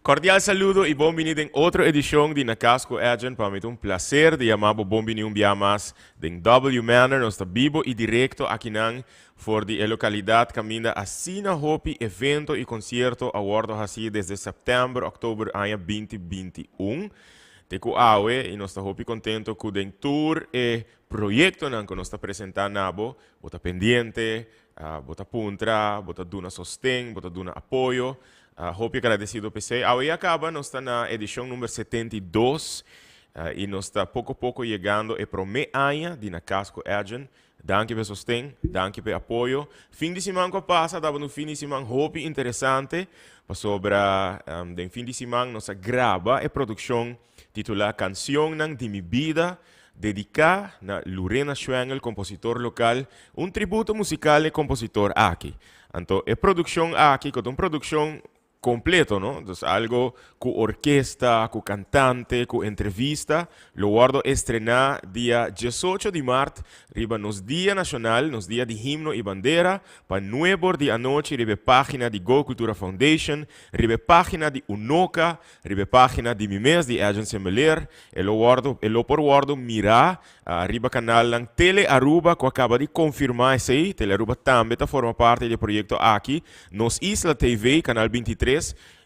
Cordial saludo y bon bini den otro edicion di Na Cas cu Edjean. Pa mi ta un placer di yama bo bon bini un bia mas den W Manor. Nos ta bibo y directo akinan for di e localidad caminda asina hopi evento y concierto a wordo haci desde september, october aña 2021 te cu awe, y nos ta hopi contento cu den tur e proyectonan cu nos ta presenta na bo, bo ta pendiente, bo ta puntra, bo ta duna sosten, bo ta duna apoyo. Hopi agradecido p'esey. Awe ya caba nos ta na edicion number 72 y nos ta poco poco yegando e prome aña di Na Cas cu Edjean. Danki p'e sosten, danki p'e apoyo. Fin di siman cu a pasa tabata un fin di siman hopi interesante pasobra den fin di siman nos a graba e produccion titula Cancionnan di mi bida, dedica na Lurena Schwengle, compositor local, un tributo musical e compositor aki. Anto e produccion aki cu ta un produccion completo, no? Dus algo cu orkesta, cu cantante, cu entrevista, lo wordo estrena dia 18 di maart riba nos Dia Nacional, nos Dia di Himno y Bandera, pa nuebor di anochi riba e pagina di Go Cultura Foundation, riba e pagina di Unoca, riba e pagina di mi mes, di Edjean Semeleer. E lo wordo, e lo por wordo mira riba canalnan Tele Aruba cu a caba di confirma esey. Tele Aruba tambe ta forma parti di e proyecto aki. Nos Isla TV, canal 23,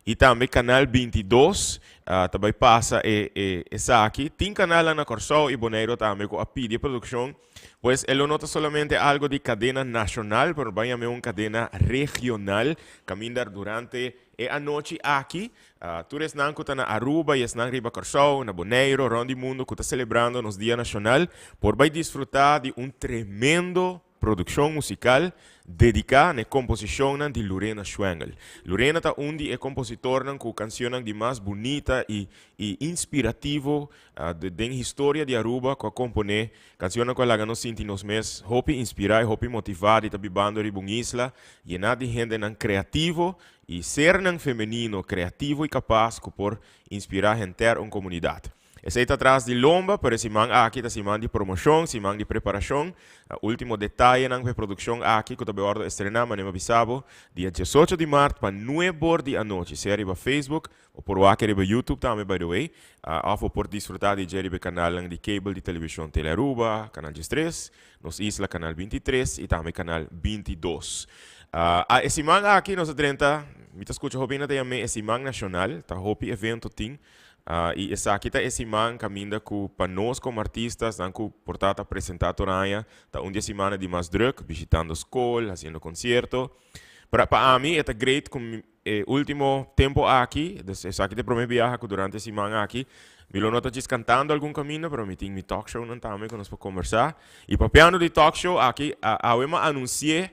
y tambe canal 22 ta bay pasa e e esaki. Tin canalnan na Corsou y Boneiro tambe cu a pidi e produccion. Pues e lo no ta solamente algo di cadena nacional, pero bay yam'e un cadena regional caminda durante e anochi aki, tur esnan ku ta na Aruba i esnan riba Kòrsou, na Boneiru, rònt di mundu ku ta selebrando nos Dia Nashonal por bai disfrutá di un tremendo produkshon musikal dediká na e komposishonnan di Lurena Schwengle. Lurena ta un di e kompositornan ku kansionnan di mas bunita i i inspirativo den historia di Aruba ku a komponé kansionnan ku a laga nos sinti nos mes hopi inspirá i hopi motivá di ta bibando riba un isla yená di hendenan kreativo i sernan femenino kreativo i kapas ku por inspirá henter un komunidat. Esei ta tras di lomba, pero e siman aki ta siman di promoshon, siman di preparashon. Último detayenan pa e produkshon aki ku ta bai wòrdu estrená, manera mi a bisa bo, dia 18 di mart pa nuebor di anochi, sea riba Facebook Bo por wak riba YouTube tambe by the way. Of bo por disfruta di dje riba e kanalnan di cable di television Telearuba, Canal 13, Nos Isla Canal 23 y tambe Canal 22. E siman aki nos a drenta, mi ta scucha hopi hende ta yam'e e siman nacional, ta hopi evento tin. Y esaki ta e siman caminda cu pa nos como artistas, nan cu por ta ta presenta tur aña, ta un di e simannan di mas druk, bishitando scol, haciendo concierto. Pero pa ami e ta great cu mi. E ultimo tempo aki, dus esaki ta e prome biaha ku durante e siman aki mi lo no ta djis kantando algun kaminda, pero mi tin mi talk shownan tambe ku nos por kombersá. I papiando di talk show aki, awe mi a anunsi'é,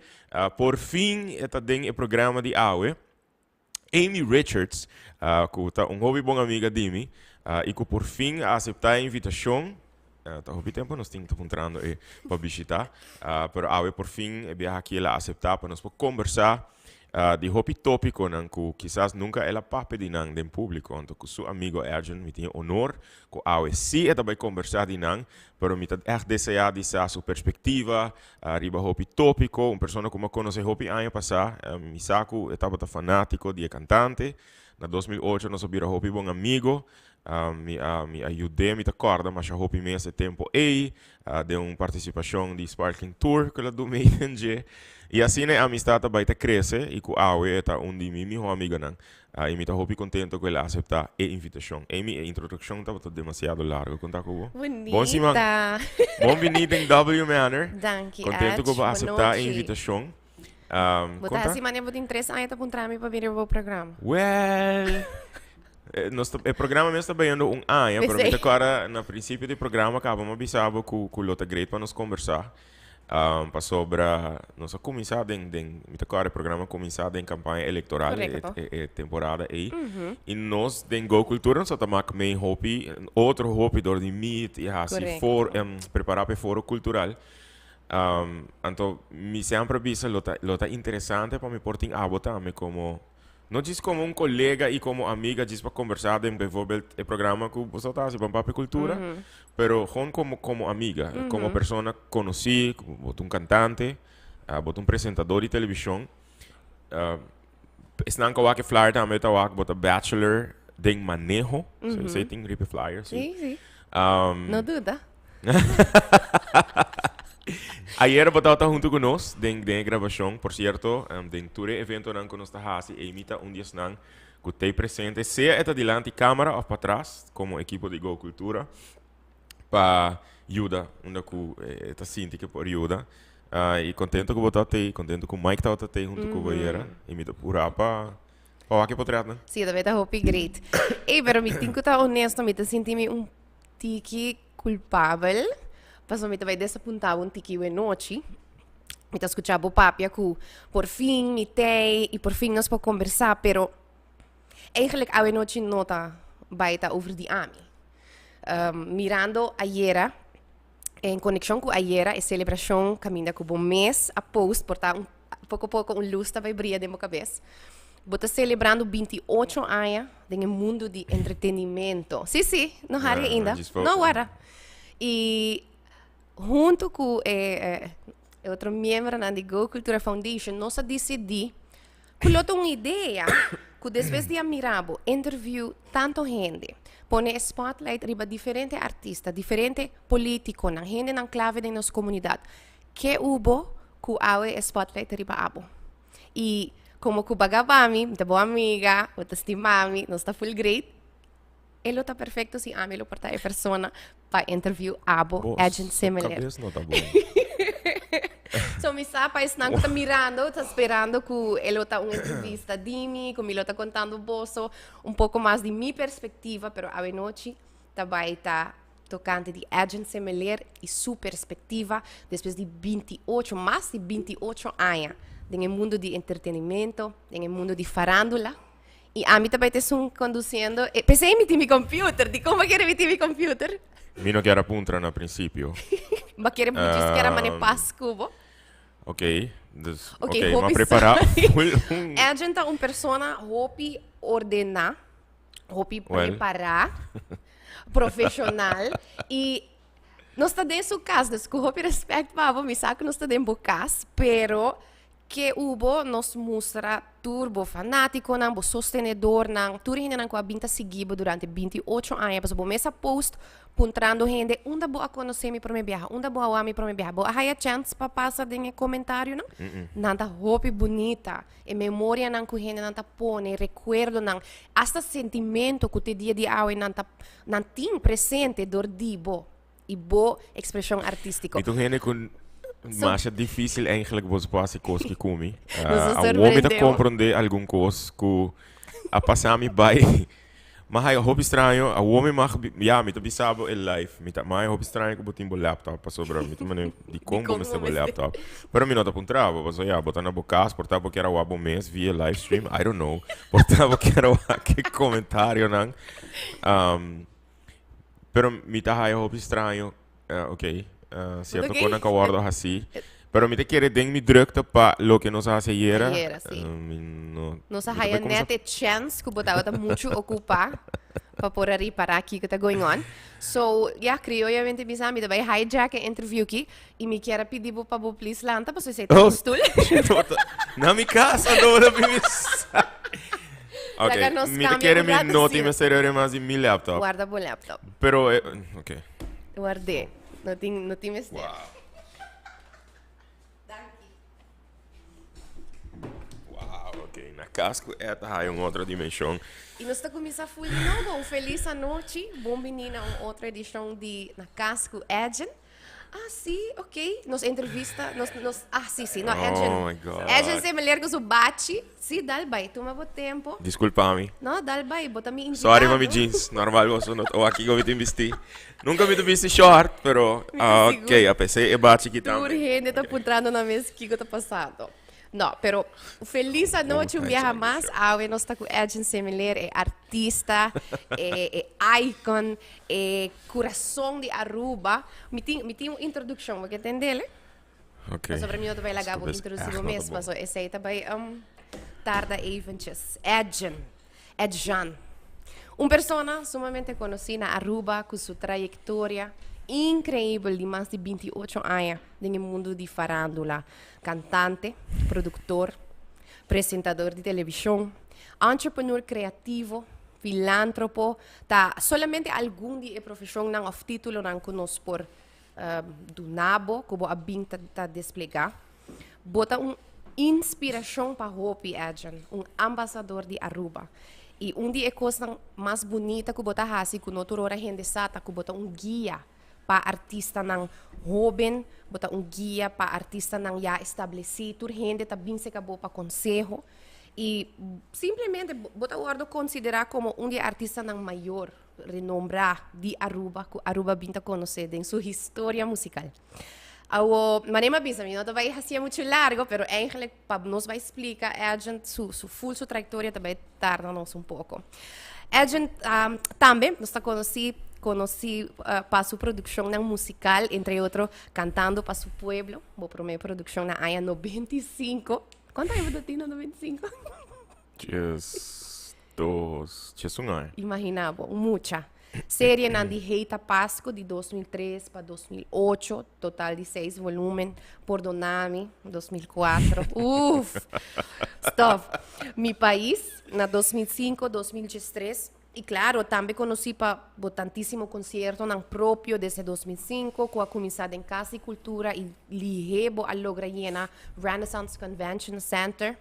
por fin e ta den e programa di awe, Amy Richards, ku ta un hopi bon amiga di mi i ku por fin a aseptá e invitashon. Ta hopi tempo nos tin ta puntrando e pa bishitá, pero awe por fin e biaha aki el a aseptá pa nos por kombersá di hopi tópikonan ku kisas nunka el a papia di nan den públiko. Anto ku su amigo Edjean mi tin e honor ku awe sí e ta bai kombersá di nan, pero mi ta ègt deseá di sa su perspektiva riba hopi tópiko. Un persona ku mi a konosé hopi aña pasá, mi sa ku e tabata fanátiko di e kantante. Na 2008 nos a bira hopi bon amigo. Mi a mi a yud'é, mi ta kòrda masha hopi mes e tempu ei, den un partisipashon di Sparkling Tour ku el a duna mi den dje. I asina e amistat a bai ta krese i ku awe e ta un di mi mihó amiganan. I mi ta hopi kontento ku el a aseptá e invitashon. Amy, e introdukshon tabata demasiado largo. Kon ta ku bo? Bon siman. Bunita. Bon biní den W Manor. Danki, Kontento ku Edge. bo a Bon aseptá e nochi. invitashon. Bo Kon ta ta? hasi manera bo tin 3 aña ta puntra mi pa bini riba bo programa. Well. Nos ta, e programa mes ta bayendo un aña, pero mi ta kòrda na prinsipio di programa kaba mi a bisa bo ku ku lo ta great pa nos kombersá. Pasobra nos a kuminsá den den mi ta kòrda e programa a kuminsá den kampaña elektoral e e e temporada ei. I nos den Go Cultura nos a ta mak mei hopi otro hopi dor di meet i hasi for prepará pa e foro kultural. Anto mi semper a bisa lo ta lo ta interesante pa mi por tin abo tambe komo No djis komo un kolega i komo amiga djis pa kombersá den bijvoorbeeld e programa ku boso ta hasi Ban Papia Kultura, pero gewoon komo komo amiga, komo persona konosí, bo ta un kantante, bo ta un presentador di televishon. Esnan ku a wak e flyer tambe ta wak bo ta bachelor den maneho. So esei tin riba e flyer, si. Sí, sí. No duda. Ayera bo tabata huntu ku nos den den e grabashon. Por sierto, den tur e eventonan ku nos ta hasi, Amy ta un di esnan ku t'ei presente, sea e ta dilanti kamera òf patras, komo ekipo di Go Cultura, pa yuda unda ku e ta sinti ku e por yuda. I kontento ku bo tabata ei, kontento ku Mike tabata ei huntu ku bo ayera. I mi ta purá pa pa wak e potretnan. Sí, ta beta hopi great. Ey, pero mi tin ku ta honesto, mi ta sinti mi un tiki kulpabel, pasobra mi ta bai desapuntá bo un tiki wenochi. Mi ta skuchá bo papia ku por fin mi t'ei i por fin nos por kombersá, pero eigenlijk awenochi no ta bai ta over di ami. Mirando ayera, en konekshon ku ayera e selebrashon kaminda ku bo mes a post por ta un poko poko un lus ta bai bria den bo kabes. Bo ta selebrando 28 aña den e mundu di entretenimento. Sí, sí, no hari ainda. No warda. I huntu ku e e otro miembronan di Go Cultura Foundation nos a disidí ku lo ta un idea ku despues di a mira bo interview tanto hende, pone e spotlight riba diferente artista, diferente politiconan, hendenan clave den nos comunidad. Ke hubo ku awe e spotlight ta riba abo? I komo ku bo a gaba mi, mi ta bo amiga, bo ta stima mi, nos ta full great, e lo ta perfecto si ami lo por ta e persona pa interview abo, Bo Edjean su Semeleer. cabes no ta bon. So mi sa pa esnan ku ta mirando, ta sperando ku e lo ta un entrevista di mi, ku mi lo ta kontando boso un poko mas di mi perspektiva, pero awenochi ta bai ta tokante di Edjean Semeleer i su perspektiva despues di 28, mas di 28 aña den e mundo di entretenimento, den e mundo di farándula. I ami ta bai ta esun conduciendo. E, p'esei mi tin mi computer. Di con bo kere mi tin mi computer? Mi no kier a puntra na principio. Bo kere bo djis kier a mane pas cu bo? Ok, dus, Ok, ok, m'a hopi prepara sorry. full un Edjean ta un persona hopi ordena, hopi Well. prepara, profesional y nos ta den su cas, dus cu hopi respect pa bo, mi sa cu nos ta den bo cas, pero Ke ubo nos mustra tur bo fanaticonan, bo sostenedornan, tur hendenan cu a bin ta sigui bo durante 28 aña, pasobra bo mes a post puntrando hende unda bo a conoce mi prome biaha, unda bo a wak mi prome biaha, bo a haya chance pa pasa den e comentarionan? Nan ta hopi bunita, e memorianan cu hendenan ta pone, recuerdonan, hasta sentimento cu te dia di awe nan ta nan tin presente dor di bo. Y bo expresion artistico. Mi ta un hende cu masha dificil eigenlijk bo por haci cos ki cu mi. Nos a Awor mi ta sorprendeu. comprende algun cos cu a pasa mi bay. Ma haya hopi straño, awor mi mag, ya, mi ta bisa bo e live. Mi ta, ma haya hopi straño cu bo tin bo laptop, pasobra mi ta mane dicon bo Dicon mester bo bo mester. laptop. Pero mi no ta puntra bo, pasobra ya, bo ta na bo cas, por ta bo kier a wak bo mes via live stream, I don't know. Por ta bo kier a wak e comentarionan. Pero mi ta haya hopi straño, eh, ok, eh, cierto Ok. konan ka wordo hasi. Pero mi ta kere den mi drukte pa loke nos a hasi ayera. Ayera, sí. Eh, mi no, Nos a mi ta haya bai kumsa net e chance ku bo tabata muchu okupá pa por a ripará kiko ta going on. So, ya, criollamente bisa, mi ta bai hijack e interview ki i mi kier a pidi bo pa bo please lanta pasobra esei ta Oh. un stoel. No ta- Na mi casa no ta pidi sa. Ok, Laga nos mi ta cambia kere un mi rato no tin asina. mester ore mas di mi laptop. Guarda bo laptop. Pero, eh, ok. Guard'é. No tin, no tin mester. Wow. Danki. Wow, ok. Na cas cu e ta haya un otro dimension. Y nos ta cuminsa full di nobo. Un feliz anochi. Bon bini na un otro edicion di Na Cas cu Edjean. Ah, sí, ok. Nos entrevista, nos, nos, ah, sí, sí, no, Edjean. Oh my God. Edjean Semeleer cu su bachi. Sí, dal bai, tuma bo tempo. Disculpa mi. No, dal bai, bo ta mi invitado. Sorry pa mi jeans, normal boso no, o aki mi tin bisti. Nunca mi ta bisti short, pero, Mi ta ah, sigur. ok, a pesé e bachi ki Tur tambe. hende ta puntrando nan mes kico ta pasando. No, pero feliz anochi un biaha mas. Awe nos ta cu Edjean Semeleer, e artista, e, e icon, e curason di Aruba. Mi tin, mi tin un introduccion, bo ke tendele? Ok. Pasobra mi no ta bai laga bo Esto bes introduci echt bo no ta mes, bon. paso esey ta bai um, tarda eventjes. Edjean, Edjean. Un persona sumamente conoci na Aruba cu su trayectoria increibel di mas di 28 aña den e mundo di farandula. Cantante, productor, Presentador di television, entrepreneur creativo, filantropo, ta solamente algun di e profesionnan of titulonan cu nos por duna bo, cu bo a bin ta desplega. Bo ta un inspiracion pa hopi, Edjean, un ambasador di Aruba. Y un di e cosnan mas bunita cu bo ta haci cu no tur ora hende sa ta cu bo ta un guia pa artistanan hoben, bo ta un guia pa artistanan ya estableci, tur hende ta bin seca bo pa conseho y simplemente bo ta wordo considera como un di e artistanan mayor renombra di Aruba cu Aruba bin ta conoce den su historia musical. Awo, manera mi a bisa, mi no ta bay hacié mucho largo, pero eigenlijk pa nos bay splica Edjean su, su full su trayectoria ta bay tarda nos un poco. Edjean um, tambe nos ta conoci, conoci uh, pa su produccionnan musical, entre otro Cantando pa su pueblo, bo prome produccion na aña 95. Cuanto aña bo ta tin na 95? 12, 11 aña. Imagina bo, un mucha. Serienan di Heita Pasco di 2003 pa 2008, total di seis volumen. Pordonami, 2004. Uf! Stop. Mi Pais, na 2005, 2013. Y claro, tambe conoci pa bo tantisimo conciertonan propio desde 2005, cu a cuminsa den Cas di Cultura y lihe bo a logra yena Renaissance Convention Center.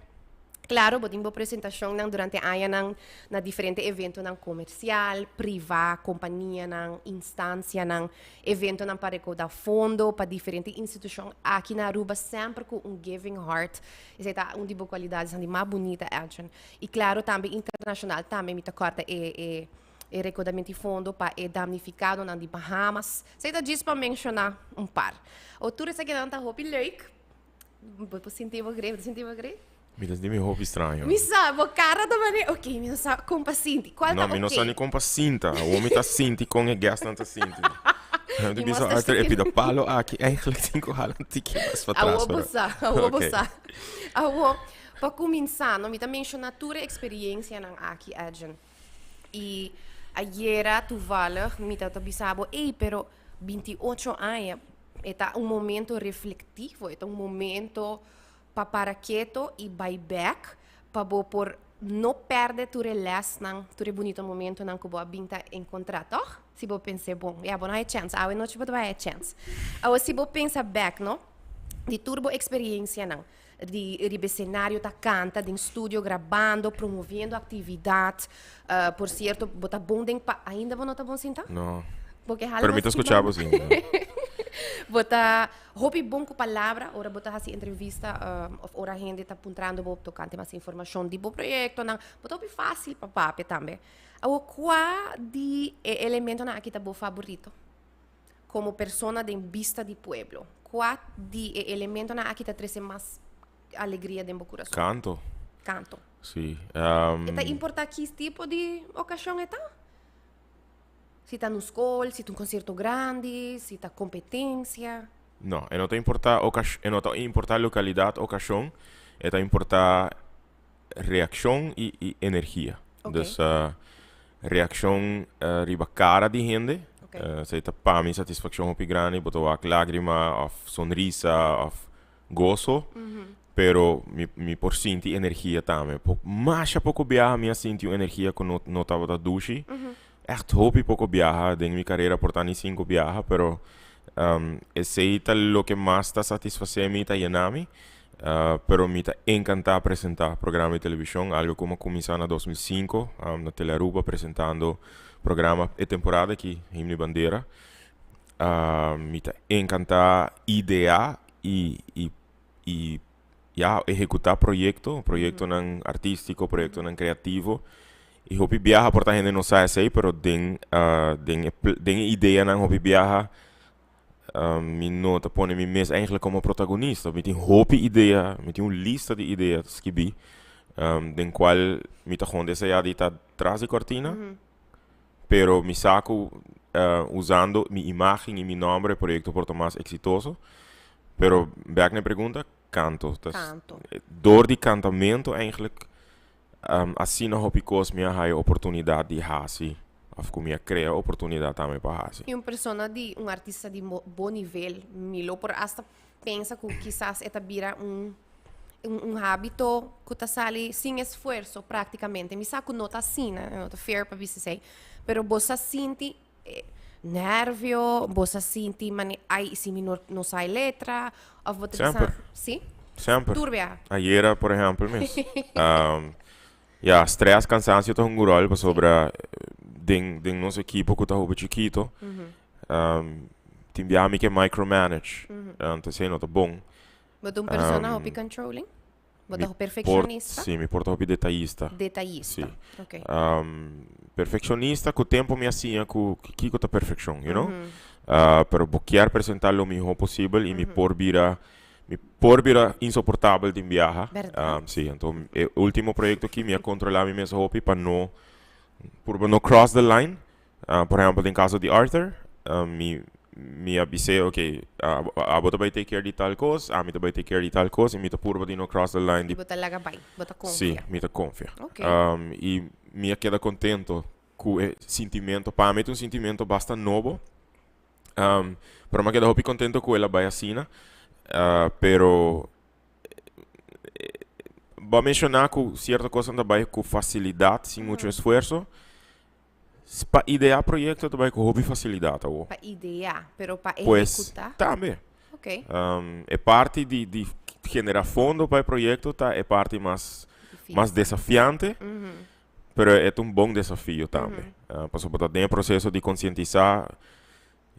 Claro, bo tin bo presentacionnan durante añanan na diferente eventonan comercial, priva, companianan, instancianan, eventonan pa recauda fondo pa diferente institucion aki na Aruba, semper cu un giving heart. Esey ta un di bo cualidadesnan di mas bunita, Edjean. Y claro, tambe internacional tambe mi ta corda e e e recaudamento di fondo pa e damnificadonan di Bahamas. Esey ta djis pa menciona un par. O tur esakinan ta hopi leuk. Bo por sinti bo grei, bo ta sinti bo grei? Mi ta sinti mi hopi straño. Mi sa, bo cara ta manera, ok, mi no sa con pa sinti. Cual ta No, mi no ok? sa ni con pa sinta. Awor mi ta sinti con e guestnan ta sinti. Mi ta I bisa, mos ta Arthur, e sinti. pida palo aki eigenlijk tin cu hala un tiki mas pa tras, Awor bo pero sa, awor bo ok. sa. Awor, pa cuminsa, no, mi ta menciona tur e experiencianan aki, Edjean. I ayera toevallig mi ta ta bisa bo, ey, pero 28 aña, E ta un momento reflectivo, e ta un momento pa para keto y bai bek pa bo por no perde tur e lesnan, tur e bunito momentonan cu bo a bin ta encontra, toch? Si bo pens'e bon. Ya, bo no hay chance. Awe nochi bo ta bai haya chance. Awe si bo pensa bek, no? Di tur bo experiencianan, di riba escenario ta canta, den studio grabando, promoviendo actividad. Por cierto, bo ta bon den pa, ainda bo no ta bon sinta? No. Bo ke hala Pero mi ta mas scucha bo banda. si. Bo ta hopi bon cu palabra ora bo ta haci entrevista of ora hende ta puntrando bo tocante mas informacion di bo proyectonan. Bo ta hopi facil pa papia tambe. Awor, cua di e elementonan aki ta bo favorito? Komo persona den bista di pueblo, kua di e elementonan aki ta trese mas alegria den bo kurason? Kanto. Kanto. Sí. E ta importá ki tipo di okashon e ta? Si ta na un skol, si ta un konsierto grandi, si ta kompetensia. No, e no ta importá okash-, e no ta importá lokalidat, okashon, e ta importá reakshon i i energia. Ok. Dus reakshon riba kara di hende, Ok. esei ta pa mi satisfakshon hopi grandi, bo ta wak lágrima òf sonrisa òf goso, pero mi mi por sinti energia tambe. Po masha poko biaha mi a sinti un energia ku no no tabata dushi. Ègt hopi poko biaha den mi karera por ta ni sinku biaha, pero esei ta loke mas ta satisfasé mi, ta yena mi. Pero mi ta encanta presenta programa di television, algo cu mi a cuminsa na 2005 na Telearuba presentando programa e temporada aki, Himno y Bandera. Mi ta encanta idea y y y ya ehecuta proyecto, proyectonan artistico, proyectonan creativo. Y hopi biaha por ta hende no sa esey, pero den den e den e ideanan hopi biaha Mi no ta pone mi mes eigenlijk como protagonista. Mi tin hopi idea, mi tin un lista di idea skibí, den cual mi ta gewoon desea di ta tras di cortina, pero mi sa cu usando mi imagen y mi nombre e proyecto por ta mas exitoso. Pero bek na e pregunta, canto. Canto. Door di cantamento eigenlijk Asina hopi kos mi a haya oportunidat di hasi òf ku mi a krea oportunidat tambe pa hasi. I un persona di, un artista di bo nivel, mi lo por asta pensa ku kisas e ta bira un, un, un hábito ku ta sali sin esfuerso práktikamente. Mi sa ku no ta asina, no ta fair pa bisa esei, pero bo sa sinti eh, nervio, bo sa sinti mane, ai, si mi no, no sa e letra, of bo ta bisa, Semper. sí? Semper. Tur biaha. Ayera, por ehempel, mes. Ya, stress, cansancio ta hunga un rol pasobra den, den nos equipo cu ta hopi chikito, tin biaha mi ke micromanage, anto esey no ta bon. Bo ta un persona hopi controlling? Bo ta perfeccionista? Si, mi por ta hopi detayista. Detayista, Si. ok. Perfeccionista cu tempo mi a siña cu kico ta perfeccion, you know? Pero bo kier presenta lo miho posibel y mi por bira, mi por bira insoportabel tin biaha. Berdad? Si, anto e ultimo proyecto aki mi a controla mi mes hopi pa no, purba no cross the line. Por ehempel den caso di Arthur, mi mi a bis'é ok, abo ta bai take care di tal cos, ami ta bai take care di tal cos y mi ta purba di no cross the line di Bo ta laga bai, bo ta Si, confia. mi ta confia. Ok. Y mi a keda contento cu e sintimento, pa mi ta un sintimento basta nobo, pero mi a keda hopi contento cu el a bai asina, pero bo a menciona cu cierto cosnan ta bai cu facilidad sin mucho esfuerzo. Pa idea proyecto ta bai cu hopi facilidad awo. Pa idea, pero pa Pues, ehecuta? tambe. Ok. E parti di, di genera fondo pa e proyecto ta e parti mas, Difícil. mas desafiante, pero e ta un bon desafio tambe. Pasobra bo ta den e proceso di concientisa,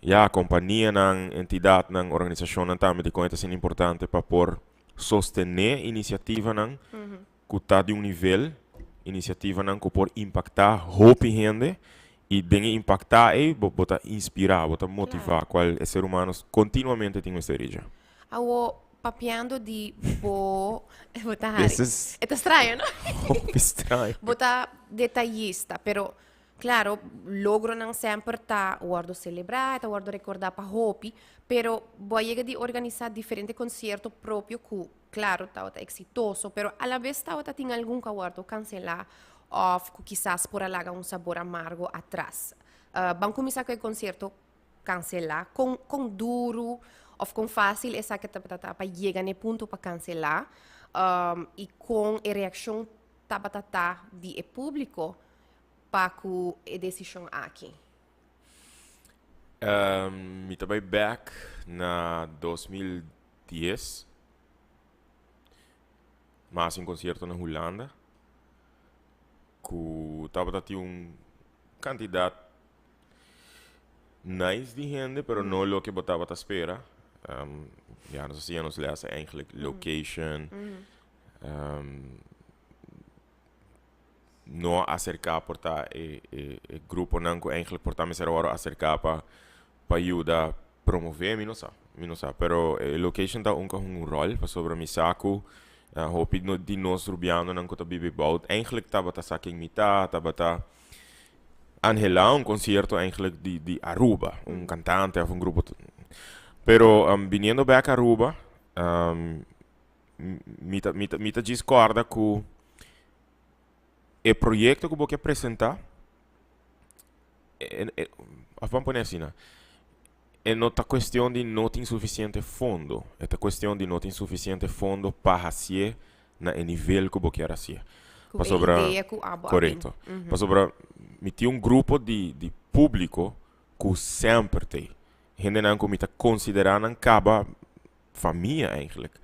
ya, companianan, entidadnan, organisacionnan tambe dicon e ta asina importante pa por sostene iniciativanan ku ta di un nivel, inisiativanan ku por impaktá hopi hende i den e impaktá ei bo bo ta inspirá, bo ta motivá kual e ser humano kontinuamente tin mester dje. Awo papiando di bo bo ta hari. This is E ta straño no? hopi straño. Bo ta detayista pero claro logronan semper ta wordo selebrá, ta wordo rekordá pa hopi pero bo a yega di organisá diferente konsierto propio ku Claro tabata exitoso, pero a la vez tabata tin algun cu a wordo cancela of cu kisas por a laga un sabor amargo atras. Ban cuminsa cu e concierto cancela. Con, con duro of con facil esaki tabata ta pa yega na e punto pa cancela y con e reaccion tabata ta di e publico pa cu e decision aki? Mi ta bay back na 2010. Mi a hasi un concierto na Hulanda cu tabata tin un cantidad nice di hende pero no loke bo tabata spera. Ya nos a siña nos les eigenlijk location. No a acerca por ta e e e gruponan cu eigenlijk por ta mester awor acerca pa pa yuda promove mi no sa mi no sa pero e location ta un un rol pasobra mi sa cu hopi di nos rubianonan cu ta biba ebou eigenlijk tabata sa ken mi ta tabata anhela un concierto eigenlijk di di Aruba un cantante of un grupo pero biniendo bek Aruba mi ta mi ta mi ta djis corda cu e proyecto cu bo ke presenta, of ban pone asina, e no ta cuestion di no tin suficiente fondo, e ta cuestion di no tin suficiente fondo pa hacié na e nivel cu bo kier hacié. Cu e idea cu abo a bin. Correcto. Pasobra mi tin un grupo di di publico cu semper t'ey. Hendenan cu mi ta considera nan caba famia eigenlijk.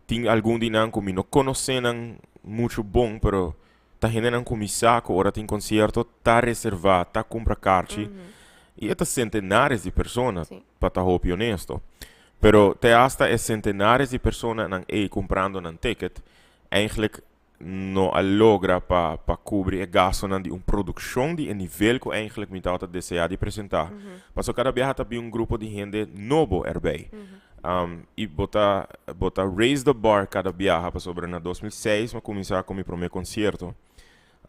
Tin algun di nan ku mi no konosé nan muchu bon, pero ta hendenan ku mi sa ku ora tin konsierto ta reservá, ta kumpra karchi. I e ta sentenares di persona, pa ta hopi honesto. Pero te asta e sentenares di personanan ei kumprando nan ticket, eigenlijk no a logra pa pa cubri e gastonan di un produccion di e nivel cu eigenlijk mi tabata desea di presenta. Pasobra cada biaha ta bin un grupo di hende nobo erbij. Y bo ta bo ta raise the bar cada biaha pasobra na 2006 mi a cuminsa cu mi prome concierto.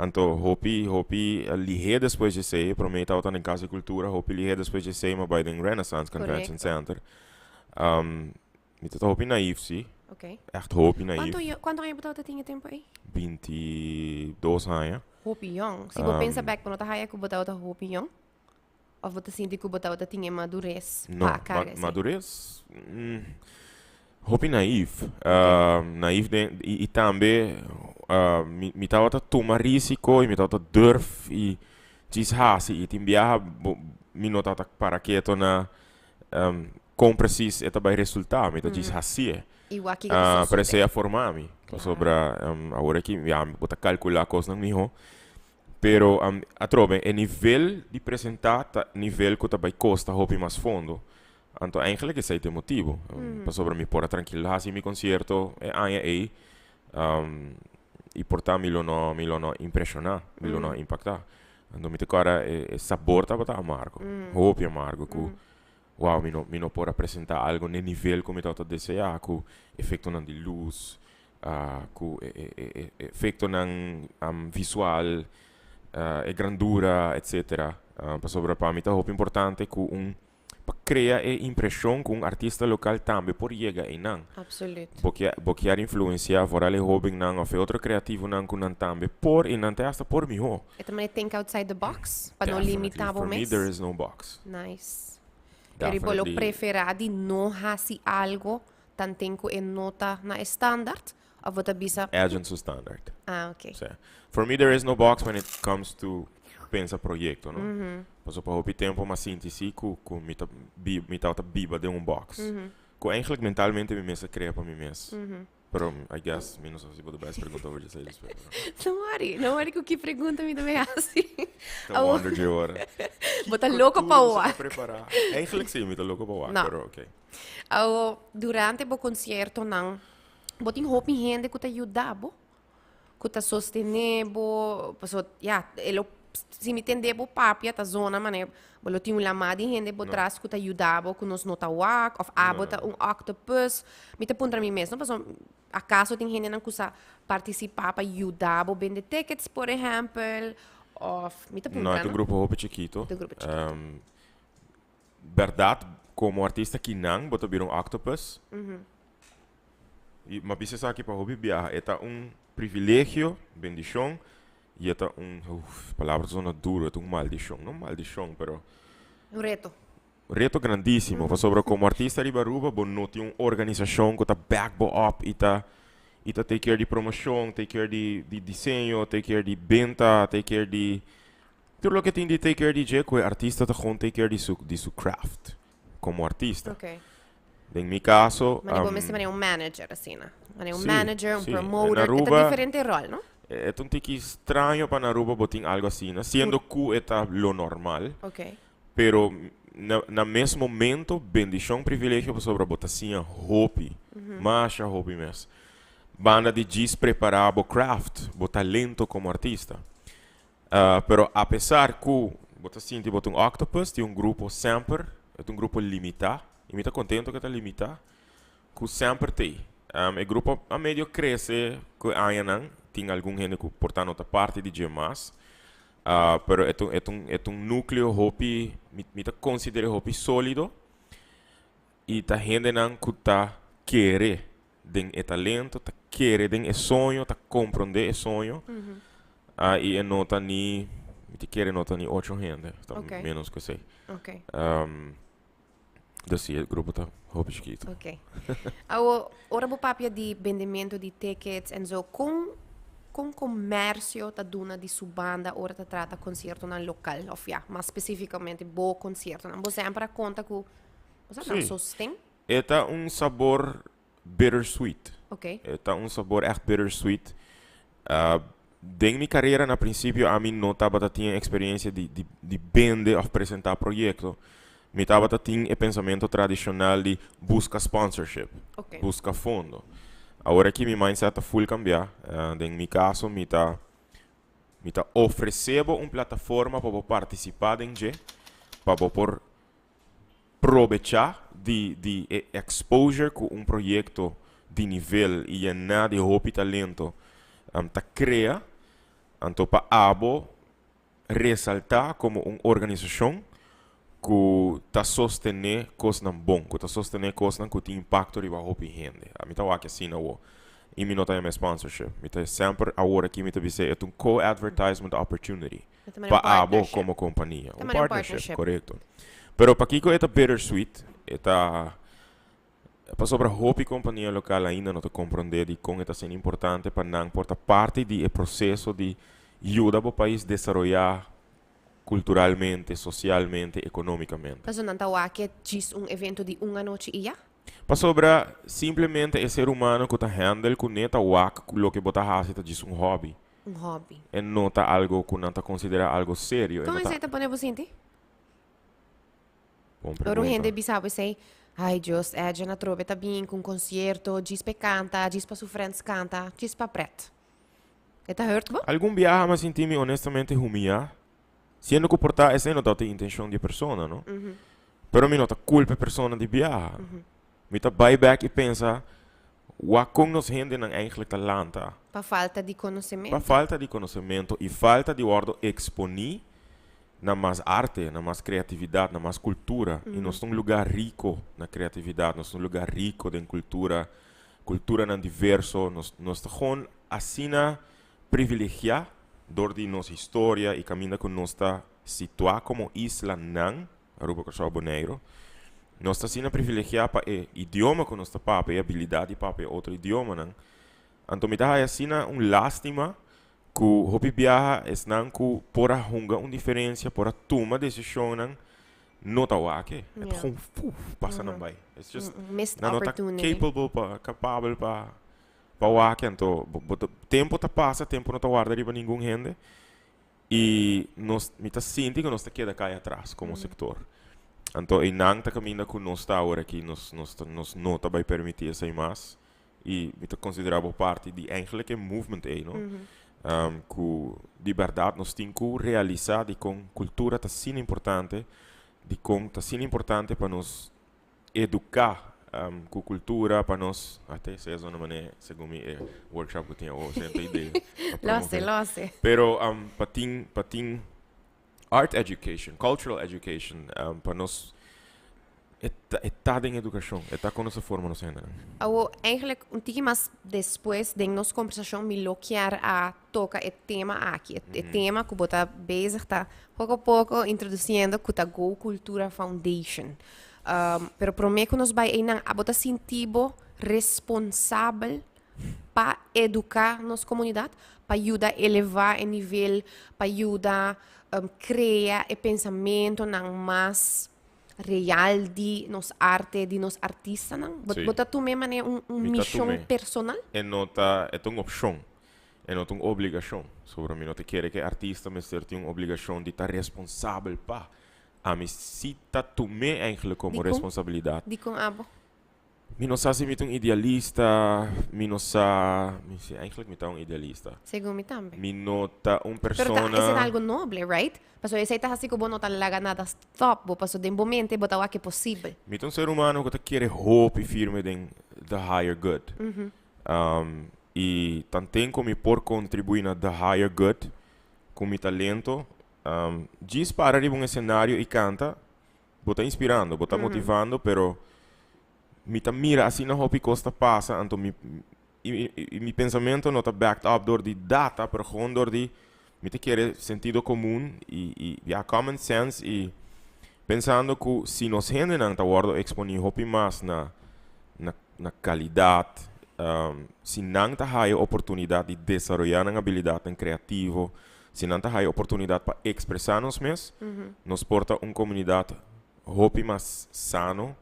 Anto hopi hopi lihe despues di esey, e prome tabata den Casa di Cultura, hopi lihe despues di esey mi a bay den Renaissance Convention Center. Mi ta hopi naïef, sí. Ok. Echt hopi naïef. Cuanto, cuanto aña bo tabata tin e tempo ei? 22 aña. Hopi yong. Si bo pensa bek, bo no ta haya cu bo tabata hopi yong? Of bo ta sinti cu bo tabata tin e madurez No, pa carga esei? madurez? Hopi naïef. Naïef den, y, y tambe mi, mi tabata tuma risico y mi tabata durf y djis haci y tin biaha bo, mi no tabata para keto na um, con precies e ta bay resulta, mi ta djis haci'e. Y wak kico ta Pero sosode. esey a forma mi, pasobra um, awor aki ya bo ta calcula cosnan miho. Pero um, atrobe e nivel di presenta ta nivel cu ta bay costa hopi mas fondo. Anto eigenlijk esei ta e motibu. Pasobra mi por a trankil hasi mi konsierto e aña ei i por ta mi lo no mi lo no impreshoná, mi lo no impaktá. Anto mi ta kòrda e e sabor tabata amargo, hopi amargo ku wow mi no mi no por a presentá algu n'e nivel ku mi tabata deseá ku efektonan di lus, ku e e e e efektonan visual, e grandura etsetera. Pasobra pa mi ta hopi importante ku un Pa crea e impresion cu un artista local tambe por yega eynan. Absoluut. Bo kier, bo kier influencia vooral e hobennan of e otro creativonan cu nan tambe por y nan te hasta por miho. E ta manera think outside the box pa no Definitely. limita bo For me mes. there is no box. Nice. Pero bo lo Definitely. prefera di no haci algo tanten cu e no ta na e standaard of bo ta bisa. Agent su standaard. Ah, ok. Sí. For me there is no box when it comes to pensa proyecto, no? Paso pa hopi tempo m'a sinti si cu cu mi ta bi mi tabata biba den un box. Cu eigenlijk mentalmente mi mes a crea pa mi mes. Pero I guess mi no sa si bo ta bes pregunta over dje despues, pero. No worry, no worry cu ki pregunta mi ta bay haci. Ta wonder dje ora. Bo ta loco pa Kiko tur wak. ta prepara. Eigenlijk si, mi ta loco pa wak, No. pero ok. Awo, durante bo conciertonan, bo tin hopi hende cu ta yuda bo? Cu ta sostene bo? Paso, ya, e lo, si mi tende bo papia ta zona mane bo lo tin un lama di hende bo No. tras cu ta yuda bo cu nos no ta wak, of abo No, ta no. un octopus. Mi ta puntra mi mes, no? Paso, acaso tin hendenan cu sa participa pa yuda bo bende tickets, por ehempel, of mi ta No, puntra, e ta un no? grupo hopi chikito. E ta un grupo chikito. Berdad, como artista kinan bo ta bira un octopus. Y m'a bisa esaki pa hopi biaha, e ta un privilegio, bendicion, y e ta un, uf, palabra ta sona duro, e ta un maldicion, no maldicion, pero. Un reto. Reto grandisimo, pasobra como artista riba Aruba bo no tin un organisacion cu ta back bo up y ta y ta take care di promocion, take care di di diseño, take care di benta, take care di Tur loke tin di take care di dje ku e artista ta gewoon take care di su di su craft komo artista. Ok. Den mi kaso, Mane bo mester mane un manager asina. Mane un Sí, manager, un sí. En promoter. E ta Aruba diferente rol, no? e ta un tiki straño pa na Aruba bo tin algo asina, siendo ku e ta lo normal. Ok. Pero na na mes momento bendishon privilegio pasobra bo ta siña hopi, masha hopi mes. Banda di djis prepara bo craft, bo talento komo artista. Pero apesar ku bo ta sinti bo ta un octopus, tin un grupo semper, e ta un grupo limitá, i mi ta kontento ku e ta limitá, ku semper t'ei. E grupo a medio krese ku e añanan, tin algun hende ku por ta no ta parti di dje mas, pero e ta un e ta un e ta un núkleo hopi, mi mi ta konsider'é hopi sólido, i ta hendenan ku ta kere den e talento, ta kere den e soño, ta komprondé e soño. Ah, i e no ta ni, mi ta kere no ta ni ocho hende, ta Ok. menos ku esei. Ok. Dus si, e grupo ta hopi chikitu. Ok. Awo, ora bo papia di bendemento di tickets en zo, kon, kon komersio ta duna di su banda ora ta trata konsiertonan lokal? Of ya, mas spesífikamente bo konsiertonan. Bo semper a konta ku, bo sa nan Sí. sosten? E ta un sabor bittersweet. Ok. E ta un sabor echt bittersweet. Uh, den mi carera na principio ami no tabata tin experiencia di, di, di bende of presenta proyecto. Mi tabata tin e pensamento tradicional di busca sponsorship, Ok. busca fondo. Awor aki mi mindset ta full cambia. Uh, den mi caso mi ta mi ta ofrece bo un plataforma pa bo participa den dje, pa bo por Probechá di di e exposure ku un proyekto di nivel i yená di hopi talento ta krea, anto pa abo resaltá komo un organisashon ku ta sostené kosnan bon, ku ta sostené kosnan ku tin impakto riba hopi hende. Mi ta wak asina awo. I mi no ta yama e sponsorship. Mi ta semper awor aki mi ta bis'é e ta un co-advertisement opportunity. Pa abo komo kompania. Un partnership, korekto. Pero pakiko e ta bittersweet? E ta. Pasobra hopi compania local ainda no ta comprende di con e ta asina importante pa nan por ta parti di e proceso di yuda bo pais desaroya culturalmente, socialmente, economicamente. Pasobra nan ta wak e djis un evento di un anochi y ya? Pasobra simplemente e ser humano cu ta handle cune ta wak cu loke bo ta haci ta djis un hobby. Un hobby. E no ta algo cu nan ta considera algo serio. E Con no ta. esey ta pone bo sinti? Bon Ora un hende pregunta. bisa bo esey, Ay Dios, Edjean atrobe ta bin cu un concierto, djis p'e canta, djis pa su friends canta, djis pa pret. E ta hurt bo? Algun biaha mi a sinti mi honestamente humiyá, siendo cu por ta esey no tabata e intencion di e persona, no? Pero mi no ta culpa e persona di biaha. Mi ta bay bek y pensa, wak con nos hendenan eigenlijk ta lanta. Pa falta di conocemento. Pa falta di conocemento y falta di wordo exponi na mas arte, na mas creatividad, na mas cultura. Y nos ta un lugar rico na creatividad, nos ta un lugar rico den cultura, culturanan diverso. Nos, nos ta gewoon asina privilegia door di nos historia y caminda cu nos ta situa como islanan, Aruba, Curaçao, Boneiro. Nos ta asina privilegia pa e idioma cu nos ta papia, e habilidad di papia otro idiomanan. Anto mi ta haya asina un lastima cu hopi biaha esnan cu por a hunga un diferencia, por a tuma decisionnan, no ta wak e. E ta gewoon fuf, pasa nan bay. It's just, Missed nan no ta opportunity. capable pa, capabel pa, pa wak e. Anto bo, bo ta, tempo ta pasa, tempo no ta warda riba ningun hende. Y nos, mi ta sinti cu nos ta keda cay atras como sector. Anto eynan ta caminda cu nos ta awor aki, nos, nos ta, nos no ta bay permiti esey mas. Y mi ta considera bo parti di eigenlijk e movement ey, no? Cu di berdad nos tin cu realisa dicon cultura ta asina importante, dicon ta asina importante pa nos educa cu cultura, pa nos, ate esey a zona mane segun mi e workshop cu tin awo, esey no ta idea pa Lo se, promove. lo se. Pero pa tin, pa tin art education, cultural education, pa nos E ta, e ta den edukashon. E ta kon nos a forma nos hendenan. Awo, eigenlijk un tiki mas despues den nos kombersashon mi lo kier a toka e tema aki. E, e tema ku bo ta bezig ta poko poko introdusiendo ku ta Go Cultura Foundation. Pero promé ku nos bai einan, abo ta sinti bo responsabel pa eduká nos komunidat, pa yuda elevá e nivel, pa yuda krea e pensamentonan mas real di nos arte, di nos artistanan? Bo, Sí. bo ta tum'é manera un, un Mi ta mishon tum'é. personal? E no ta, e ta un opshon. E no ta un obligashon. Sobra mi no ta kere ku e artista mester tin un obligashon di ta responsabel pa. Ami si ta tum'é eigenlijk komo Dikon? responsabilidat. Dikon abo? Mi no sa si mi ta un idealista, mi no sa, mi si eigenlijk mi ta un idealista. Segun mi tambe. Mi no ta un Pero ta, persona. esei ta algo noble, right? Pasobra esei ta hasi ku bo no ta laga nada stop bo, pasobra den bo mente bo ta wak e posibel. Mi ta un ser humano ku ta kere hopi firme den the higher good. I tanten ku mi por kontribuí na the higher good ku mi talento, djis para riba un esenario i kanta, Bo ta inspirando, bo ta motivando, pero mi ta mira asina hopi cos ta pasa, anto mi, y, y mi pensamento no ta backed up door di data, pero gewoon door di, mi ta kere sentido comun y, y ya, common sense y pensando cu si nos hendenan ta wordo exponi hopi mas na, na, na calidad, si nan ta haya oportunidad di desaroya nan habilidadnan creativo, Si nan ta haya oportunidad pa expresa nos mes, nos por ta un comunidad hopi mas sano,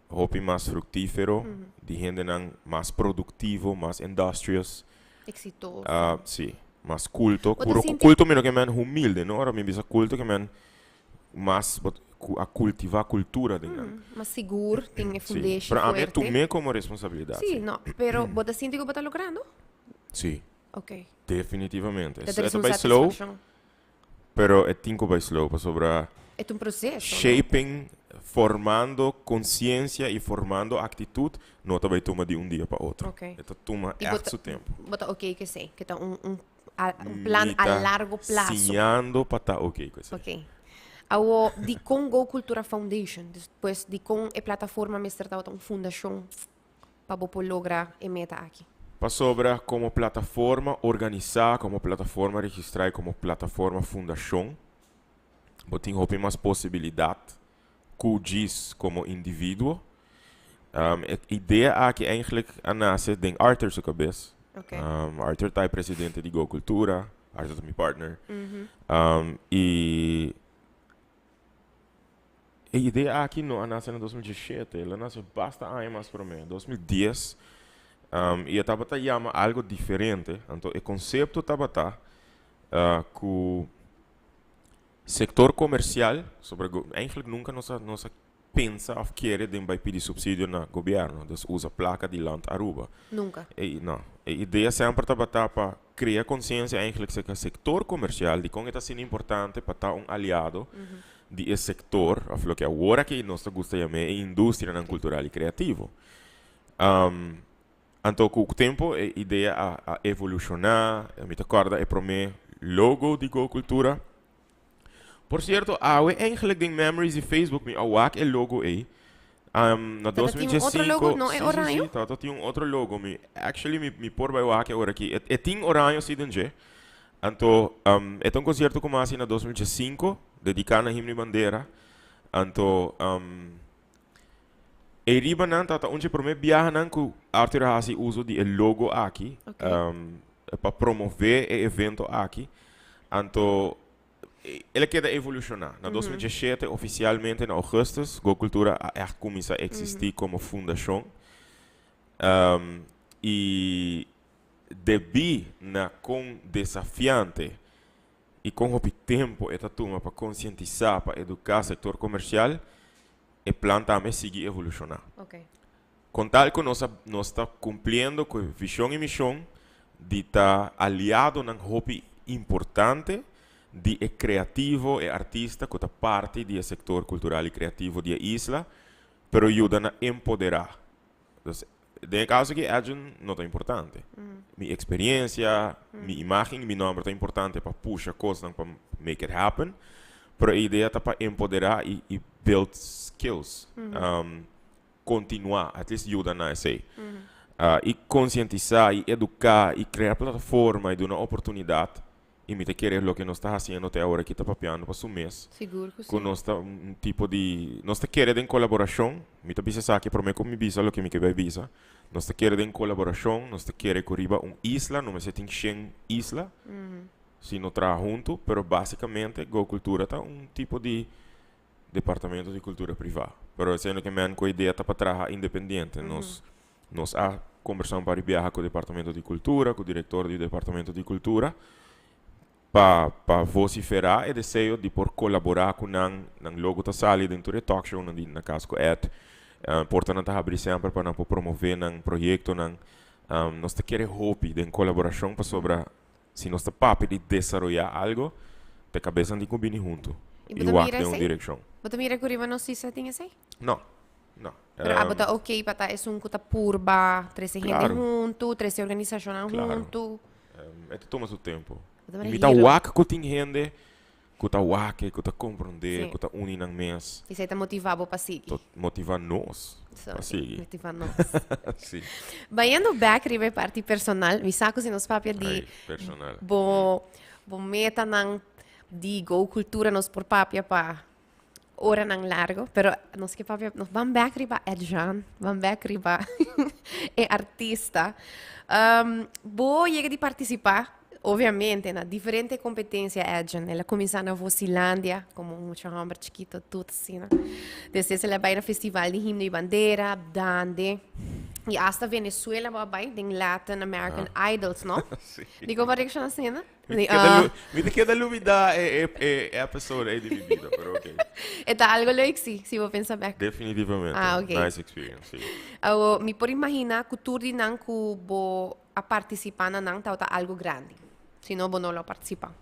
hopi mas fructifero, di hendenan mas productivo, mas industrious. Exitoso. Si, mas culto. Bo ta Puro sinti. Culto mi no ke men humilde, no? Ora mi bisa culto ke men mas bo cu a cultiva cultura den nan. Mas sigur, tin e Si, fundeshi pero ami a fuerte. tum'é como responsabilidad, Si, si. no, pero bo ta sinti cu bo ta logrando? Si. Ok. Definitivamente. Ta E trese ta un bai slow, satisfaccion. pero e tin cu bai slow pasobra E ta un proceso, no? shaping, formando conciencia y formando actitud no ta bai tuma di un dia pa otro. Ok. E ta tuma Y bo echt ta su tempo. bo ta ok cu esey, cu ta un un a un plan Mi a ta largo plazo. siñando pa ta ok cu esey. Ok. Awo, dicon Go Cultura Foundation? Despues, dicon e plataforma mester tabata un fundacion pa bo por logra e meta aki? Pasobra komo plataforma organisá, komo plataforma registrá i komo plataforma fundashon, bo tin hopi mas posibilidat ku djis komo individuo. E idea aki eigenlijk a nace den Arthur su cabes. Arthur ta e presidente di Go Cultura, Arthur ta mi partner. Y e idea aki no a nace na 2017, el a nace basta aña mas prome, 2010. Y e tabata yama algo diferente, anto e concepto tabata cu sector comercial, sobre eigenlijk nunca nos a nos a pensa of kere den bay pidi subsidio na gobierno, dus usa placa di Land Aruba. Nunca. E, no. E idea semper tabata pa crea conciencia eigenlijk cerca sector comercial di con e ta asina importante pa ta un aliado di e sector, of loke awor aki nos ta gusta yam'e e industrianan cultural y creativo. Anto cu tempo e idea a a evoluciona, mi ta corda e prome logo di Go Cultura. Por cierto, awe eigenlijk den memories di Facebook mi a wak e logo ey. Na Tata tin un otro logo, 2015, no e sí, sí, sí, oraño? tata tin un otro logo. Mi actually mi mi por bay wak e ora aki. E e tin oraño si den dje. Anto e ta un concierto cu mi a haci na 2015, dedica na Himno y Bandera. Anto E riba nan ta ta un dje prome biahanan ku Arthur a hasi uso di e logo aki pa promove e evento aki. Anto el a keda evolushoná. Na 2017 ofisialmente na ougùstùs Go Cultura a ègt kuminsá eksistí komo fundashon. I debí na kon desafiante i kon hopi tempu e ta tuma pa konsientisá, pa eduká sektor komersial, e plan tambe sigui evolushoná. Kon tal ku nos a nos ta kumpliendo ku e vishon i mishon di ta aliadonan hopi importante di e kreativo, e artista ku ta parti di e sektor kultural i kreativo di e isla, pero yuda na empoderá. Dus den e kaso aki Edjean no ta importante. Mi eksperiencia, mi imagen i mi nòmber ta importante pa pusha kosnan pa make it happen, pero e idea ta pa empoderá i i build skills. Kontinuá, at least yuda na esei. I konsientisá i eduká i krea plataforma i duna oportunidat. I mi ta kere loke nos ta hasiendo te awor aki ta papiando pa su mes. Sigur ku Ku si. nos ta un tipo di, nos ta kere den kolaborashon, mi ta bisa esaki prome ku mi bisa loke mi ke bai bisa. Nos ta kere den kolaborashon, nos ta kere ku riba un isla, no mester tin shen isla, sino traha huntu, pero basikamente Go Cultura ta un tipo di departamento di cultura priva. Pero esei no ke men ku e idea ta pa traha independiente. Nos Nos a kombersá un par di biaha ku Departamento di Kultura, ku direktor di Departamento di Kultura, pa pa vosiferá e deseo di por kolaborá ku nan. Nan logo ta sali den tur e talkshownan di Na Cas ku Ed. Portanan ta habrí semper pa nan por promové nan proyektonan. Nos ta kere hopi den kolaborashon pasobra si nos ta papia di desaroyá algo, ta e kabesnan tin ku bini huntu I i bo ta wak mira den un esei? direkshon. Bo ta mira ku riba nos isla tin esei? No, no. Pero abo ta ok pa ta esun ku ta purba trese hende Claro. huntu, trese organisashonnan Claro. huntu. E ta tuma su tempu. Bo ta mira Mi ta hero. wak ku tin hende ku ta wak e, ku ta komprondé, Sí. ku ta uni nan mes. Esei ta motivá bo pa sigui. Ta motivá nos So, pa sigui. Motivá nos. Sí. Bayendo bèk riba e parti personal, mi sa ku si nos papia di Ai, personal. bo bo metanan di Go Cultura nos por papia pa Oranan largo, pero nos ke papia, nos ban bek riba Edjean, ban bek riba e artista. Um, bo yega di participa, obviamente, na diferente competencia, Edjean. El a cuminsa na Vosilandia, como un mucha homber chiquito, tut asina. Despues el a bai na Festival di Himno y Bandera, Dande, y hasta Venezuela bo a bai, den Latin American Idols, no? Sí. Dico bo reacciona asina? Mi ta keda, mi ta keda lubida e, e, e episode ei di mi bida, pero ok. E ta algo leuk, si, si bo pensa bek. Definitivamente. Ah, ok. Nice experience, si. Awo, mi por imagina ku tur di nan ku bo a partisipa na nan tabata algo grandi. Si no, bo no lo a partisipa.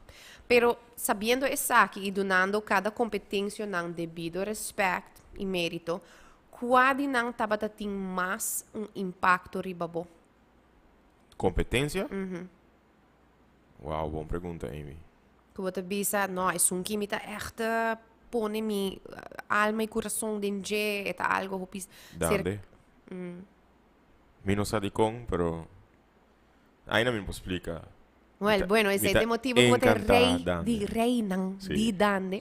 Pero sabiendo esaki i dunando kada kompetensia nan debido respect i merito, kua di nan tabata tin mas un impakto riba bo? Kompetensia? Wow, bon pregunta, Amy. Ku bo ta bisa, no, esun ki mi ta ègt pone mi alma i kurason den dje, e ta algo hopi ser. Dande. Mi no sa dikon, pero ainda mi no por splika. Well, bueno, esei ta e motibo ku bo ta e rei di reinan di dande.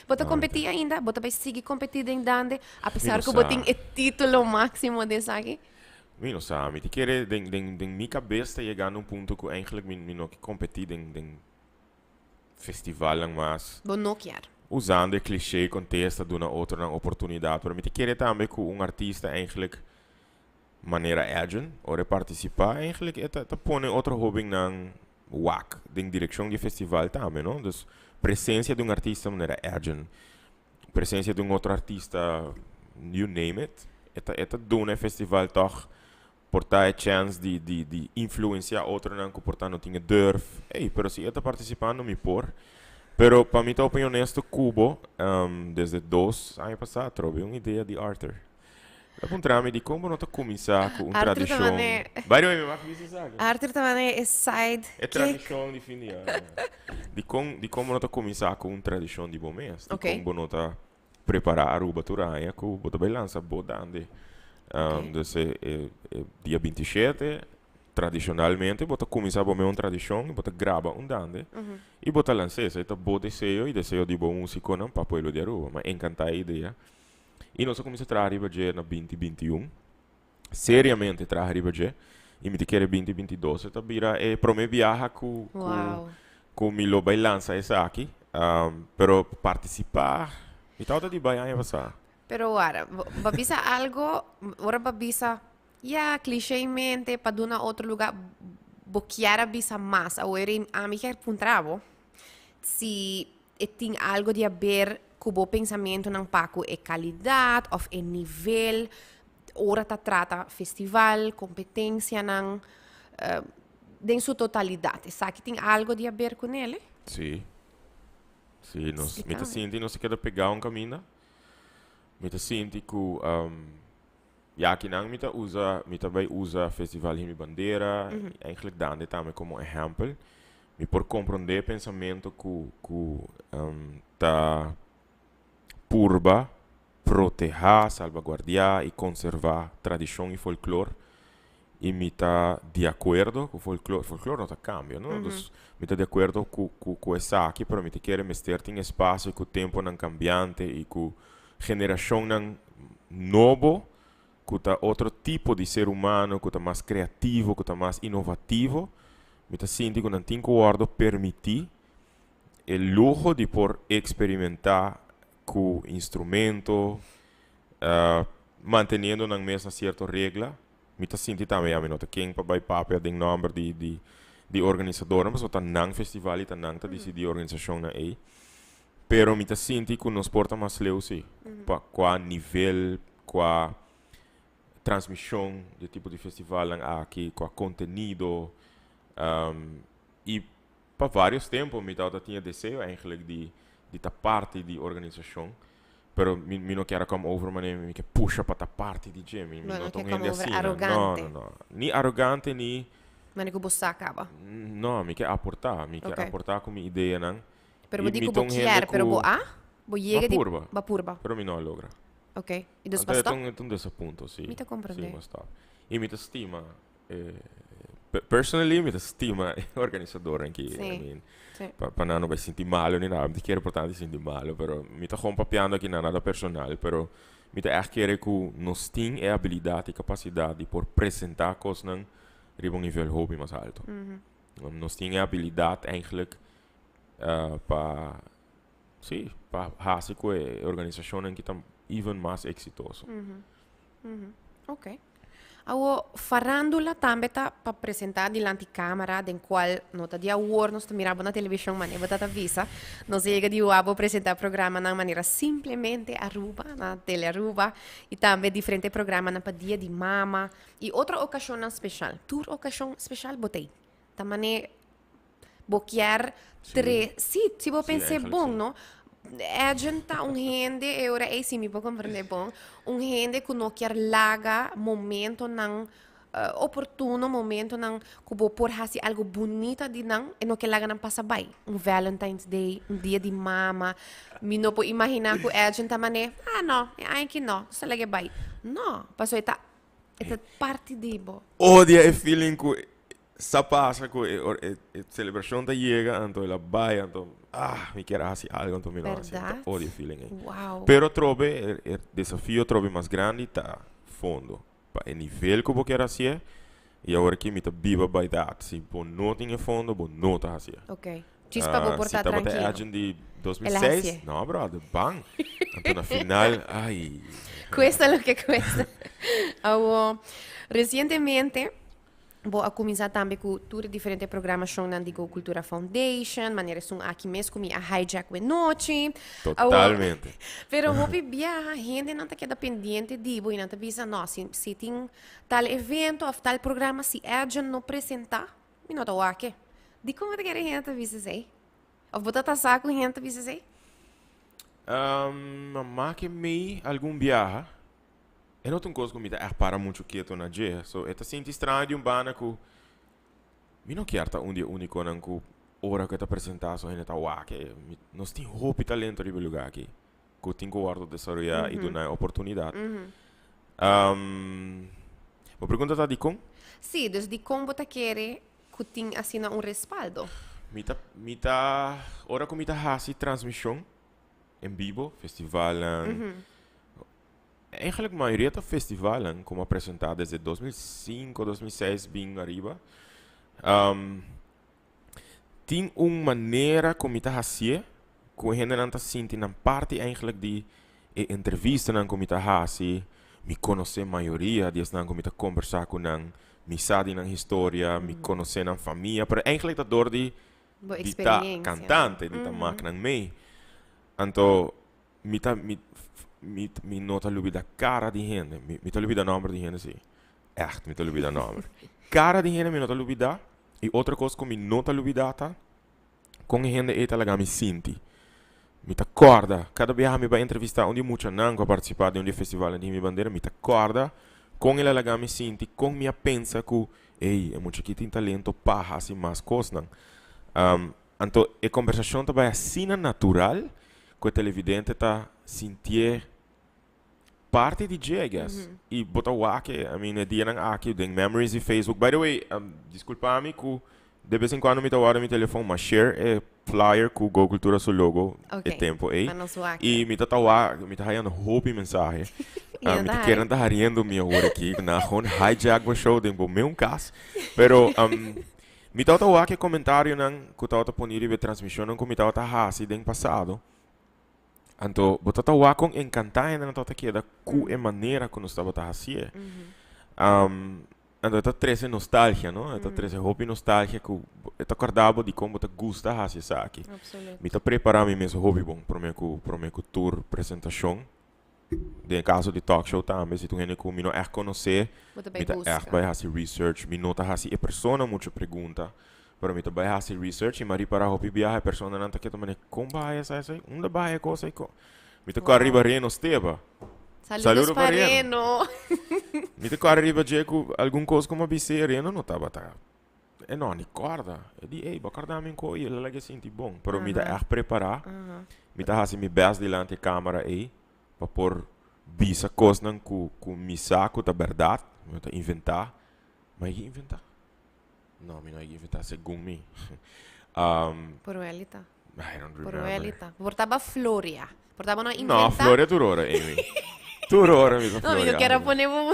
Bo ta kompetí ainda? Bo ta bai sigui kompetí den dande apesar ku bo tin e título máksimo den esaki? Mi no sa. Mi ta kere den den den mi kabes ta yegando un punto ku eigentlik mi mi no ke kompetí den den festivalnan mas. Bo no kier. Usando e cliché kontesta duna otronan oportunidat, pero mi ta kere tambe ku un artista eigentlik Manera Edjean, ora e partisipá, eigenlijk e ta ta pone otro hóbennan wak den direkshon di e festival tambe, no? Dus presensia di un artista manera Edjean, presensia di un otro artista, you name it, e ta e ta duna e festival tòg por ta e chèns di di di influensiá otronan ku por ta no tin e durf. Ey, pero si e ta partisipando mi por. Pero pa mi ta opinion honesto ku bo, desde dos aña pasá atrobe un idea di Arthur. Ta puntra mi dikon bo no ta kuminsá ku un Arthur ta tradishon. mane. By the way, mi mag bisa esaki. Arthur ta mane e side E kick. tradishon di fin di aña. Dikon, dikon bo no ta kuminsá ku un tradishon di bo mes? Ok. Dikon bo no ta prepará Aruba tur aña ku bo ta bai lansa bo dande? Ok. Dus e, e, e dia 27, tradishonalmente bo ta kuminsá bo mes un tradishon, bo ta graba un dande i bo ta lans'é. Esei ta bo deseo i deseo di bo músikonan pa pueblo di Aruba. Mi a enkantá e idea. I nos a kuminsá traha riba dje na 2021. Seriamente traha riba dje. I mi ta kere 2022 e ta bira e promé biaha ku ku Wow. ku mi lo bai lansa esaki. Pero partisipá, mi tabata di bai aña pasá. Pero wara, bo bo a bisa algo, ora bo a bisa, ya, clichémente, pa duna otro lugá, bo kier a bisa mas. Awor ami kier puntra bo si E tin algo di haber ku bo pensamentunan pa ku e kalidat òf e nivel ora ta trata festival, kompetensianan, den su totalidat. Esaki tin algo di haber ku nele? Sí. Sí, nos, mi ta sinti nos ta keda pegá un kaminda. Mi ta sinti ku ya akinan mi ta usa, mi ta bai usa Festival Himno y Bandera, eigenlijk dande tambe komo ehèmpel. Mi por komprondé e pensamentu ku ku ta purba protehá, salbaguardiá i konservá tradishon i folklor. I mi ta di akuerdo ku folklor, folklor no ta kambia, no? Dus mi ta di akuerdo ku ku ku esaki, pero mi ta kere mester tin espasio ku temponan kambiante i ku generashonnan nobo ku ta otro tipo di ser humano, ku ta mas kreativo, ku ta mas inovativo, mi ta sinti ku nan tin ku wòrdu permití e luho di por eksperimentá ku instrumento, manteniendo nan mes na sierto regla. Mi ta sinti tambe, ya mi no ta ken pa bai papia den nòmber di di di organisadornan, pasobra ta nan festival i ta nan ta disidí organisashonnan ei. Pero mi ta sinti ku nos por ta mas leu si, pa kua nivel, kua transmishon di e tipo di festivalnan aki, kua kontenido. I pa vários tempu mi tabata tin e deseo eigenlijk di di ta parti di organisashon, pero mi mi no kier a come over manera mi ke pusha pa ta parti di dje. Mi mi Bo no no ta ke un come hende over asina. No, arogante. no, no. Ni arogante ni. Manera ku bo sa kaba. No, mi ke aportá. Mi ke Oké. aportá ku mi ideanan. Pero I bo di mi ku ta bo un hende kier, pero bo ku a? Bo yega Bo di purba. Bo purba. Pero mi no a logra. Ok. I dus Anto bo e ta stop? un e ta un desapunto, si. Mi ta Si, comprende. mi a stop. I mi ta stima e personally mi ta stima e organisadornan aki. Si. I mean, Si. pa pa nan no bai sinti malo ni nada. Mi ta kere por tantu sinti malo, pero mi ta gewoon papiando aki na nada personal, pero mi ta ègt kere ku nos tin e abilidat i kapasidat di por presentá kosnan riba un nivel hopi mas alto. Nos tin e abilidat eigenlijk pa, sí, pa hasi ku e organisashonnan ki ta even mas eksitoso. Ok. Awo, farándula tambe ta pa presentá dilanti kámara den kual no ta di awor nos ta mira bo na televishon manera bo ta ta bisa. Nos a yega di wak bo presentá programanan manera Simplemente Aruba na Telearuba i tambe diferente programanan pa Dia di Mama i otro okashonnan speshal. Tur okashon speshal bo ta ei. Ta mane Bo kier tre, sí, si bo pens'é bon, no? Edjean ta un hende, e ora ei si mi por comprendé bon, un hende ku no kier laga momentonan oportuno, momentonan ku bo por hasi algo bunita di nan, e no kier laga nan pasa bai. Un Valentine's Day, un dia di mama, mi no por imaginá ku Edjean ta manera, ah no, e aña aki no, nos ta laga e bai. No, pasobra e ta, e ta parti di bo. Odia e feeling ku. Sa pasa ku e or e e selebrashon ta yega anto el a bai anto ah mi kier a hasi algo anto mi no hasi. Mi ta Berdad? odia e feeling ei. Wow. Pero atrobe e e desafio atrobe mas grandi ta fondo. Pa e nivel ku bo kier hasié y awor aki mi ta biba by that. Si bo no tin e fondo bo no ta hasié. Ok. Djis pa bo por Si ta tabata e trankilo. agent di dos mil El a seis, hasié. no brother, ban. Anto na final, ay. Cuesta lo que cuesta. Awo, recientemente Bo a kuminsá tambe ku tur e diferente programashonnan di Go Cultura Foundation, manera esun aki mes ku mi a hijack wenochi. Totalmente. Pero hopi biaha hendenan ta keda pendiente di bo i nan ta bisa, no, si si tin tal evento òf tal programa, si Edjean no presentá, mi no ta wak e. Dikon bo ta kere hende ta bisa esei? Òf bo ta ta sa ku hende ta bisa esei? A make mi algun biaha. E no ta un kos ku mi ta ègt para muchu ketu na dje. So, e ta sinti straño di un banda ku mi no kier ta un di e únikonan ku ora ku e ta presentá so hende ta wak e. Mi, nos tin hopi talento riba e lugá aki ku tin ku wòrdu desaroyá i duna e oportunidat. Bo pregunta ta dikon? Sí, dus dikon bo ta kere ku tin asina un respaldo? Mi ta, mi ta, ora ku mi ta hasi transmishon en bibo, festivalnan, Eigenlijk mayoria ta festivalnan ku mi a presentá desde 2005, 2006 bin ariba. Tin un manera ku mi ta hasié ku e hendenan ta sinti nan parti eigenlijk di e entrevistanan ku mi ta hasi. Mi konosé mayoria di esnan ku mi ta kombersá ku nan, mi sa di nan historia, mi konosé nan famia, pero eigenlijk ta dor di Bo di ta experiencia. kantante, di ta mak nan mei. Anto Mi ta, mi, mi, mi no ta lubida cara di hende. Mi, mi ta lubida nomber di hende, sí. Echt, mi ta lubida nomber. Cara di hende mi no ta lubida. Y otro cos cu mi no ta lubida ta con e hende ey ta laga mi sinti. Mi ta corda, cada biaha mi bay entrevista un di e muchanan cu a participa den un di e festivalnan di Mi Bandera, mi ta corda con el a laga mi sinti, con mi a pensa cu, ey, e mucha aki tin talento pa haci mas cosnan. Anto e kombersashon ta bai asina natural ku e televidente ta sintié parti di dje, I guess. I bo ta wak e, I mean, e dianan aki den memories di Facebook. By the way, diskulpa mi ku de bes en kuando mi ta wòrdu mi telefon, m'a share e flyer ku Go Cultura su logo e tempu ei. Pa nos wak. I mi ta ta wak, mi ta hayando hopi mensahe. Mi ta kere nan ta hariendo mi awor aki, nan a gewoon hijack bo show den bo meun kas. Pero, Mi tabata wak e comentarionan cu tabata poni riba e transmisionnan cu mi tabata haci den pasado. Anto bo tabata wak con encanta hendenan tabata keda cu e manera cu nos tabata hacié. Anto e ta trece nostalgia, no? E ta trece hopi nostalgia cu e ta corda bo dicon bo ta gusta haci esaki. Mi ta prepara mi mes hopi bon prome cu prome cu tur presentacion. Den e caso di talk show tambe, si ta un hende cu mi no echt conoce, Bo ta bai mi ta busca. echt bai haci research. Mi no ta haci e persona mucho pregunta, pero mi ta bai haci research y mi a ripara hopi biaha e personanan ta keda manera, con bo a haya sa esey? Unda bo a haya e cosa ey? Con? Mi ta kore Wow. riba Reno Steba. Saludos Saludo pa pa Reno. Reno. Mi ta kore riba dje cu algun cos cu mi a bis'é, Reno no tabata E no ni corda. E di, ey, bo corda mi un co? Y el a laga sinti bon. Pero mi ta echt prepara. Mi ta haci mi best dilanti e camera ey pa por bisa cosnan cu, cu mi sa cu ta berdad. Mi no ta inventa. Mi a yega inventa? No, mi no a yega inventa, segun mi. Por welita. I don't Por remember. welita. Por taba floria. Por taba no inventa. No, floria tur ora, Amy. Tur ora mi ta No, mi floria no kier a algo. pone bo.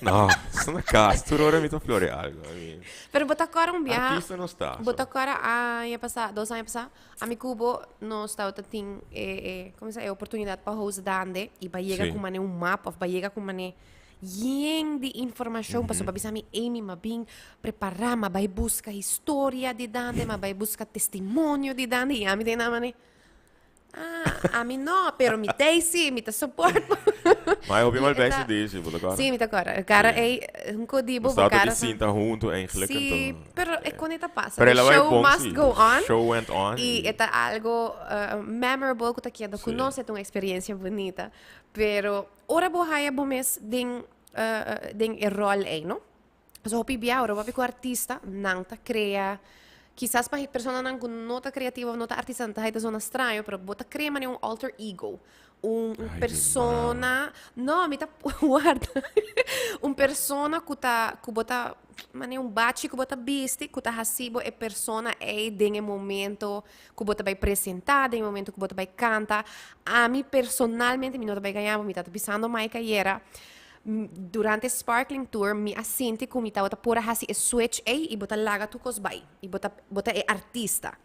No, esta na cas. Tur ora mi ta floria algo. I mean, Pero bo ta cora un biaha. Artista no sta, Bo so. ta cora aña pasa, dos aña pasa, ami cu bo nos tabata tin e, e, como se e oportunidad pa host Dande y ba yega Sí. cu mane un map of ba yega cu mane yen di informacion pasobra ba bisa mi Amy m'a bin prepara, m'a bai busca historia di Dande, m'a bai busca testimonio di Dande y ami den nan mane Ah, ami no, pero mi tei si, mi ta support. Maar hopi mal Y bij eta- se deze, bo ta kora? Sí, mi ta kora. Cara Sí. ei, un codibo, Nos bo tabata cara di sinta hunto eigenlijk. Sí, enton- pero e con eta pasa. Pero The el a bai show bon, must sí. go on. Show went on. Y e ta algo memorable cu ta keda cu Sí. nos, e ta un experiencia bunita. Pero ora bo haya bo mes den, den e rol ei, no? Pasobra hopi bia ora bo papia cu artista, nan ta crea. Kisas pa personanan ku no ta kreativo of no ta artista nan ta haita zona straño, pero bo ta krea manera un alter ego. Un Ay, mi persona, no, mi ta warda. Un persona ku ta, ku bo ta, manera un bachi ku bo ta bisti, ku ta hasi bo e persona ei den e momento ku bo ta bai presentá, den e momento ku bo ta bai kanta. Ami personalmente, mi no ta bai gaña bo, mi ta bisando Mike ayera, Durante Sparkling Tour mi a sinti ku mi tabata por a hasi e switch ei i bo ta laga tur kos bai i bo ta bo ta e artista.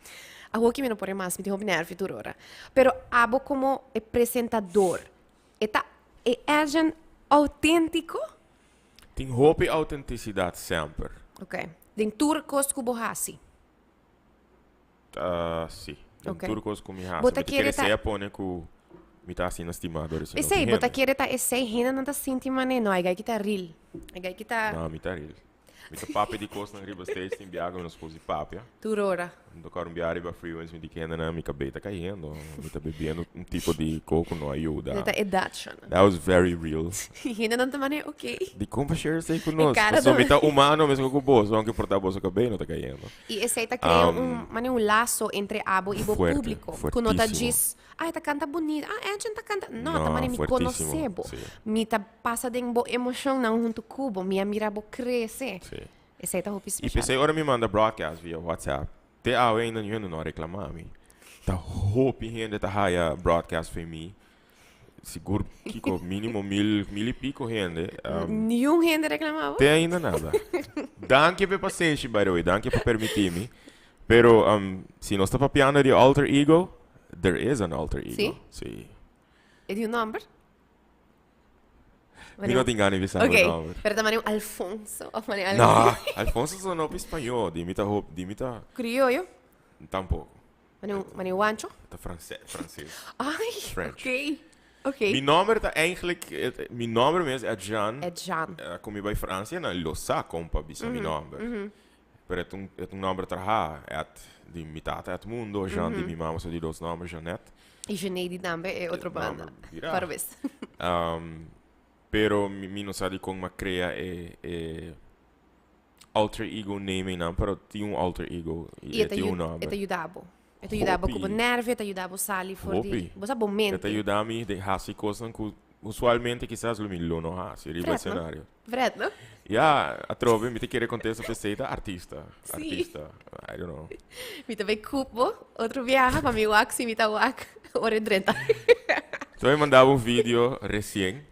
Awoki mi no por e mas, mi tin hopi nervio tur ora. Pero abo komo e presentador e ta e Edjean outéntiko? Tin hopi autentisidat semper. Ok. Den tur kos ku bo hasi? Ta si. Den Ok. tur kos ku mi hasi. Bo ta Mi ta kere kere ta sea pone ku mi ta asina stimá dor esei Esei, hopi bo ta hende. kere ta esei hendenan ta sinti manera, no, e gai ki ta real. E gai ki ta No, mi ta real. Mi ta papia di kosnan riba stage tin biaha ku mi no supos di papia. tur ora. Mi ta kòrda un biaha riba Freewinds mi di ku hendenan mi kabei ta kayendo. Mi ta bebiendo un tipo di kos ku no a yuda. E ta edat shona. That was very real. Hendenan ta manera, ok. Dikon pa share esei ku E nos? kara Pasobra ta mi ta humano meskos ku boso, aunke por ta boso kabei no ta kayendo. I esei ta krea un manera un laso entre abo i bo Fuerte, públiko. Ku no ta fuertísimo. djis, ah, e ta kanta bunita, ah, Edjean ta kanta. No, ta No, manera mi fuertísimo, konosé bo. sí. Mi ta pasa den bo emoshonnan huntu ku bo. Mi a mira bo krese. Sí. Esei ta hopi I speshal. p'esei ora mi manda broadcast via WhatsApp, te awe ainda niun hende no a reklamá mi. Ta hopi hende ta haya broadcast fo'i mi. Sigur kiko minimo mil, mil y pico hende. Um, Niun hende reclamaba? Te ainda nada. Danki p'e pasenshi, by the way. Danki pa permití mi. Pero um, si nos ta papiando di alter ego, there is an alter ego. Sí? Sí. E di un nomber? Mi no tin gana di bisa Ok, un nomber. pero ta mane un Alfonso of mane algo No, así. Alfonso sona hopi spañó. Di mi ta hop, di mi ta Criollo? tampoco. Mane un, mane un wancho? Ta franse, franses. Ay, French. ok. Ok. Mi nomber ta eigenlijk, eh, mi nomber mes Edjean. Edjean. Eh, kon mi bai Francia, nan lo sa kon pa bisa mi nomber. Pero et un, et un nomber traha. Et di mi tata Edmundo, Jean di mi mama, so di dos nomber, Jeanette. Y Jeanette tambe e otro banda. Nomber bira. Parabes. Pero mi, mi no sa di kon m'a crea e, e Alter ego naming nan, pero tin un alter ego y e e ta tin un e nomber. ta yuda bo. E ta yuda bo ku bo Hopi. nervio, e ta yuda bo sali for di Hopi. bo sa bo E ta mente. yuda mi den hasi kosnan ku usualmente kisas lo mi lo no hasi riba Fred, no? escenario. Fred, no? Ya, atrobe mi ta kere kontesta p'esei ta artista. Sí. Artista, I don't know. Mi ta bai kup bo otro biaha pa mi wak si mi ta wak ora e drenta. So mi mandaba un video resien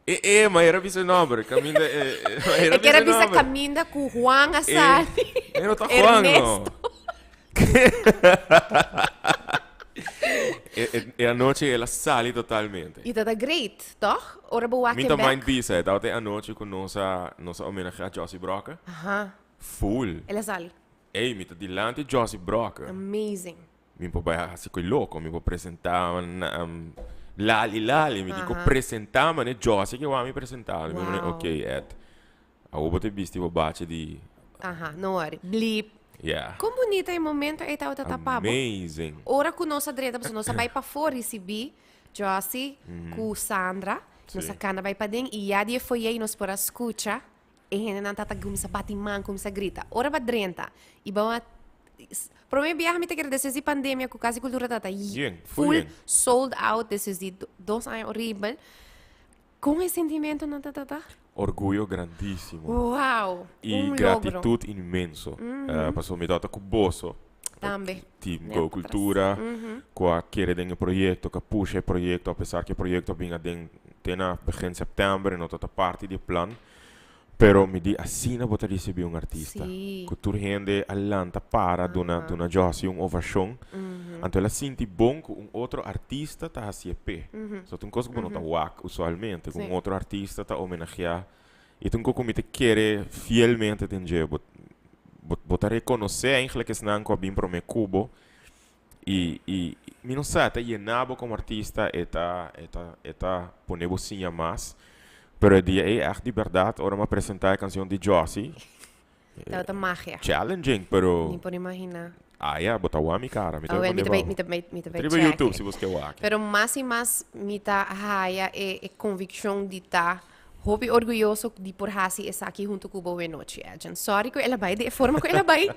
E e, ma era bisa nomber. Caminda e, e, ma era E quiere bisa bisa nomber. caminda cu Juan a E, sali. e no ta Juan, no. Ernesto. E, e, e anochi el a sali totalmente. Y ta ta great, toch? Ora bo wak Mi e ta mind bek. bisa, e tabata e anochi cu nos a, nos a homenagea Josie Brokke. Aha. Full. El a sali. Ey, mi ta dilanti Josie Brokke. Amazing. Mi por bai hasi koe loko, mi por presentá um, lali lali, mi di ko presentá mane Josie ke wou mi presentá. Mi mane Wow. ok Ed, awo bo ta bisti bo bachi di Aha, no worry. Bliep. yeah. Kon bunita e momento ei tabata ta pa bo. Amazing. Ora ku nos a drenta, pasobra nos a bai pafó risibí Josie ku Sandra. Nos a Sí. kana bai paden i ya di e foyer nos por a skucha E hendenan ta ta kuminsá bati man, kuminsá grita. Ora ba drenta i bo a Promé biaha mi ta kere despues di pandemia ku Kas di Kultura ta ta Yen, full full yen. sold out despues di dos aña horibel. Kon e sentimentonan ta ta ta? Orguyo grandísimo. Wow! I Un logro. gratitut inmenso. Pasobra mi tabata ku boso. Tambe. Team Net Go atras. Cultura, ku a kere den e proyekto, ku a pusha e proyekto apesar ku e proyekto a bin aden te na begin sèptèmber e no tabata parti di e plan. Pero mi di asina bo ta risibí un artista. Sí. Ku tur hende a lanta para duna duna Jossy un ovashon. Anto el a sinti bon ku un otro artista ta hasié p'e. So ta un kos ku bo no ta wak usualmente, ku un otro artista ta homenageá. I ta un kos ku mi ta kere fielmente den dje. Bo bo bo ta rekonosé eigenlijk esnan ku a bin promé ku bo. I i mi no sa, e ta yena bo komo artista, e ta e ta e ta pone bo siña mas. Pero e dia ei ègt di bèrdat ora mi a presentá e kanshon di Jossy, Tabata magia. challenging, pero Ni por imaginá. ah ya, bo ta wak mi kara, mi ta Oh, bai wel, mi pone ta bai, bo. mi ta bai, mi ta bai Riba check YouTube e. si bo ke wak. Pero mas i mas mi ta haya e e konvikshon di ta. Hopi orguyoso di por hasi esaki hunto ku bo nochi, Edjean. Sorry ku el a bai di e forma ku el a bai,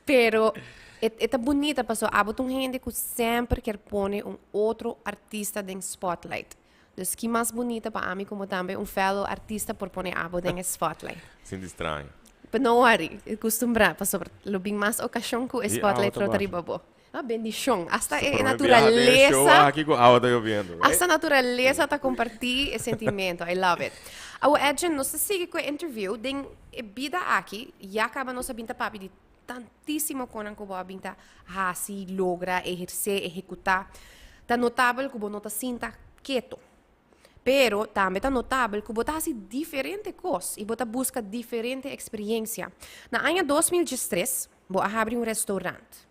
pero e ta bunita paso abo ta un hende ku semper kier pone un otro artista den spotlight. Dus ki mas bunita pa ami komo tambe un fellow artista por pone abo den e spotlight. Sinti straño. Pero no worry, kustumbrá pasobra lo bin mas okashon ku e spotlight lo ta riba bo. Ah, bendishon. Hasta e naturalesa. Aki ku awa ta lloviendo. Hasta naturalesa ta kompartí e sentimento. I love it. Awo Edjean, nos ta sigui ku e interview. Den e bida aki, ya kaba nos a bin ta papia di tantísimo konan ku bo a bin ta hasi, logra, ehersé, ehekutá. Ta notabel ku bo no ta sinta keto. Pero tambe ta notabel ku bo ta hasi diferente kos i bo ta buska diferente eksperiencia. Na aña 2013, bo a habri un restaurant.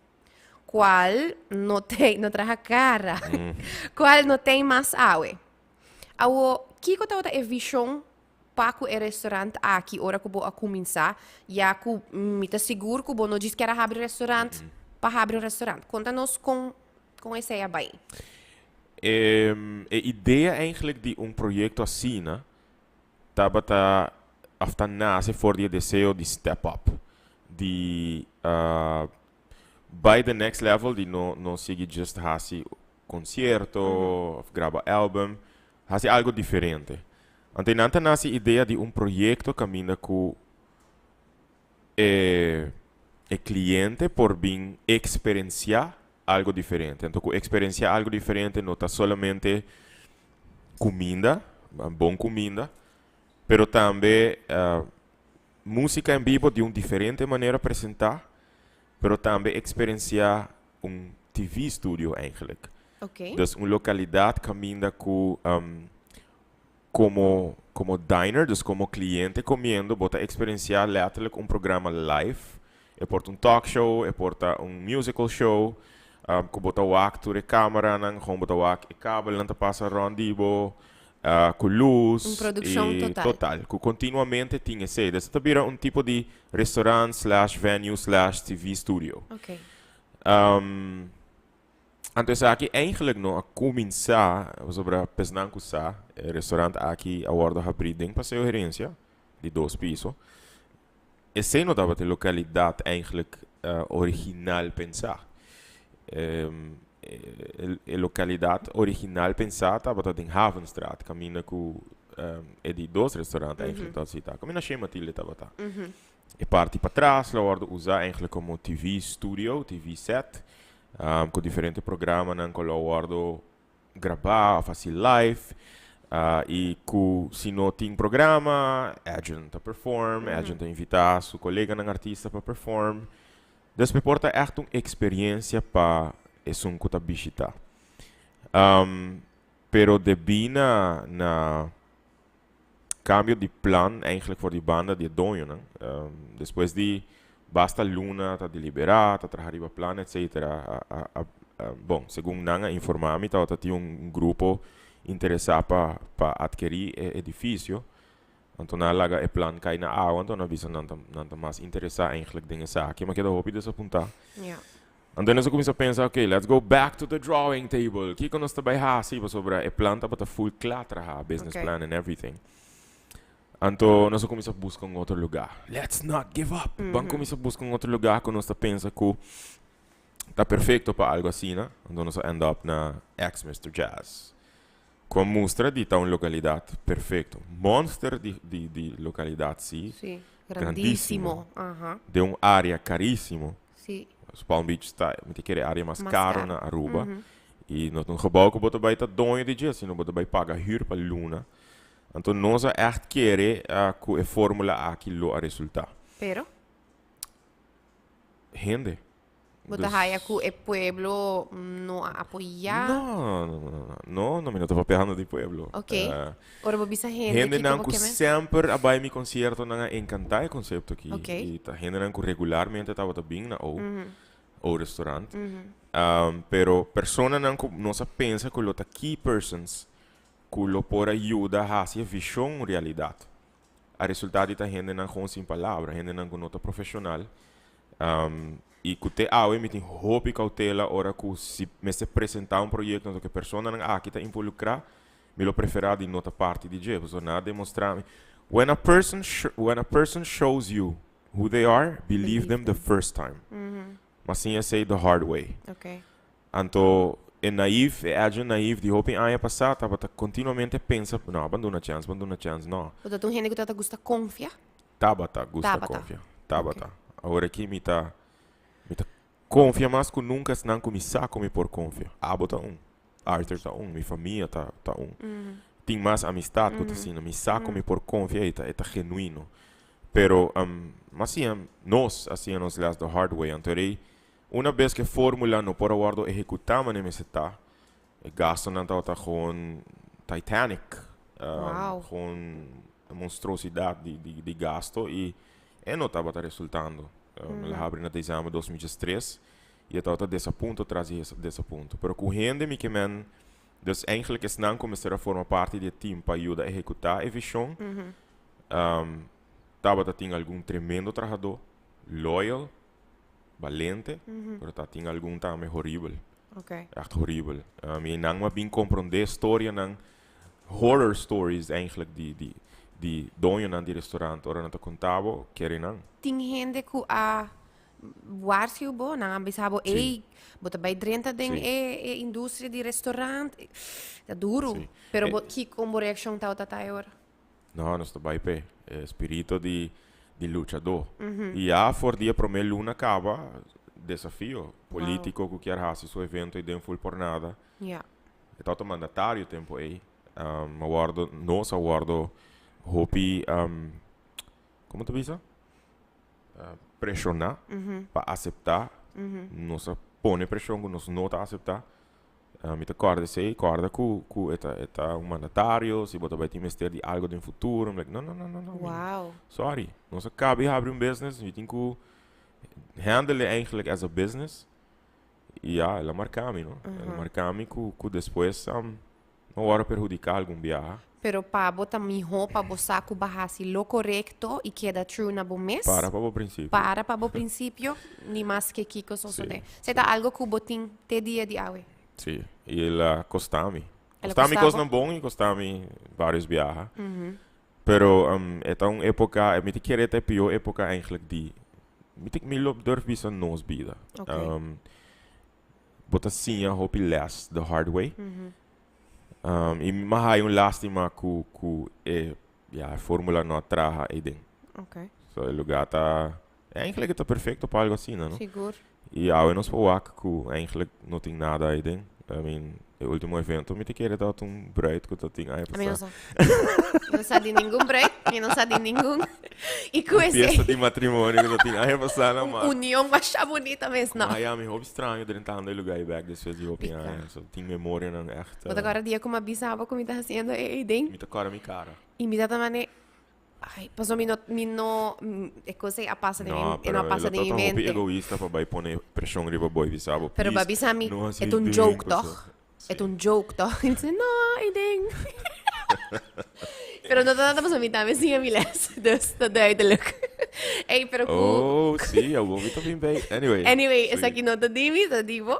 Cual no te, no traha cara. Cual no ten mas awe. Awo, kiko tabata e vision pa cu e restaurant aki ora cu bo a cuminsa? Ya cu mi ta sigur cu bo no djis kier a habri restaurant pa habri un restaurant. Conta nos con, con esey a bay. E, e idea eigenlijk di un proyecto asina tabata of ta nace for di e deseo di step up, di bay the next level, di no no sigui just haci concierto of graba album, haci algo diferente. Anto nan ta nace idea di un proyecto caminda cu e e cliente por bin experiencia algo diferente. Anto cu experiencia algo diferente no ta solamente cuminda, bon cuminda, pero tambe musica en vivo di un diferente manera presenta, pero tambe experiencia un TV studio eigenlijk. Dus un localidad caminda cu como, como diner, dus como cliente comiendo, bo ta experiencia letterlijk un programa live. E por ta un talk show, e por ta un musical show, cu bo ta wak tur e cameranan, gewoon bo ta wak e kabelnan ta pasa rond di bo, cu luz. Un produccion y total. Total, cu continuamente tin esey. Dus e ta bira un tipo di restaurant/venue/TV studio. Anto esaki eigenlijk no a cuminsa pasobra pesnan cu sa e restaurant aki a wordo habri den Paseo Herencia di dos piso. Esey no tabata e localidad eigenlijk original pensa. E localidad original pensa tabata den Havenstraat caminda cu e di dos restaurant eigenlijk tabata sita. Caminda Chez Mathilde tabata. E parti patras lo wordo usa eigenlijk como TV studio, TV set, cu diferente programanan cu lo wordo graba of haci live. Y cu si no tin programa, Edjean ta perform, Edjean ta invita su coleganan artista pa perform. Dus mi por ta echt un experiencia pa esun cu ta bishita. Pero debi na na cambio di plan eigenlijk for di banda di e doñonan. Despues di basta luna ta delibera, ta traha riba plan etcetera, a a a bon segun nan a informa mi tabata tin un grupo interesa pa pa adkeri e edificio, anto nan a laga e plan cay na awa anto nan a bisa nan ta nan ta mas interesa eigenlijk den esaki, mi a keda hopi desapunta. Anto nos a cuminsa pensa, ok, let's go back to the drawing table. Kico nos ta bay haci? Pasobra e plan tabata full cla traha, business plan and everything. Anto nos a cuminsa busca un otro lugar. Let's not give up. Ban cuminsa busca un otro lugar cu nos ta pensa cu ta perfecto pa algo asina. Anto nos a end up na ex Mister Jazz. Cu a mustra di ta un localidad perfecto. Monster di, di, di localidad, si. Si, grandísimo. Den un area carísimo. Si. Palm Beach ta, mi ta kere, area mas caro na Aruba. Y no ta un gebouw cu bo ta bay ta doño di dje, sino bo ta bay paga huur pa luna. Anto nos a echt kere cu e formula aki lo a resulta. Pero? Hende. Bo ta haya cu e pueblo no a apoya? No, no, no, no, no, no, mi no ta papiando di pueblo. Ok. Ora bo bisa hende, Hendenan kiko bo cu ke men? semper a bay mi conciertonan a encanta e concepto aki. Ok. Y ta hendenan cu regularmente tabata bin na O, O Restaurant. Pero personanan cu nos a pensa cu lo ta key persons cu lo por a yuda haci e vision un realidad. A resulta di ta hendenan gewoon sin palabra, hendenan cu no ta profesional. Y cu te awe mi tin hopi cautela ora cu si mester presenta un proyecto anto cu e personanan aki ta involucra. Mi lo prefera di no ta parti di dje, pasobra nan a demostra mi. When a person when a person shows you who they are, believe them the first time. M'a siña esei the hard way. Anto e naïef, e Edjean naïef di hopi aña pasá tabata continuamente pensa, no, ban duna chèns, ban duna chèns, no. Bo ta un hende ku tabata gusta konfia? Tabata gusta konfia, tabata. Awor aki mi ta, mi ta konfia mas ku nunka esnan ku mi sa ku mi por konfia. Abo ta un, Arthur ta un, mi famia ta ta un. Tin mas amistad ku ta asina, mi sa ku mi por konfia i ta e ta genuino. Pero m'a siña, nos a siña nos les the hard way, anto rei Una bes ku e fórmula no por a wòrdu ehekutá manera mester ta, e gastunan tabata gewoon Titanic, gewoon monstruosidat di gasto i e no tabata resultando. El a habri na desèmber 2013 i e tabata desapunto tras di desapunto. Pero ku hende mi ke men, dus eigenlijk esnan ku mester a forma parti di e team pa yuda ehekutá e vishon, tabata tin algun tremendo trahadó, loyal, balente, pero ta tin algun tambe horibel. Echt horibel. I nan a bin comprende storianan, horror stories eigenlijk di di di doñonan di restaurant ora nan ta conta bo, kere nan. Tin hende cu a waarschuw bo, nan a bisa bo, ey, bo ta bay drenta den e e industria di restaurant, ta duro. Pero bo kico bo reaccion tabata ta e ora? No, nos ta bai p'e e spirito di di luchadó. I ya for di e promé luna kaba, desafio polítiko ku kier hasi su evento ei den ful por nada. E tabata mandatario tempu ei. A wòrdu, nos a wòrdu hopi, komo ta bisa? Preshoná pa aseptá. Nos a pone preshon ku nos no ta aseptá. Mi ta kòrda esei, kòrda ku ku e ta e ta un mandatario, si bo ta bai tin mester di algo den futuro. I'm like, no, no, no, no, no. Wow. Sorry, nos a kaba di habri un business, mi tin ku handle e eigenlijk as a business. I ya, el a marka mi, no. El a marka mi ku ku despues no wòrdu perhudiká algun biaha. Pero pa bo ta mihó pa bo sa ku bo a hasi lo korekto i keda true na bo mes. Para pa bo prinsipio. Para pa bo prinsipio, ni maske kiko sosodé. Esei ta algo ku bo tin te dia di awe. Sí, i el a kosta mi. El a kosta mi kosnan bon i kosta mi vários biaha. Pero e ta un époka, mi ta kere e ta e pió époka eigenlijk di, mi ta, mi lo durf bisa nos bida. Bo ta siña hopi les the hard way. I mi a haya un lastima ku ku e ya e formula no a traha eiden. So e lugar ta eigenlijk e ta perfecto pa algo asina no. Sigur. I awe nos por wak ku eigenlijk no tin nada eiden. I mean e ultimo evento mi ta kere tabata un bruid ku ta tin aña Mi no pasá. sa. Mi no sa di ningun bruid, mi no sa di ningun. I ku Un esei. fiesta di matrimonio ku ta tin aña pasá na Un mar. union masha bunita mes no. Kuma ya mi hopi straño drentando e lugar ei bek despues di hopi Pika. aña. So tin memorianan echt. Bo ta kòrda dia ku mi a bisa bo ku mi ta hasiendo e ding? Mi ta kòrda mi kara. I mi ta mane, ai, pasobra mi no, mi no, e kos ei a pasa den mi, No, e no pero a pasa e den lo mi ta hopi mente. egoista pa bai pone preshon riba bo i bisa bo, Pero bo a please, bisa mi, no hasi e ta e un ding, joke pasobra. tòg? E ta un joke toch? Y dice, no, e ding. Pero no ta pasobra mi tambe siña mi les. Dus ta duidelijk. Ey, pero cu... Oh, sí, awor mi ta bin bij. Anyway. Anyway, sí. esaki no ta di mi, ta di bo.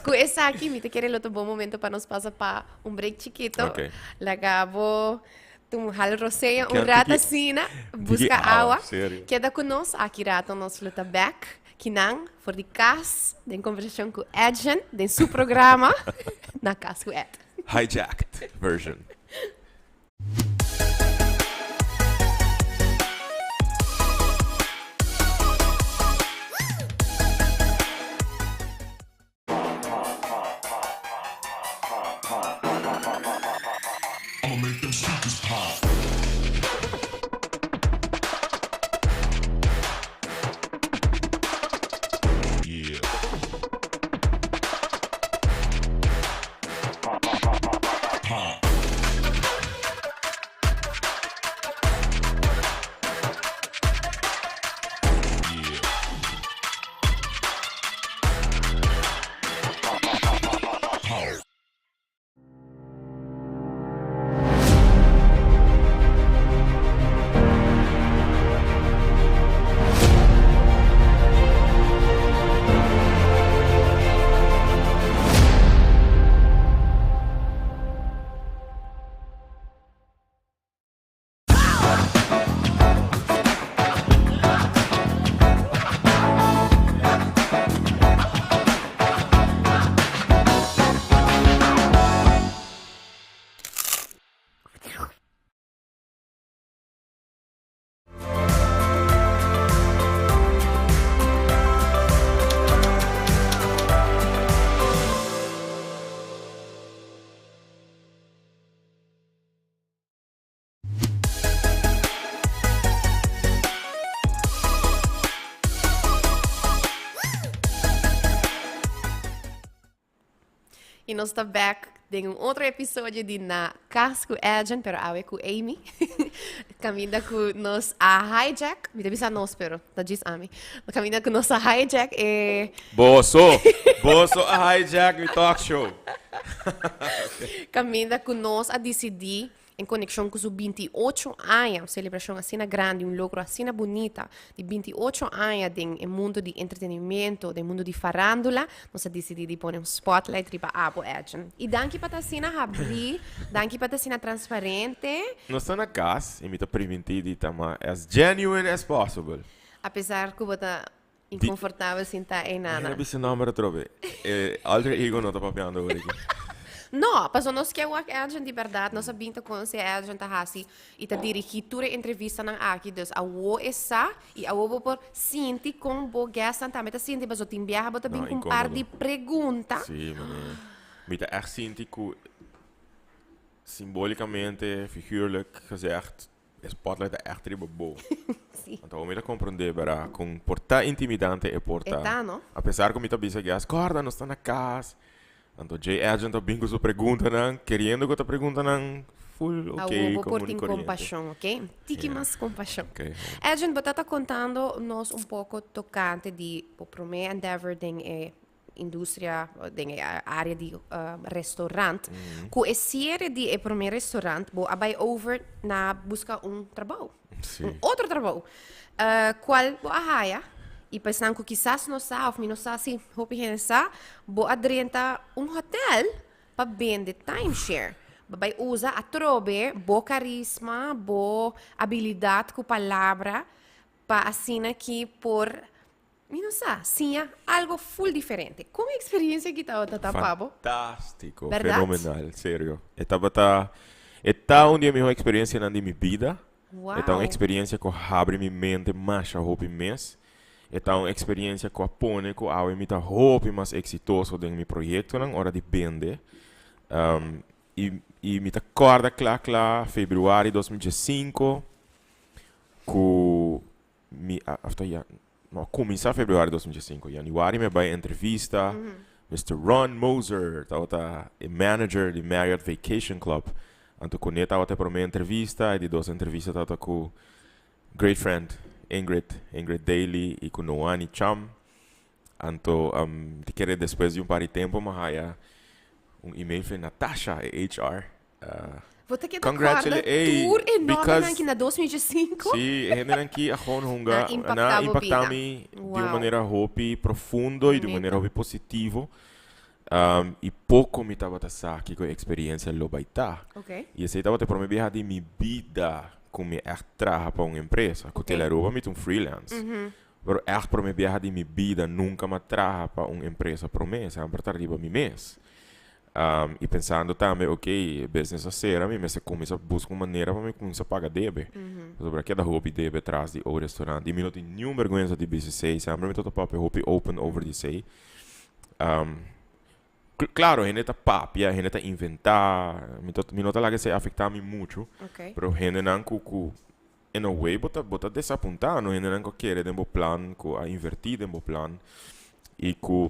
Cu esaki mi ta kere lo ta bon momento pa nos pasa pa un break chikito. Ok. Laga bo tuma hal rosea un Ken rato tiki- asina, tiki busca awa, awa. serio. Keda cu nos, aki rato nos lo ta back. Kinan for di kas den konversashon ku Edjean den su programa Na Kas ku Ed. Hijacked version. nos ta back den un otro episodio di Na Cas cu Edjean, pero awe cu Amy. Caminda cu nos a hijack, mi ta bisa nos pero ta djis ami. Caminda cu nos a hijack e Boso! Boso a hijack mi talk show. Caminda cu nos a dicidi En konekshon ku su 28 aña, un selebrashon asina grandi, un logro asina bunita di 28 aña den e mundu di entretenimiento, den mundu di farándula, nos a disidí di pone un spotlight riba abo, Edjean. I danki pa ta asina habrí, danki pa ta asina transparente. Nos ta na kas i mi ta primintí di ta mas as genuine as possible. Apesar ku bo ta Inconfortabel sinta ei nana. Mira bisa nomber atrobe. E alter ego no ta papiando awor aki. No, paso nos ke wak Edjean di berdad. Nos a bin ta conoce Edjean ta haci y ta dirigi tur e entrevistanan aki. Dus awo e sa y awo bo por sinti con bo guestnan tambe ta sinti. Paso tin biaha bo ta bin No, cu un par incomodo. di pregunta. Sí, mane. Mi ta echt sinti cu simbolicamente, figuurlijk gezegd, E spotlight ta echt riba bo. Sí. Anto mi ta comprende bera con por ta intimidante e por ta. E ta, no? A pesar cu mi ta bisa guest, corda nos ta na cas. Anto Jay Edjean ta bin cu su preguntanan, keriendo cu ta preguntanan full ok, Awo bo por comun y tin coriente. compasion, ok? Tiki Yeah. mas compasion. Ok. Edjean, bo ta contando nos un poco tocante di bo prome endeavor den e industria den e area di restaurant, ku e siere di e prome restaurant bo a bai over na buska un trabou. Sí. Un otro trabou. Kual bo a haya i pa esnan ku kisas no sa of mi no sa si hopi hende sa, bo a drenta un hotel pa bende timeshare. Bo bai usa atrobe bo karisma, bo abilidat ku palabra pa asina ki por Mi no sa, siña algo full diferente. Kon e experiencia aki tabata ta pa bo? Fantástico, Berdad? fenomenal, serio. E tabata, e ta un di e mihó experiencianan di mi bida. E ta un Wow. experiencia cu a habri mi mente masha hopi mes. E ta un experiencia cu a pone cu awe mi ta hopi mas exitoso den mi proyectonan ora di bende. I, i mi ta corda cla cla februari 2015 cu Mi a afta ya no a cuminsa februari 2015 januari mi a bay entrevista Mister Ron Moser tabata e manager di Marriott Vacation Club anto cune tabata e prome entrevista e di dos entrevista tabata cu great friend Ingrid Ingrid Daly y cu Noani Cham anto mi ta kere despues di un par di tempo mi a haya un email for Natasha e HR Bo ta keda kòrda tur e nòmbernan ki na 2005? Sí, e hendenan ki a gewoon hunga, nan a impactá mi di un manera hopi profundo i di un manera hopi positivo. I poko mi tabata sa kiko e eksperiencia lo bai ta. I esei tabata e prome biaha di mi bida ku mi ègt traha pa un empresa. Ku Telearuba mi ta un freelance. Pero ègt prome biaha di mi bida nunka mi a traha pa un empresa prome, semper ta riba mi mes. I pensando tambe, ok, e business a sera, mi mester cuminsa busca un manera pa mi cuminsa paga debe. Pasobra keda hopi debe tras di o restaurant. I mi no tin niun berguensa di bisa esey. Semper mi ta ta papia hopi open over di esey. Claro, hende ta papia, hende ta inventa. Mi ta, mi no ta laga esey afecta mi mucho. Pero hendenan cu, cu in a way bo ta, bo ta desapunta, no? Hendenan cu a kere den bo plan, cu a inverti den bo plan i cu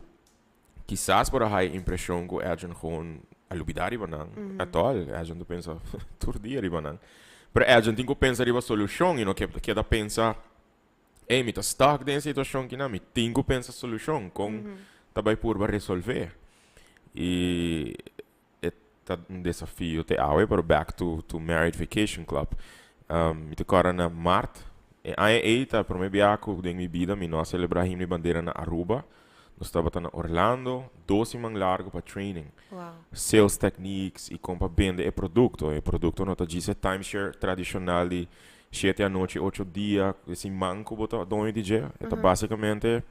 Kisas por a haya impresion cu Edjean gewoon a lubida riba nan. At all. Edjean ta pensa tur dia riba nan. Pero Edjean tin cu pensa riba solucion y no keda pensa, ey, mi ta stuck den e situacion kinan, mi tin cu pensa solucion con ta bay purba resolve. Y E ta un desafio te awe, pero back to to Marriott Vacation Club. Mi ta kòrda na mart e aña ei ta e promé biaha ku den mi bida mi no a selebrá Himno i Bandera na Aruba. Nos tabata na Orlando dos siman largu pa training. Sales techniques i kon pa bende e produkto. E produkto no ta djis e timeshare tradishonal di shete anochi, ocho dia, e siman ku bo ta doño di dje. E ta basikamente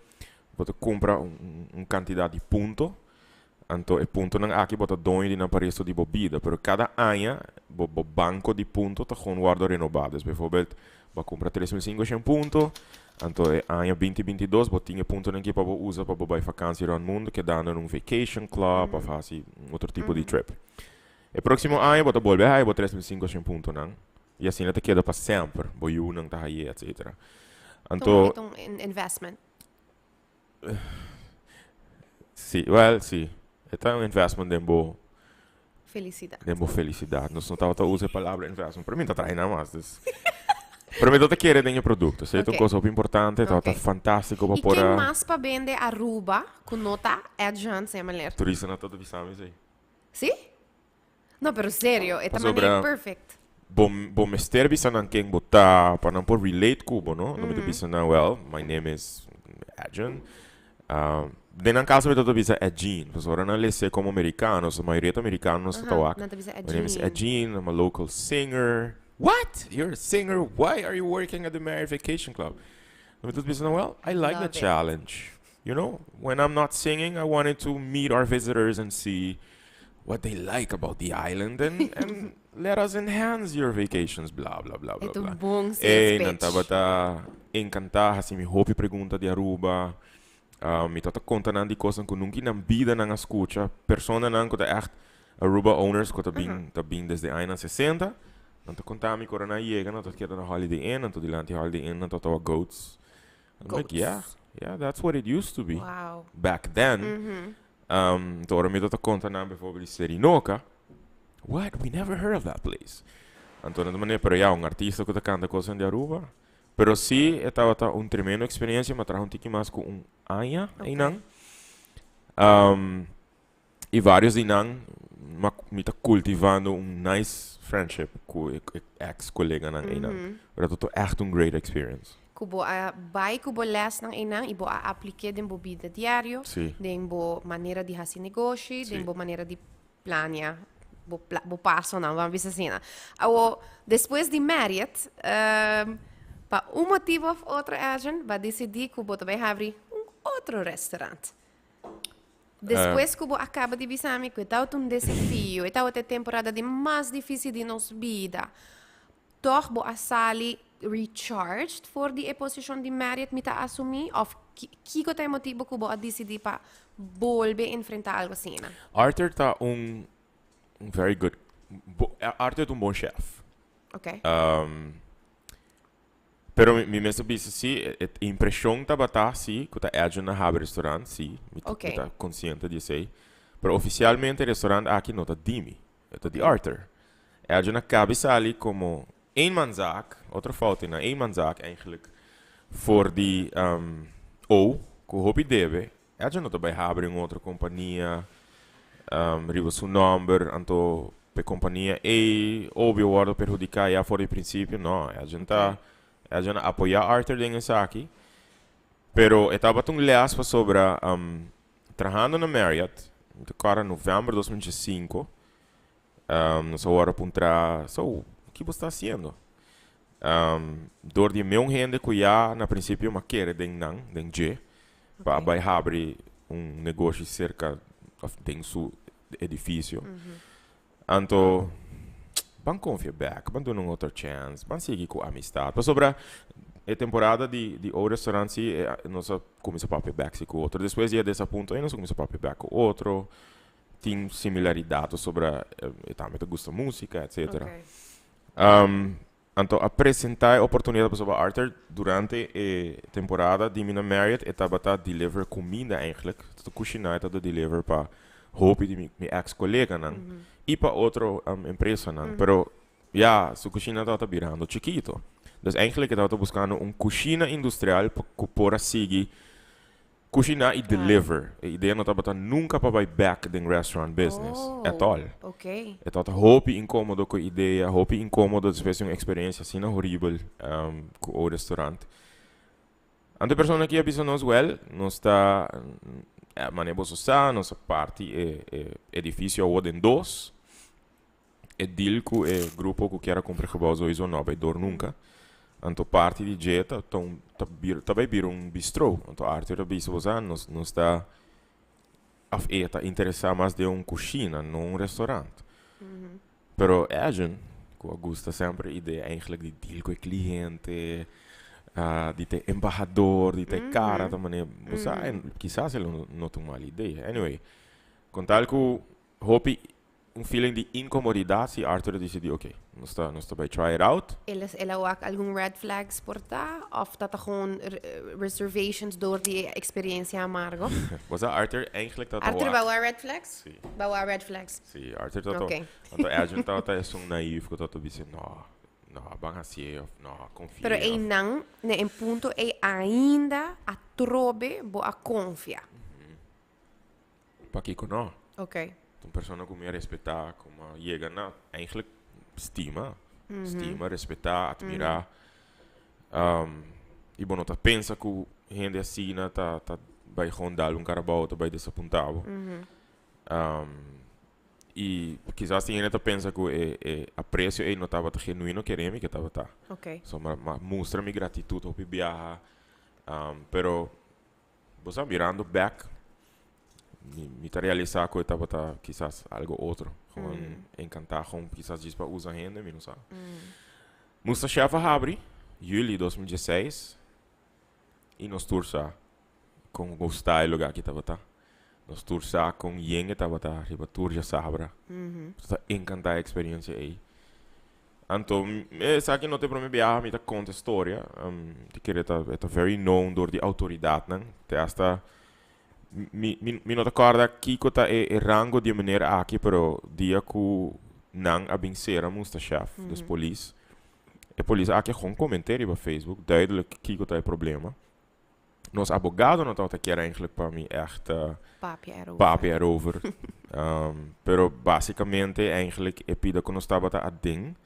bo ta kumpra un kantidat di punto. Anto e puntonan aki bo ta doño di nan pa resto di bo bida, pero cada aña bo bo banco di punto ta gewoon wordo renoba. Dus bijvoorbeeld bo a cumpra 3500 punto, anto e aña 2022 bo tin e puntonan aki pa bo usa pa bo bay vakantie rond mundo, kedando na un vacation club of haci un otro tipo di trip. E proximo aña bo ta bolbe haya bo 3500 puntonan y asina ta keda pa semper, bo yunan ta haye etcetera. Anto. Ta un investment. Sí, well, sí. E ta un investment den bo Felicidad. Den bo felicidad. Nos no tabata usa e palabra investment, pero mi ta trae nada mas. Dus. Pero mi ta kere den e producto. Esey ta un cos hopi importante, tabata fantastico pa Y por ken a. mas pa bende Aruba cu no ta Edjean Semeleer? Turista no ta bisa mi esey. Si? No, pero serio, e ta Pasobra manera perfect. bo mester bisa nan ken bo ta pa nan por relate cu bo, no? No mi ta bisa nan, well, my name is Edjean. Den nan caso mi ta bisa Edjean, pasobra ora nan lese como americano, so mayoria ta americano nos ta wak. Nan ta bisa My name is Edjean. Edjean, I'm a local singer. What? You're a singer? Why are you working at the Marriott Vacation Club? Mi ta bisa nan, well, I like the Love it. challenge. You know, when I'm not singing, I wanted to meet our visitors and see what they like about the island and let us enhance your vacations, bla, bla, bla, bla, E ta un bla. bon sales Ey, nan pitch. tabata encanta, haci mi hopi pregunta di Aruba. Mi tabata conta nan di cosnan cu nunca nan bida nan a scucha. Personanan cu ta echt Aruba owners cu ta bin, ta bin desde añanan 60. Nan ta conta mi cu ora nan yega, nan ta keda na Holiday Inn, anto dilanti Holiday Inn nan tabata wak goats. I'm like, Goats. Yeah, that's what it used to be. Back then. Anto ora mi tabata conta nan bijvoorbeeld di Serinoca, What? We never heard of that place. Anto nan ta manera, pero ya, un artista cu ta canta cosnan di Aruba. Pero si e tabata un tremendo experiencia, mi a traha un tiki mas cu un aña einan. Y varios di nan mi ta cultivando un nice friendship cu e ex coleganan einan. Pero ta echt un great experience. Cu bo a bay cu bo lesnan einan y bo a aplique den bo bida diario, den bo manera di haci negoshi, den bo manera di plania bo bo pasonan, vamos bisa asina. Awo, despues di Marriott, pa un motibo of otro Edjean, bo a dicidi cu bo ta bay habri un otro restaurant. Despues cu bo a caba di bisa mi cu e tabata un desafio, e tabata e temporada di mas dificil di nos bida, toch bo a sali recharged for di e posicion di Marriott mi ta asumi? Of kico ta e motibo cu bo a dicidi pa bolbe enfrenta algo asina? Arthur ta un very good, Arthur ta un bon chef. Pero mi mester bisa si, e impresion tabata si cu ta Edjean a habri restaurant, si, mi ta consciente di esey. Pero oficialmente e restaurant aki no ta di mi, e ta di Arthur. Edjean a cabi sali como eenmanszaak, otro fout ei nan, eenmanszaak eigenlijk, for di O, cu hopi debe. Edjean no ta bay habri un otro compania riba su nomber, anto p'e compania ey obvio wordo perhudica ya for di principio. No, Edjean ta, Edjean a apoya Arthur den esaki, pero e tabata un les pasobra trahando na Marriott, mi ta corda november 2005, nos a wordo puntra, so, ki bo sta haciendo? Dor di e meun hende cu ya na principio m'a kere den nan, den dje, pa a bay habri un negoshi cerca of den su edificio. Anto, ban confia bek, ban duna un otro chance, ban sigui cu amistad. Pasobra e temporada di di O Restaurant si, nos a cuminsa papia bek si cu otro. Despues di e desapunto ey nos a cuminsa papia bek cu otro. Tin similaridad pasobra e tambe ta gusta musica, etcetera. Anto a presenta e oportunidad pasobra Arthur durante e temporada di mi na Marriott e tabata deliver cuminda eigenlijk. E ta cushina e tabata deliver pa hopi di mi ex coleganan y pa otro empresanan. Pero ya su cushina tabata birando chikito. Dus eigenlijk e tabata buscando un cushina industrial pa cu por a sigui Kushiná i deliver. E idea no tabata nunka pa bai bek den restaurant business at all. E tabata hopi inkomodo ku e idea, hopi inkomodo despues di un eksperensia asina horibel ku o restaurant. Anto e persona aki a bisa nos, Wèl, nos ta, manera boso sa, nos a parti e edifisio awor den dos. E deal cu e grupo cu kier a cumpra e gebouw sowieso no a bay door nunca. Anto parti di dje ta ta un ta bir ta bay bira un bistro. Anto Arthur a bisa bo sa nos nos ta of e ta interesa mas den un cushina no un restaurant. Pero Edjean cu a gusta semper e idea eigenlijk di deal cu e cliente, di ta e embahador, di ta e cara ta manera bo sa kisas e lo no ta un mal idea. Anyway, con tal cu hopi. un feeling di incomodidad si Arthur a dicidi, ok, nos ta, nos ta bay try it out. El a, el a wak algun red flags por ta of ta ta gewoon reservations door di e experiencia amargo? Bo sa Arthur eigenlijk ta ta Arthur wak. ba wak red flags? Si. Ba wak red flags? Si, Arthur ta ta. Ok. Anto Edwin ta ta esun naïef cu ta ta bisa no, no, ban hacié of no, confia. Pero eynan, na e punto ey ainda atrobe bo a confia. Pakiko no? Ok. Ta un persona ku mi a respetá, ku mi a yega na eigenlijk stima. Stima, respetá, atmirá. I bo no ta pensa ku hende asina ta ta bai gewoon dal un karabou, ta bai desapuntá bo. I kisas tin hende ta pensa ku e e apresio ei no tabata genuino, kere mi ke tabata. Ok. So mi a mustra mi gratitut hopi biaha, pero Bo sa, mirando bek, mi, mi ta realisa ku e tabata kisas algo otro. Gewoon enkantá, gewoon kisas djis pa usa hende, mi no sa. Musta Chef a habri, juli 2016, i nos tur sa kon gustá e lugá aki tabata. Nos tur sa kon yen e tabata riba tur djasabra. Nos ta enkantá e eksperensia ei. Anto, esaki no ta e prome biaha mi ta konta e storia. Ta kere ta e ta very known dor di outoridatnan. Te hasta mi mi mi no ta kòrda kiko ta e e rango di e meneer aki, pero dia ku nan a bin sera Musta Chef, dus polis, e polis aki a kon koment'é riba Facebook duidelijk kiko ta e problema. Nos abogado no tabata kier eigenlijk pa mi echt Papia erover. papia erover. Pero basicamente eigenlijk e pida cu nos tabata aden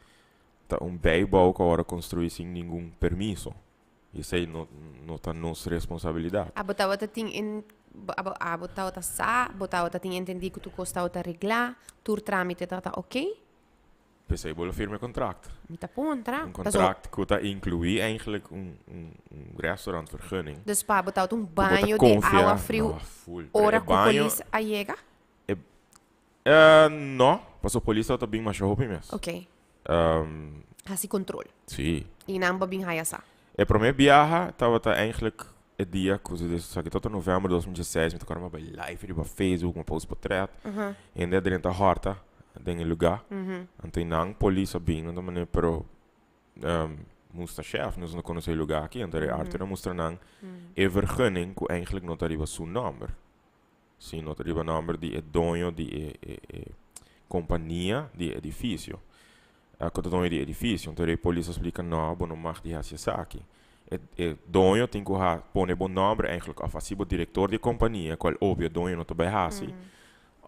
ta un bijbouw cu a worde construi sin ningun permiso. Y esey no, no ta nos responsabilidad. Abo tabata tin en, abo, abo tabata sa, bo tabata tin entendi cu tur cos tabata regla, tur tramite tabata ok? P'esei bo lo firma e kontrakt. Mi ta puntra. Un kontrakt ku ta inkluí eigenlijk un un un restaurantvergunning. Dus pa bo tabata un baño di awa friu ora ku polis a yega? E no, pasobra polis tabata bin masha hopi mes. Ok. Hasi kontrol. Si. I nan bo bin haya sa. E promé biaha tabata eigenlijk e dia ku esaki tabata novèmber 2016, mi ta kòrda mi a bai live riba Facebook, mi a post potret. Hende a drenta hòrta den e lugá. Anto i nan polis a bin, nan ta manera, pero mustra shèf, nos no konosé e lugá aki. Anto Arthur a mustra nan e vergunning ku eigenlijk no ta riba su nòmber. Sino ta riba nòmber di e doño di e e e kompania di e edifisio. Ku ta doño di e edifisio. Anto e polis a splika, No, bo no mag di hasi esaki. E e doño tin ku ha pone bo nòmber eigentlik òf hasi bo direktor di e kompania, kual obvio e doño no ta bai hasi,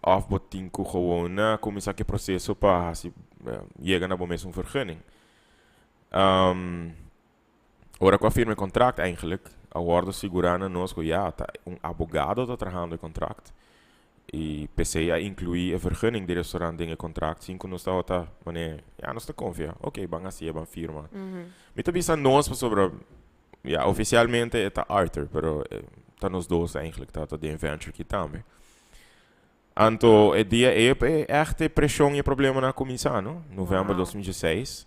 òf bo tin ku gewoon kuminsá ku e proseso pa hasi yega na bo mes un vergunning. Ora cu a firma e contract eigenlijk a wordo sigura na nos cu ya ta un abogado ta trahando e contract y p'esey a inclui e vergunning di restaurant den e contract sin cu nos tabata mane ya nos ta confia ok ban haci'e ban firma. Mi ta bisa nos pasobra ya oficialmente e ta Arthur pero ta nos dos eigenlijk ta ta den venture aki tambe. Anto e dia ey e echt e presion y e problemanan a cuminsa no, november 2016.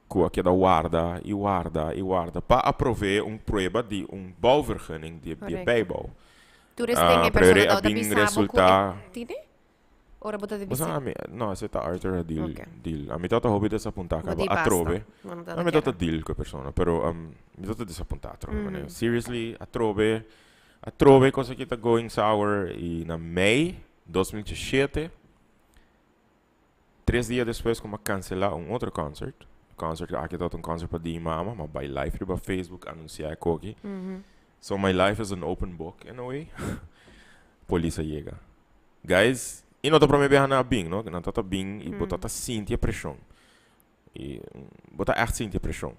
Ku a keda warda i warda i warda pa a provee un prueba di un bouwvergunning di e bijbouw. Tur esten e Pero persona a tabata bin bisa bo ku resulta e tine? Ora bo ta Bo sa bisa? ami, no, esei ta Arthur a deal, Ok. deal. Ami tabata hopi desapuntá Bo kaba di basta. atrobe. Bo no tabata Mi tabata kere. deal ku e persona, pero mi tabata desapuntá atrobe. Manera, seriously, atrobe, atrobe kos aki ta going sour i na mei 2017, Tres dia despues ku mi a kanselá un otro concert, concert aki tabata un concert pa di mama, mi a bai live riba Facebook anunsiá e koki. So my life is an open book in a way. Polis a yega. Guys, i no ta prome biaha nan a bin, no? Nan tabata bin i bo tabata sinti e preshon. I bo ta ègt sinti e preshon.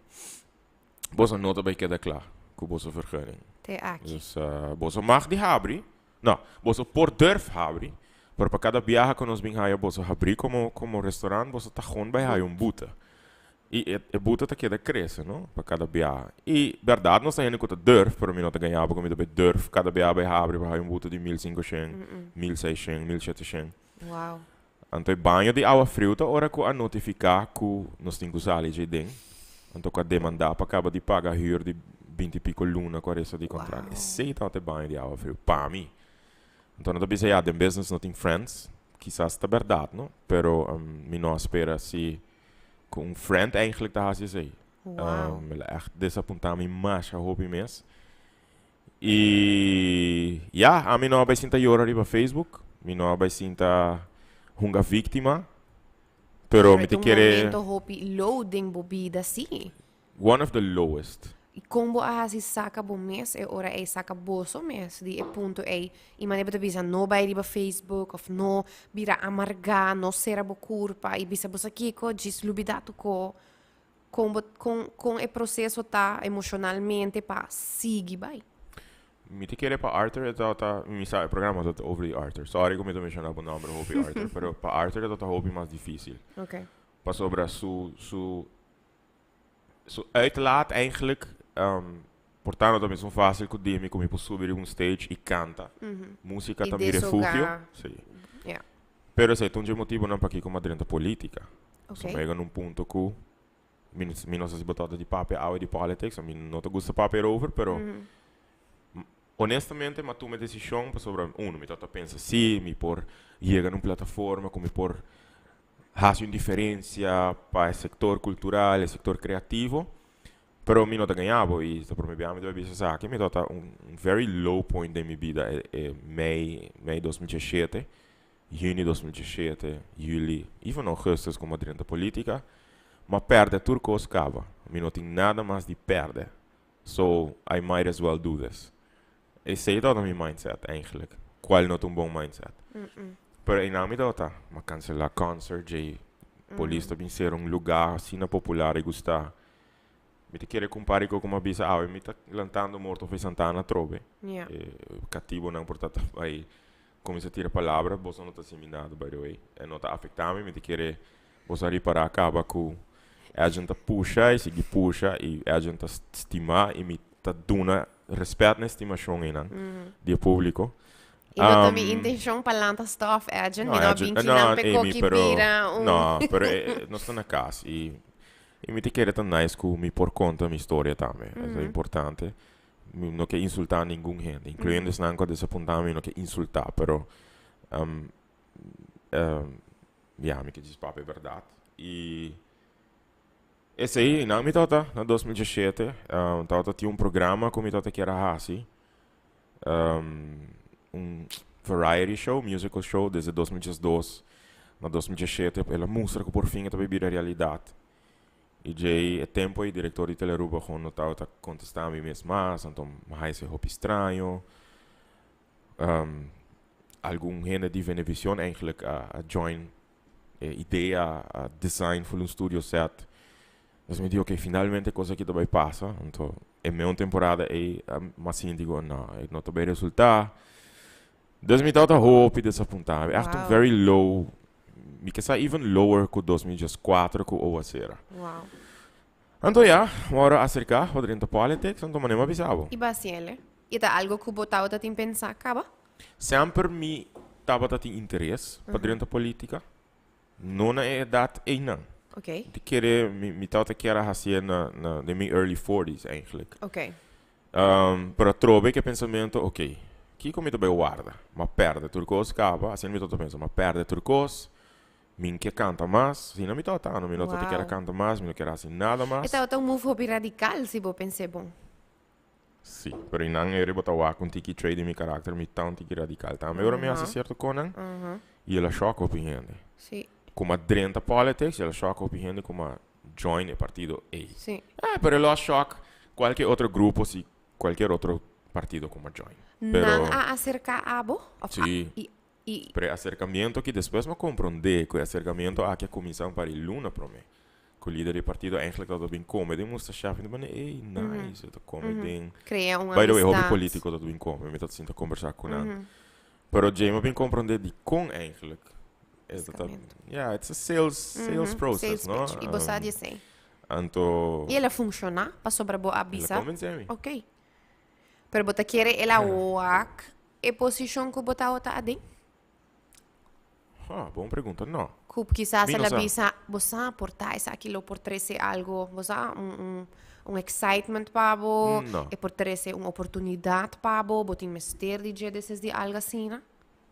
Boso no ta bai keda kla ku boso vergunning. Te aki. Dus boso mag di habri, no, boso por durf habri, pero pa kada biaha ku nos bin haya boso habri komo komo restaurant, boso ta gewoon bai haya un bute. I e e bute ta keda krese, no, pa kada biaha. I bèrdat nos ta hende ku ta durf, pero mi no ta gaña bo ku mi ta bai durf kada biaha bai habri pa haya un bute di 1500, 1600, 1700. Wow. Anto e baño di awa friu ta ora ku a notifiká ku nos tin ku sali dje den. Anto ku a demandá pa kaba di paga hür di binti piko luna ku a resta di kontrakt. Esei tabata e baño di awa friu pa mi. Anto nan ta bisa ya den business no tin friends. Kisas ta berdad, no? Pero mi no a spera si cu un friend eigenlijk ta haci esey. Wow. El a echt desapunta mi masha hopi mes. Y ya, ami no a bay sinta yora riba Facebook. Mi no a bay sinta hunga victima. Pero mi ta te kere. Un momento hopi low den bo bida, si. One of the lowest. I kon bo a hasi saka bo mes e ora ei, saka boso mes di e punto ei? I manera bo ta bisa no bai riba Facebook of no bira amargá, no sera bo kurpa i bisa bo sa kiko, djis lubidá tuko. Kon bo kon kon e proseso ta emoshonalmente pa sigui bai? Mi ta kere pa Arthur e tabata, mi sa e programa ta over di Arthur, sorry ku mi ta menshoná bo nòmber hopi Arthur, pero pa Arthur e tabata hopi mas difísil. Pasobra su su Su uitlaat eigenlijk por ta no ta mesun fácil ku dimi ku mi por subi riba un stage i kanta. Músika I ta mi refugio. desoga. Sí. Ja. Pero esei ta un dje motibunan pakiko mi a drenta polítika. Ok. So mi a yega na un punto ku mi mi no sa si bo tabata di papia awe di politics, mi no ta gusta papia erover, pero honestamente mi a tuma e desishon pasobra uno mi tabata pensa si mi por yega na un plataforma ku mi por hasi un diferencia pa e sector cultural, e sector creativo, pero mi no ta gaña bo y ta prome bia mi ta bay bisa esaki, mi tabata un very low point den mi bida e e mei mei 2017, juni 2017, juli, even augustus como a drenta politica, m'a perde tur cos caba, mi no tin nada mas di perde, so I might as well do this. Esei tabata mi mindset eigenlijk, cual no ta un bon mindset. Pero einan mi tabata, m'a cancela concert djei, polis ta bin cera un lugar asina popular y gusta. Mi ta kere cumpara cu como a bisa awe mi ta lantando morto for Santana atrobe. E catibonan por ta ta bay cuminsa tira palabra, boso no ta haci mi nada by the way. E no ta afecta mi, mi ta kere boso a ripara caba cu Edjean ta pusha y sigui pusha y Edjean ta stima y mi ta duna respet na e stimashon einan di e publico. Y no ta mi intencion pa lanta stof, Edjean. Mi no a bin kinan p'e koki bira un. No, pero nos ta na cas y mi ta kere ta nice cu mi por conta mi storia tambe. Eso ta importante. Mi no ke insulta ningun hende, incluyendo esnan cu a desapunta mi, mi no ke insulta, pero ya, mi ke djis papia e berdad. Y Esei, nan mi tabata na 2017, tabata tin un programa ku mi tabata kier a hasi, un variety show, musical show, desde 2012 na 2017 el a mustra ku por fin e ta bay bira realidat. I djei e tempo ei direktor di Telearuba gewoon no tabata kontestá mi mes mas, anto mi a hasi hopi straño. Algun hende di Venevisión eigenlijk a join e idea a design full un studio set. Dus mi di ok, finalmente e cos aki ta bay pasa. Anto e meun temporada ey mi a sinti cu no, e no ta bay resulta. Dus mi tabata hopi desapunta. Echt un very low, mi ke sa even lower cu 2014 cu oa cera. Wow. Anto ya, mi ora acerca pa drenta politics, anto manera mi a bisa bo. Y basiele? Y ta algo cu bo tabata tin pensa caba? Semper mi tabata tin interes pa drenta politica, no na e edad eynan. Ok. Mi kere, mi, mi tabata kier a hacié na, na, den mi early forties eigenlijk. Ok. Pero atrobe ke pensamento, ok, kiko mi ta bay warda? M'a perde tur cos caba, asina mi tabata pensa, m'a perde tur cos, mi n'ke canta mas, asina mi tabata ando, mi no tabata kier a Wow. canta mas, mi no kier a haci nada E mas. tabata un move hopi radical si bo pens'é bon. Sí, pero i nan eri bo ta wak un tiki trait di mi karakter, mi ta un tiki radikal tambe ora mi hasi sierto konan i el a shòk hopi hende. Sí. Ku a drenta politics, el a shòk hopi hende ku a join e partido ei. Sí. Eh, pero el lo a shòk kualke otro grupo si kualkier otro partido ku a join. Pero Nan a aserká abo? Of a Sí. i i. Pero e aserkamiento aki despues mi a komprondé ku e aserkamiento aki a kuminsá un par di luna promé. Ku lider di partido eigenlijk tabata bin kome den mustra shef mi ta pone ey nice e ta kome den Crea un by the way hopi amistad. politico ta bin kome mi ta sinta kombersá ku nan pero djei mi a bin komprondé dikon eigenlijk e ta ta Aserkamentu. yeah it's a sales sales process Sales no pitch y bo sa di esei. Anto Y el a funciona pasobra bo a el a bisa konvensé mi. Ok. Pero bo ta kere el a wak e posishon ku bo tabata aden? Ha, bon pregunta. No. Ku kisas Mi el no a sa. bisa, bo sa por ta esaki lo por trese algo, bo sa, un, un, un excitement pa bo, No. e por trese un oportunidat pa bo, bo tin mester di dje despues di algo asina?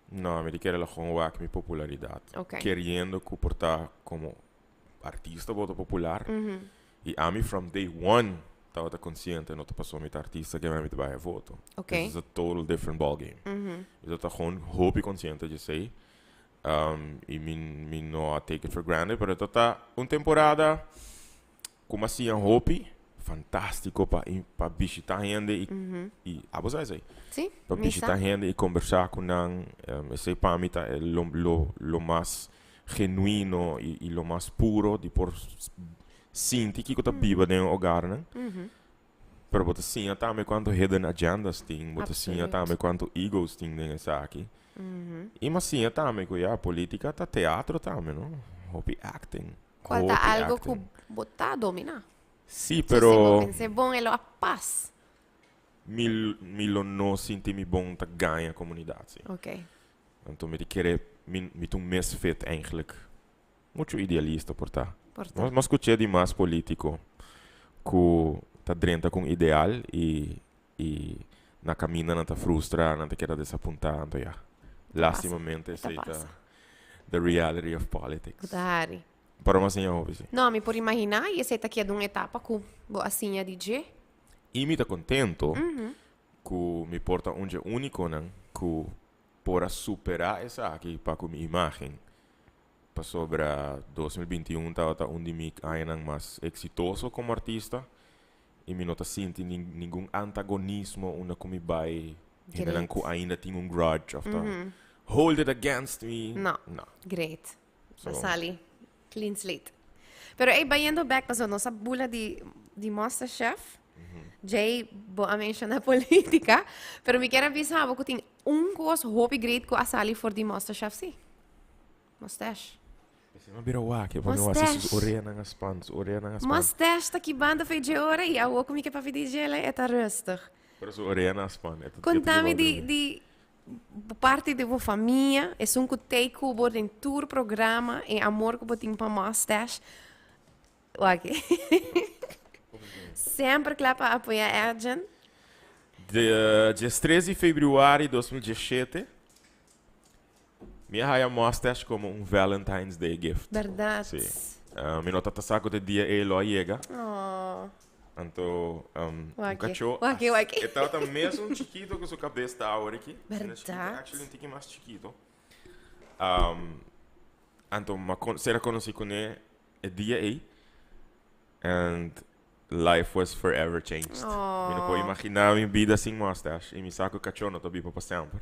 No, mi di kere lo gewoon wak mi popularidad. Ok. Keriendo ku por ta como artista bo ta popular. Y ami from day one tabata consciente no ta paso mi ta artista ke mi ta bai e voto. Ok. This is a total different ball game. Mi ta gewoon hopi consciente djesey. Y mi mi no a take it for granted pero ta ta un temporada ku mi a siña hopi fantástiko pa pa bishita hende y y abo sa esey? Sí, Pa mi bishita sa. hende y kombersá ku nan esey pa mi ta e lo lo lo mas genuino y y lo mas puro di por sinti kiko ta biba den e hogarnan. Pero bo ta siña tambe kuantu hidden agendas tin, bo ta siña Absoluut. tambe kuantu egos tin den esaki. Y mi a siña tambe ku ya politica ta teatro tambe no, hopi acting, Cual ta hopi algo cu acting. bo ta domina. Sí, So, si bo pero pens'é bon e lo a pas. mi mi lo no sinti mi bon ta gaña comunidad sí. Ok. Anto mi ta kere mi mi ta un misfit eigenlijk. Mucho idealista por ta. Por ta. Nos mas scuché di mas politico cu ta drenta cu un ideal y y na caminda nan ta frustra, nan ta keda desapunta, anto ya. Ta pasa. Lastimamente Ta esey ta pasa. the reality of Cu ta politics. hari. Pero mi a siña hopi si. No, mi por imagina y esey ta keda un etapa cu bo a siña di dje. Y mi ta contento cu mi por ta un dje uniconan cu por a supera esaki pa cu mi imagen. Pasobra 2021 tabata un di mi añanan mas exitoso como artista y mi no ta sinti ningun antagonismo unda cu mi bay hendenan cu Great. ainda tin un grudge of ta hold it against me. No. No. Great. So. A sali clean slate. Pero ey, bayendo back, pasobra nos a bula di di MasterChef. Djey bo a menciona politica, pero mi kier a bisa bo cu tin un cos hopi great cu a sali for di MasterChef si. Mustache. Esei no bira wak, e pone wak si su Mustache. oreanan a span, su oreanan a span. Mustache ta ki banda fei dje ora y awo cu mi ke papia di djele e ta rustig. Pero su oreanan a span, e ta Contami di di bo parti di bo famia, esun cu tei cu bo den tur programa, e amor cu bo tin pa Mustache. Wak. Semper kla pa apoya Edjean. Djes tres di februari 2017. Mi a haya mustache como un Valentine's Day gift. Berdad. Sí. Mi no tata sa cu te dia ey lo a yega. Oh. Anto, un Wak-e. cacho Wak-e, wak-e. E tabata mesun chikito cu su cabes ta awor aki. Berdad. Actually un tiki mas chikito. Anto, mi a ser conoci cune e dia ey. And life was forever changed. Mi no por imagina mi bida sin mustache. Y mi sa cu cacho no ta biba pa semper.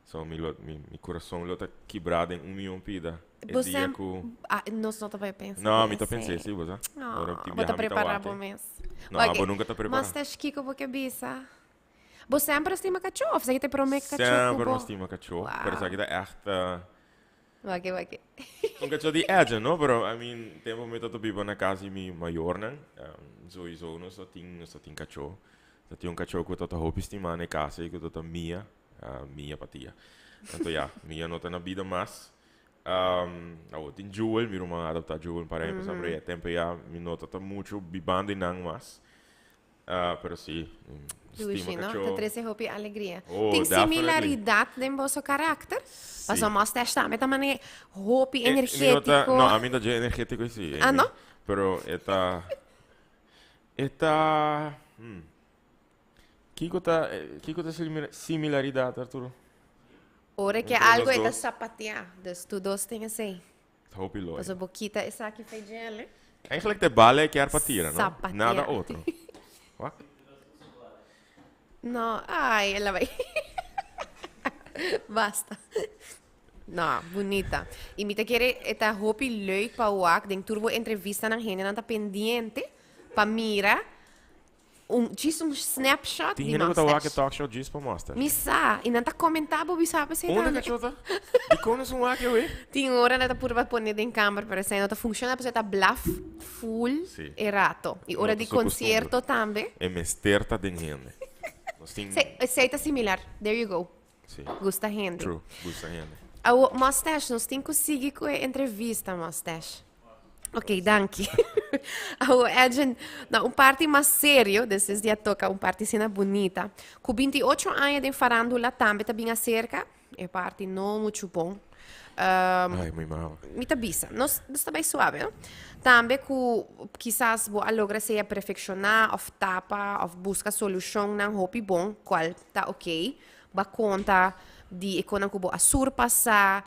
So mi lo, mi, mi kurason lo ta kibrá den un mion pida. E Bo dia sem, ku. ah, nos no ta bai pensa No, den mi ta pensa esei. esei, bo sa. No, Ora tin bo ta biaha mi ta prepará wak bo e. mes. No, Wak e, bo nunka ta prepará. Mustache kiko bo ke bisa? Bo semper a stima kachó of esaki ta e promé kachó ku Semper bo. mi a stima kachó, pero Wow. esaki ta ègt Wak e, wak e. un kachó di Edgen, no? Pero, I mean, tempu mi tabata biba na kas di mi mayornan, sowieso nos ta tin, nos ta tin kachó. Ta tin un kachó ku tabata hopi stimá na e kas ei ku tabata Mia. Mia pa tia. Anto ya, Mia no ta na bida mas. Awor tin Jewel, mi ruman a adopta Jewel un par aña pasá, pero ya tempo ya mi no ta ta mucho bibando einan mas. Pero si, Dushi, stima no? kachó. Ta trece hopi alegria. Oh, Tin definitely. similaridad den boso karakter? Si. Pasobra mustache tambe ta mane hopi Mi no ta, energetico. no, ami ta dje energetico si. Ah, no? Pero e ta, e ta, hmm. Kiko ta kiko ta similaridad Arturo? Ora ke Entre algo nos e ta dos. sapateá, dus tur dos tin esei. Ta hopi loy. Pasobra bo kita esaki fei djele. Eigenlijk ta e bala e kier pa tira, no? Sapateá. Nada otro. Wak. No, ai, el a bai. Basta. No, bunita. I mi ta kere e ta hopi leuk pa wak den tur bo entrevistanan hendenan ta pendiente pa mira Un djis un snapshot Tin di hende ku ta wak e mustache. talk show djis pa mustache. Mi sa, i nan ta komentá bo bisa p'esei Unda tambe. kachó ta? Dikon nos un wak e wei? Tin ora nan ta purba pone den kamber pero esei no ta funshoná pasobra e ta blaf full Sí. e rato. I No ora ta di su kustumber. konsierto tambe. E mester ta den hende. Nos tin. Esei, esei ta similar. There you go. Sí. Gusta hende. True, gusta hende. Awo, Mustache, nos tin ku sigui ku e entrevista, Mustache. Ok, danki. Awo, Edjean, na un parti mas serio, despues di a toka un parti asina bunita, ku 28 aña den farandula tambe ta bin aserka. E parti no mucho bon. Ai, mi mama. Mi ta bisa, nos, nos ta bai suave, no? Tambe ku kisas bo a logra sea perfekshoná òf tapa òf buska solushonnan hopi bon, kual ta oké. Bo a konta di e konan ku bo a surpasá,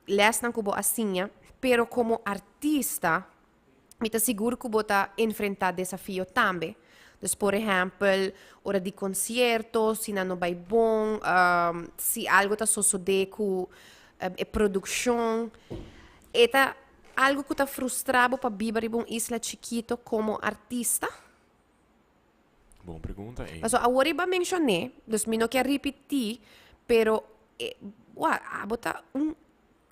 lèsnan ku bo a siña. Pero komo artista, Mi ta sigur ku bo ta enfrentá desafio tambe. Dus por ehèmpel, ora di konsierto, si nan no bai bon, si algu ta sosodé ku e produkshon. E ta algu ku ta frustra bo pa biba riba un isla chikito komo artista? Bon pregunta, Amy. Pasobra awor i bo a menshoné, dus mi no kier ripití, pero e, wak, abo ta un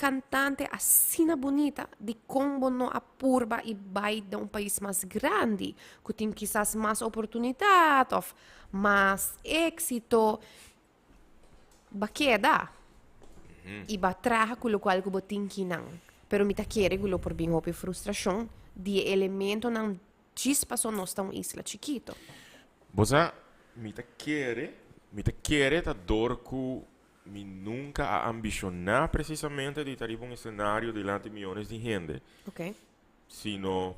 Cantante asina bunita, dicon bo no a purba y bay den un pais mas grandi, cu tin kisas mas oportunidad of mas exito? Ba keda y ba traha cu locual cu bo tin kinan. Pero mi ta kere cu lo por bin hopi frustracion di e elementonan djis paso nos ta un isla chikito. Bo sa, mi ta kere, mi ta kere ta dor cu Mi nunca a ambiciona precisamente di ta riba un escenario dilanti miyones di hende, sino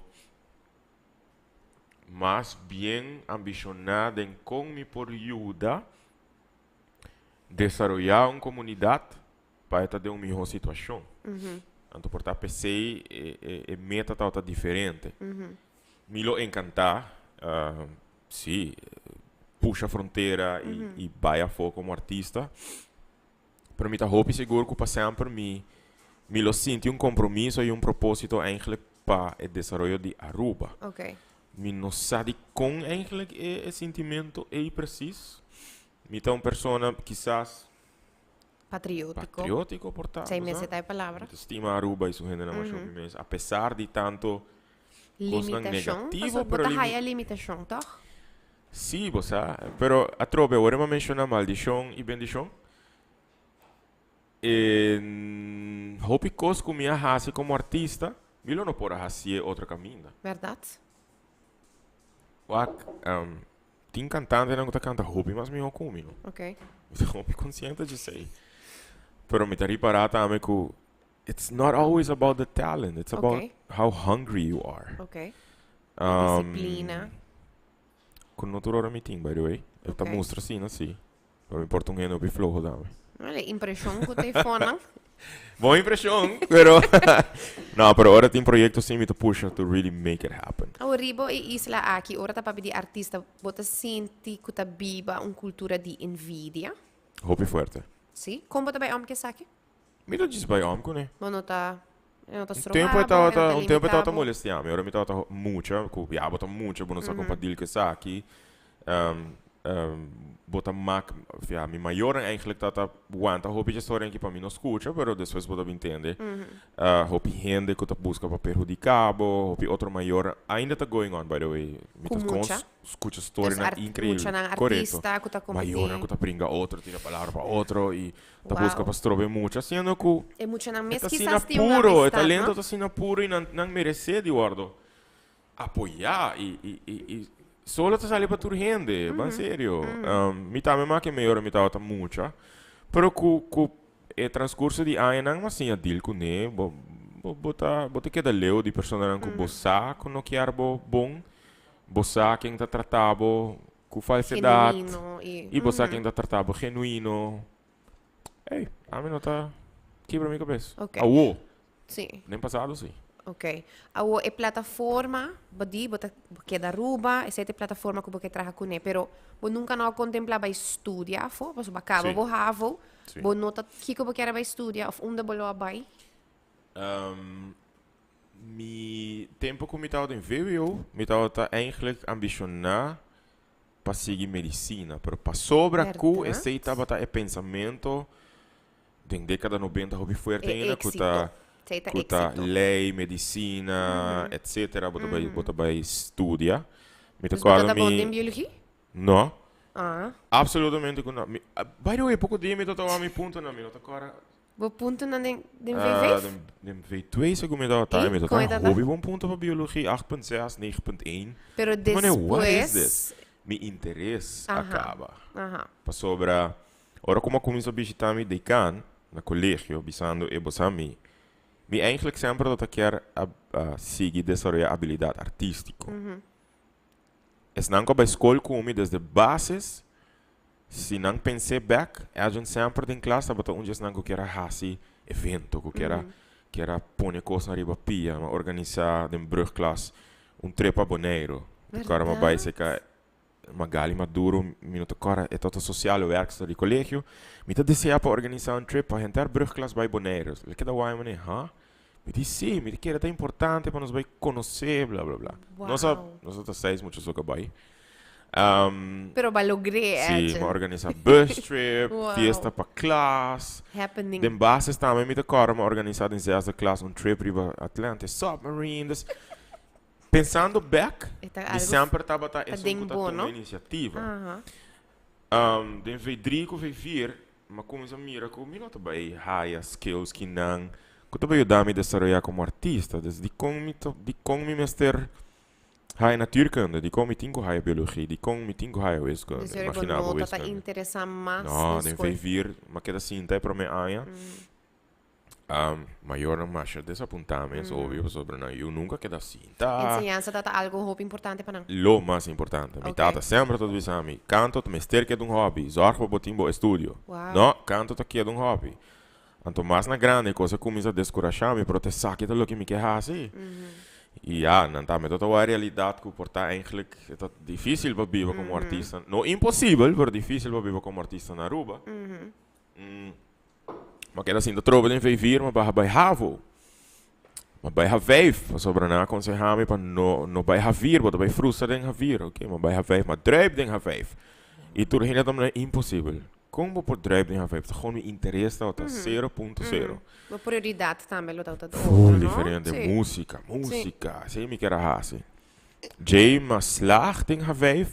mas bien ambiciona den con mi por yuda desaroya un comunidad pa e ta den un miho situacion. Anto por ta p'esey e meta tabata diferente. Mi lo encanta, si, pusha frontera y bay afo como artista. Pero mi ta hopi sigur cu pa semper mi mi lo sinti un compromiso y un proposito eigenlijk pa e desaroyo di Aruba. Mi no sa di con eigenlijk e sintimento ey precies. Mi ta un persona kisas Patriotico. Patriotico por ta. Esei mester ta e palabra. Mi ta stima Aruba y su hendenan masha hopi mes. A pesar di tanto cosnan Limitashon. negativo, Pasobra bo pero ta limi- haya limitashon, tòg? Sí, bo sa. Pero atrobe, ora mi a menciona maldicion y bendicion, e hopi cos cu mi a haci como artista, mi lo no por a hacié otro caminda. Berdad? Wak, tin cantantenan cu ta canta hopi mas miho cu mi, no? Mi ta hopi consciente dje esey. Pero mi ta ripara tambe cu it's not always about the talent, it's about how hungry you are. Disciplina. Cu no tur ora mi tin, by the way. E ta mustra asina, si. Pero mi por ta un hende hopi floho tambe. Bueno, e impresion cu ta e fonan. Bon impresion, pero no, pero ora tin proyecto así mi ta pusha to really make it happen. Awor riba e isla aki, ora ta papia di artista, bo ta sinti cu ta biba un cultura di envidia? Hopi fuerte. Si? Con bo ta bay om cu esaki? Mi ta djis bay om cune. Bo no ta, e no ta Un stroba tempo e bo, e no tabata, ta un tempo e limita tabata bo? molestia mi. Ora mi tabata mucha, cu ya bo ta mucha, bo no sa con pa deal cu esaki. Bo ta mak, ya, mi mayornan eigenlijk tabata wanta hopi dje storia aki pa mi no scucha, pero despues bo ta bin tende hopi hende cu ta busca pa perhudica bo, hopi otro mayornan, ainda ta going on by the way, mi Cu ta con mucha? scucha Dus storianan art, increibel, muchanan corecto, artista cu ta competi. mayornan cu ta bringa otro, tira palabra pa otro y ta busca Wow. pa strobe mucha, siendo cu E muchanan e mes ta asina kisas tin un puro, e amistad, talento no? ta asina puro y nan nan merece di wordo apoyá y y y y solo ta sali pa tur hende, ban serio. Mi tambe make medio ora mi tabata mucha, pero cu cu e transcurso di añanan mi a siña deal cune, bo bo bo ta bo ta keda leu di personanan cu bo sa cu no kier bo bon, bo sa ken ta trata bo cu falsedad Genuino y y bo sa ken ta trata bo genuino. Ey, ami no ta kibra mi cabes. Awo. Sí. Den pasado sí. Ok. Awo e plataforma, bo di, bo ta bo keda Aruba, esei ta e plataforma ku bo ke traha kuné, pero bo nunka no a kontemplá bai studia afó, pasobra bo a kaba Sí. bo havo, Sí. bo no ta kiko bo kier a bai studia òf unda bo lo a bai? Mi tempo ku mi tabata den vwo, mi tabata eigenlijk ambishoná pa sigui medisina, pero pasobra ku Bèrdat? esei tabata e pensamento Den dékada nobenta hopi fuerte E ainda ku éxito. ta Esei ta ku ta éxito. lei, medisina, etcétera, bo ta bai bo ta bai studia. Mi ta Dus bo kòrda ta bon mi den biologia? No. Ah. Absolutamente ku no. Mi by the way poko dia mi ta tuma mi puntonan, mi no ta kòrda. Bo puntonan den den V vijf? Den den V twee segun mi tabata I i mi ta kon e ta tabata? hopi bon punto pa biologia, 8.6, 9.1. Pero Mane, what is despues this? Mi interes a Aha, kaba. aha. Pasobra. Ora ku mi a kuminsá bishitá mi dekan na kolegio, bisando e bo sa mi, mi eigenlijk semper tabata kier a sigui desaroyá abilidat artístiko. Esnan ku a bai skol ku mi desde basis, si nan pens'é bèk, Edjean semper den klas tabata un di esnan ku kier a hasi evento, ku kier a kier a pone kosnan riba pia, a organisá den brugklas un trip pa Boneiru. Kòrda mi a bai seka Magali Maduro, mi no ta kòrda, e tabata sociale werkster di kolegio. Mi ta desea pa organisá un trip pa henter brugklas bai Boneiru. El keda wak mi manera, ha? Mi di sí, mi ta kere ta importante pa nos bai konosé, bla bla bla. Nos a, nos a ta seis mucha so ka bai. Pero bo a logr'é, Sí, mi a organisá bus trip, fiesta pa klas. Happening. Den basis tambe mi ta kòrda mi a organisá den zesde klas un trip riba Atlantic Submarine. Dus, pensando bèk, mi semper tabata esun ku ta tuma inisiativa. Den V3 ku V4, Mi a cuminsa mira cu mi no ta bay haya skills kinan cu ta bay yuda mi desaroya como artista. Dus dicon mi ta, dicon mi mester haya natuurkunde? Dicon mi tin cu haya biologie? Dicon mi tin cu haya wiskunde? Dus bo Imagina bo no ta ta wiskunde. interesa mas No, den den school. V4 mi a keda sinta e prome aña. Mayornan masha desapuntá mes, obvio, pasobra nan yu nunka keda sinta. Enseñansa ta ta algo hopi importante pa nan. Lo mas importante. Mi tata semper ta bisa mi, kanto ta mester keda un hobby, zorg pa bo tin bo estudio. No, kanto ta keda un hobby. Anto mas na grandi e kos a kuminsá deskurashá mi, pero ta esaki ta loke mi ke hasi. I ya, nan tambe ta ta wak e realidat ku por ta eigenlijk e ta difísil pa biba komo artista. No imposibel, pero difísil pa biba komo artista na Aruba. Ma keda sinta trobe den V4, ma baha bai havo. Ma bai H5, pasobra nan a aconseha mi pa no, no bai H4, bo ta bai frustra den H4. Ok, ma bai H5, ma druip den H5. Y tur hende ta manda imposibel. Con bo por druip den H5? Ta gewoon mi interes tabata 0.0. Bo prioridad tambe lo tabata otro, Full no? diferente. Sí. Musica, musica. Esey mi kier a haci. Djey ma slaag den H5.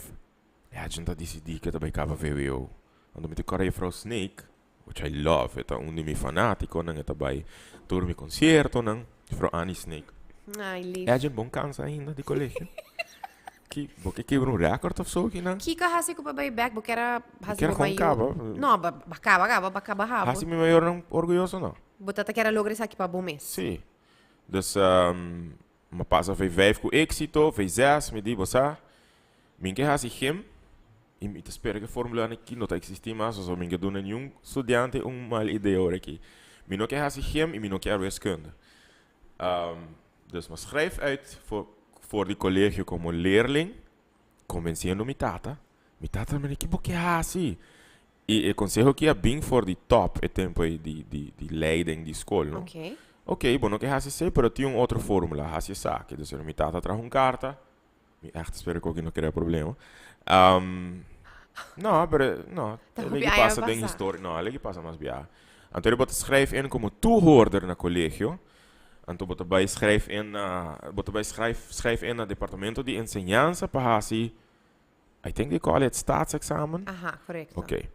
Ja, dje ta disidí ke ta bai kaba VWO. Anto mi ta kòrda Juffrouw Snake, which I love, e ta un di mi fanátikonan, e ta bai tur mi konsiertonan, Juffrouw Annie Snake. Ai, lief. E dje bon kansa ainda di kolegio. Ki, bo ke kebra un rèkòrt òf so kinan? Kiko a hasi ku bo bai bèk? Bo kier a Mi hasi kier bo gewoon mayor? kaba. No, ba ba kaba kaba, ba kaba habo. Hasi mi mayornan orguyoso no. Bo ta ta kier a logra esaki pa bo mes? Sí. Dus, Mi a pasa V5 ku éksito, V6, mi di, bo sa, mi ke hasi gym i mi ta spera ku e formulanan aki no ta eksistí mas, pasobra mi ke duna niun studiante un mal idea ora aki. Mi no ke hasi gym i mi no ke wiskunde. Dus mi a schrijf uit for for di kolegio komo leerling, konvensiendo mi tata. Mi tata mi di, ki bo ke hasi? I e konseho aki a bin for di top e tempu ei di di di leiding di skol, no? Oké. Oké, bo no ke hasi esei, pero tin un otro fórmula, hasi esaki. Dus mi tata a traha un karta, mi ègt spera ku aki no krea problema. No, pero no, Ta e hopi lei aña pasa den pasá. historia, no, e lei pasa mas biaha. Anto bo ta schrijf in komo toehoorder na kolegio, anto bo ta bai schrijf in na, bo ta bai schrijf schrijf in na departamento di enseñansa pa hasi I think they call it staatsexamen. Aha, correcto. Ok.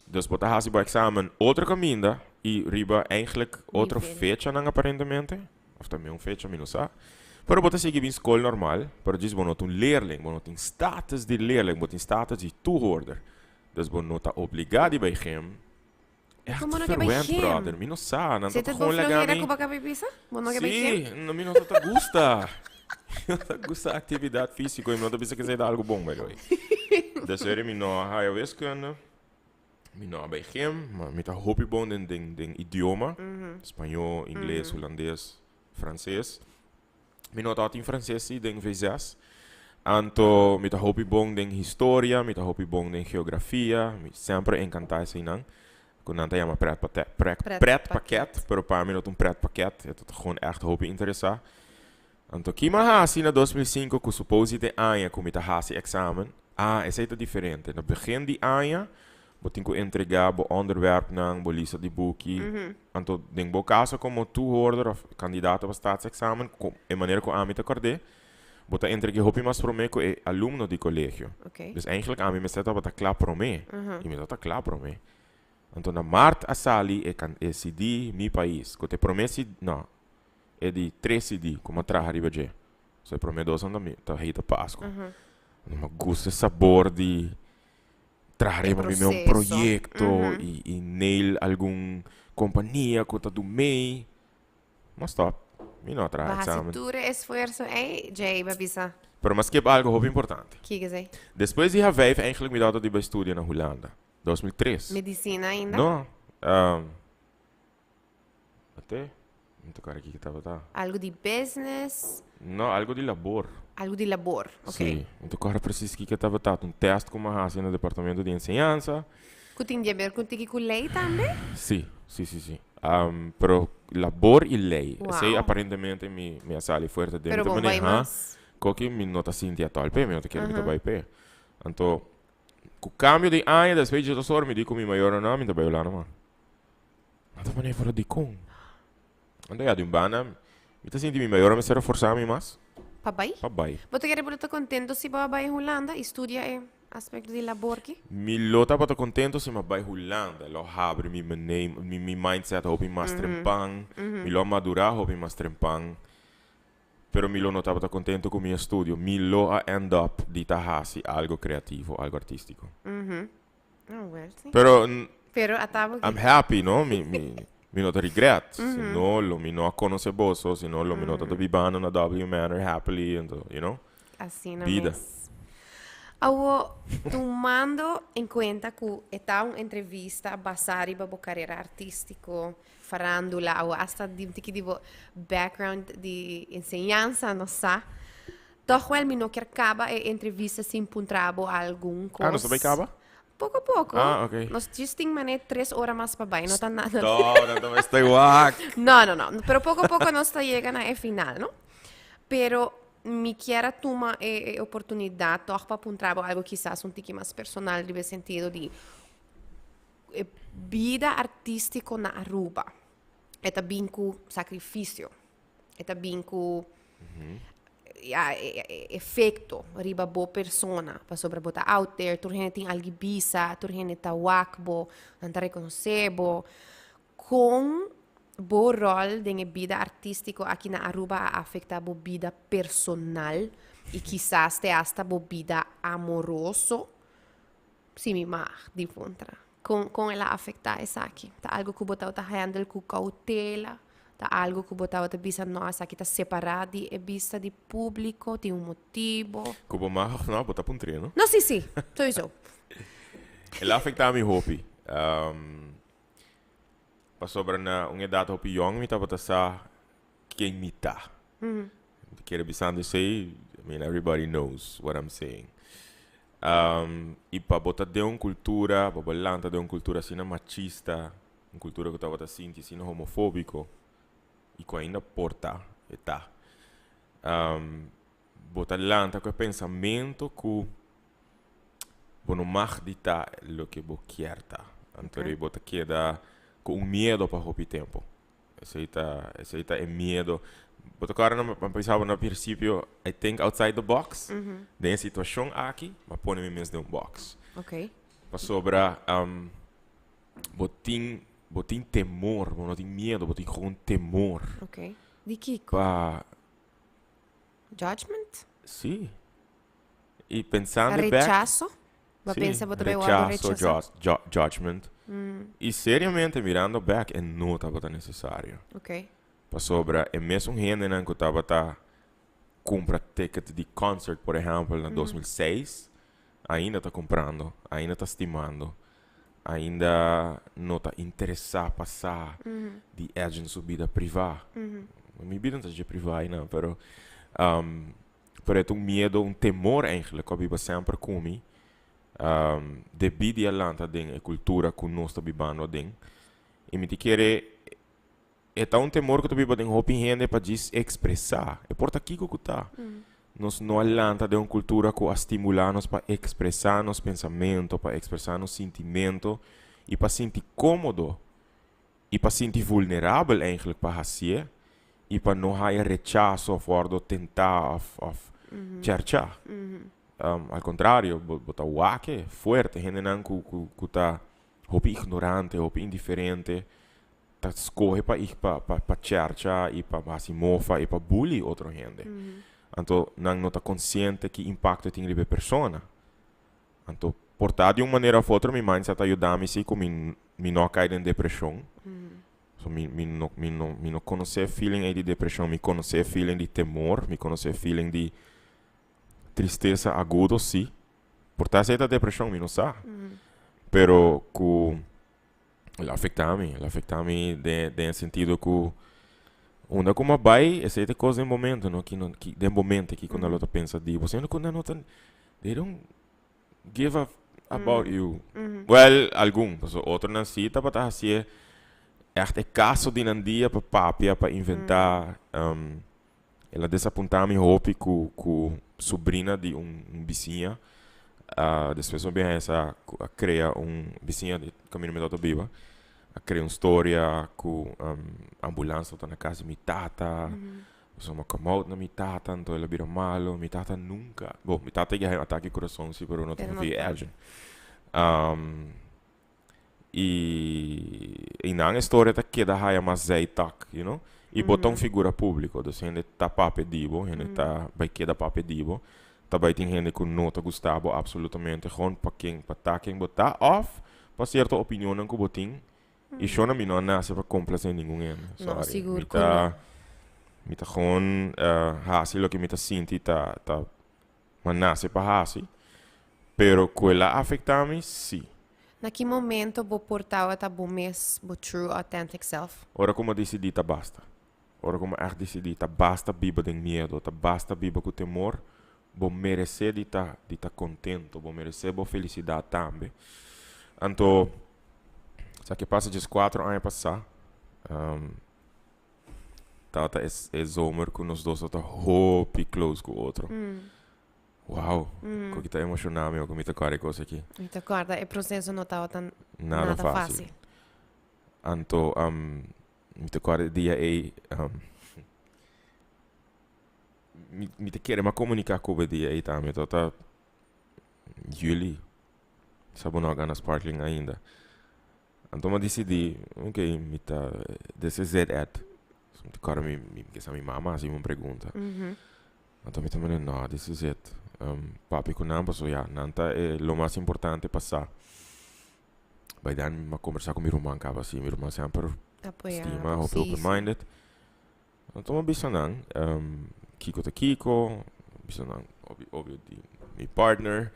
Dus bo ta hasi bo examen otro caminda y riba eigenlijk otro Nivel. fechanan aparentemente. Of ta un fecha, mi no sa. Pero bo ta sigui bin school normal, pero djis bo no ta un leerling, bo no tin status di leerling, bo tin status di toehoorder. Dus bo no ta obliga di bay gym. Echt Como no ke bay verwend, gym? brother. Mi no sa, nan ta Zit het bo gewoon laga flojera mi. cu bo a bisa? Bo no ke bay gym? Sí, no, mi no ta gusta. Mi no ta gusta actividad físico y mi no ta bisa que esey ta algo bon, by the way. Dus eri mi no a haya wiskunde, mi no a bay gym, ma mi ta hopi bon den, den, den idioma. Spañó, ingles, hulandes, frances. Mi no tabatin frances sí den V6. Anto mi ta hopi bon den historia, mi ta hopi bon den geografia, mi semper a encanta eseinan. Cu nan ta yama pretpate, prek, pretpakket, pero pa mi no ta un pretpakket, e ta gewoon echt hopi interesa. Anto ki mi a haci na 2005 cu supposi ta e aña cu mi ta haci examen? Ah, esei ta diferente. Na begin di aña Bo tin ku entregá bo ònderwèrpnan, bo lista di buki. Anto den bo kaso komo toehoorder òf kandidato pa staatsexamen, ku e manera ku ami ta kòrd'é, bo ta entreg'é hopi mas promé ku e alumno di kolegio. Dus eigentlik ami mester tabata kla promé, i mi tabata kla promé. Anto na mart a sali e kan e CD Mi Pais, ku ta e promé CD, no, e di tres CD ku mi a traha riba dje. So e promé dos nan ta mi ta Hita Pasku. Mi gusta e sabor di. traha E riba mi un proceso. proyecto y nail algun compania cu ta du mee. M'a stop. Mi no a traha Bo hasi examen. tur e esfuerso ey, djey bo bisa. Pero m'a skip algo hopi importante. Kiko esey? Despues di H5 eigenlijk mi tabata di bay studia na Hulanda. 2003. Medicina ainda? No. Ate, mi ta kòrda kiko tabata. Algo di business? No, algo di labor. Algo di labor, ok. Sí, mi ta kòrda precies kiko tabata. Un test ku mi a hasi na departamento di enseñansa. Ku tin di haber ku tiki ku lei tambe? Sí, sí, sí, sí. Pero labor i lei. Wow. Esei aparentemente mi mi a sali fuerte den. Pero Mi ta bon bai maneha mas. koki mi no ta sinti atòl p'e, mi no ta kere mi ta bai p'e. Anto, ku kambio di aña despues dje dos ora mi di ku mi mayornan, no, mi ta bai Hulanda man. Nan ta pone pero dikon? Anto ya di un banda mi ta sinti mi mayor a mester a forsa mi mas. Pa bai? Pa bai. Bo ta kere bo lo ta kontento si bo a bai Hulanda i studia e aspekto di labor ki? Mi lo tabata kontento si mi a bai Hulanda. Lo habri mi mane, mi mindset hopi mas trempan. Mi lo a madura hopi mas trempan. Pero mi lo no tabata kontento ku mi estudio. Mi lo a end up di ta hasi algo kreativo, algo artistiko. Oh, well, sí. Pero Pero atabo I'm happy, no? Mi, mi, mi no ta regret. Si no, lo mi no a conoce boso, si no, lo mi no ta bibando na W Manor happily, anto, you know? Asina Bida. mes. Awo, tumando en cuenta cu e ta un entrevista basa riba bo carera artistico, farandula, awo hasta di un tiki di bo background di enseñansa, no sa. Toch wel mi no kier caba e entrevista sin puntra bo algun cos. Ah, nos ta bay caba? Poco poco. Ah, ok. Nos djis tin mane tres ora mas pa bay, no ta nada. Stop, nan ta bay stay wak. No, no, no. Pero poco poco nos ta yega na e final, no? Pero mi kier a tuma e, e oportunidad toch pa puntra bo algo kisas un tiki mas personal riba e sentido di e bida artistico na Aruba. E ta bin cu sacrificio. E ta bin cu ya, e, e, efecto riba bo persona. Pasobra bo ta out there, tur hende tin algi bisa, tur hende ta wak bo, nan ta reconoce bo. Con bo rol den e bida artistico aki na Aruba a afecta bo bida personal y kisas te hasta bo bida amoroso? Si mi mag di puntra. Kon kon el a afektá esaki? Ta algu ku bo tabata handle ku koutela? Ta algu ku bo tabata bisa no esaki ta separá di e bista di públiko, tin un motibu? Ku bo mag òf no, bo ta puntr'é, no? No, sí, sí, souiso. El a afektá mi hopi. Pasobra na un edat hopi yòn mi tabata sa ken mi ta. Mi ta kere bisando esei, I mean everybody knows what I'm saying. I pa bo ta den un kultura, pa bo lanta den un kultura asina machista, un kultura ku tabata sinti asina homofóbiko i ku ainda por ta, e ta. Bo ta lanta ku e pensamentu ku bo no mag di ta loke bo kier ta. Anto bo ta keda ku un miedo pa hopi tempu. Esei ta, esei ta e miedo. Bo ta kòrda mi a bisa bo na prinsipio, I think outside the box. Den e situashon aki, mi a pone mi mes den un box. Pasobra bo tin, bo tin temor, bo no tin miedo, bo tin gewoon temor. Di kiko? Pa. Judgment? Sí. I pensando bek. Rechaso? Bo Sí, pensa bo ta bay wòrdu rechaso, rechasá? judgment. I seriamente mirando bek e no tabata nesesario. Pasobra e mesun hendenan ku tabata kumpra ticket di concert por ehèmpel na 2006 ainda ta kumprando, ainda ta stimando, ainda no ta interesá pa sa di Edjean su bida privá. Mi bida no ta dje privá einan pero Pero e ta un miedo, un temor eigenlijk ku a biba semper ku mi, debí di a lanta den e kultura ku nos ta bibando aden. I mi ta kere e ta un temor ku ta biba den hopi hende pa djis ekspresá, e por ta kiko ku ta. Nos no a lanta den un kultura ku a stimulá nos pa ekspresá nos pensamentu, pa ekspresá nos sintimentu i pa sinti kómodo I pa sinti vulnerabel eigenlijk pa hasié i pa no haya rechaso of wordo tentá of of cherchá. Al contrario, bo bo ta wak e fuerte. Hendenan ku ku ku ta hopi ignorante, hopi indiferente ta skohe pa pa pa pa chercha i pa hasi mofa i pa bully otro hende. Anto nan no ta konsiente ki impakto e tin riba e persona. Anto. Por ta di un manera of otro mi mindset a yuda mi si ku mi mi no a kai den depreshon. So mi mi no mi no mi no konosé e feeling ei di depreshon, mi konosé e feeling di temor, mi konosé e feeling di tristesa agudo si. Por ta esei ta depreshon mi no sa. Pero ku el a afektá mi, el a afektá mi den den e sentido ku unda ku mi a bai esei ta e kos den momento no ki no ki den bo mente kiko nan lo ta pensa di bo siendo ku nan no ta they don't give a about you. Well, algun, pasobra otronan sí tabata hasié ègt e kaso di nan dia pa papia, pa inventá. El a desapuntá mi hopi ku ku subrina di un un bisiña. Despues mi a bin haña sa ku a krea un bisiña di kaminda mi tabata biba, a krea un storia ku ambulans tabata na kas di mi tata. Pasobra mi a come out na mi tata, anto el a bira malo. Mi tata nunca, bo, mi tata ya haña un atake di kurason si, pero no ta hopi erge. Y einan e storia ta keda haya mas zijtak, you know. Y bo ta un figura publico, dus hende ta papia di bo, hende ta bay keda papia di bo. Ta bay tin hende cu no ta gusta bo absolutamente, gewoon pa ken, pa ta ken bo ta of pa cierto opinionnan cu bo tin. Y shona mi no a nace pa complace ningun hende, No, sorry. sigur Mi cu no. ta, mi ta gewoon haci loke mi ta sinti ta, ta Ma nace pa haci, pero cu el a afecta mi, si. Na ki momento bo por tabata bo mes, bo true authentic self? Ora cu mi a dicidi ta basta. Ora cu mi a echt dicidi ta basta biba den miedo, ta basta biba cu temor, bo merece di ta di ta contento, bo merece bo felicidad tambe. Anto, sa ke pasa diescuatro aña pasa, Tabata e e zomer ku nos dos tabata hopi close ku otro. Wow, ku ki ta emoshoná mi ora ku mi ta kòrda e kos aki. Mi ta kòrda e proseso no tabata Nada nada fásil. fásil. Anto mi ta kòrda e dia ei mi mi ta kere mi a komuniká ku bo e dia ei tambe. Tabata juli, sa bo no a gana sparkling ainda. Anto mi a disidí, ok, mi ta, this is it Ed. Mi ta kòrda mi, mi kisa mi mama a hasi mi un pregunta. Anto mi ta manda, no, this is it. Papia ku nan pasobra ya, nan ta e lo mas importante pa sa. By then mi a kombersá ku mi ruman kaba si, mi ruman semper Apoyá stima, bo, hopi sí, open sí. minded. Anto mi a bisa nan, kiko ta kiko, bisa nan obvio obvio di mi partner,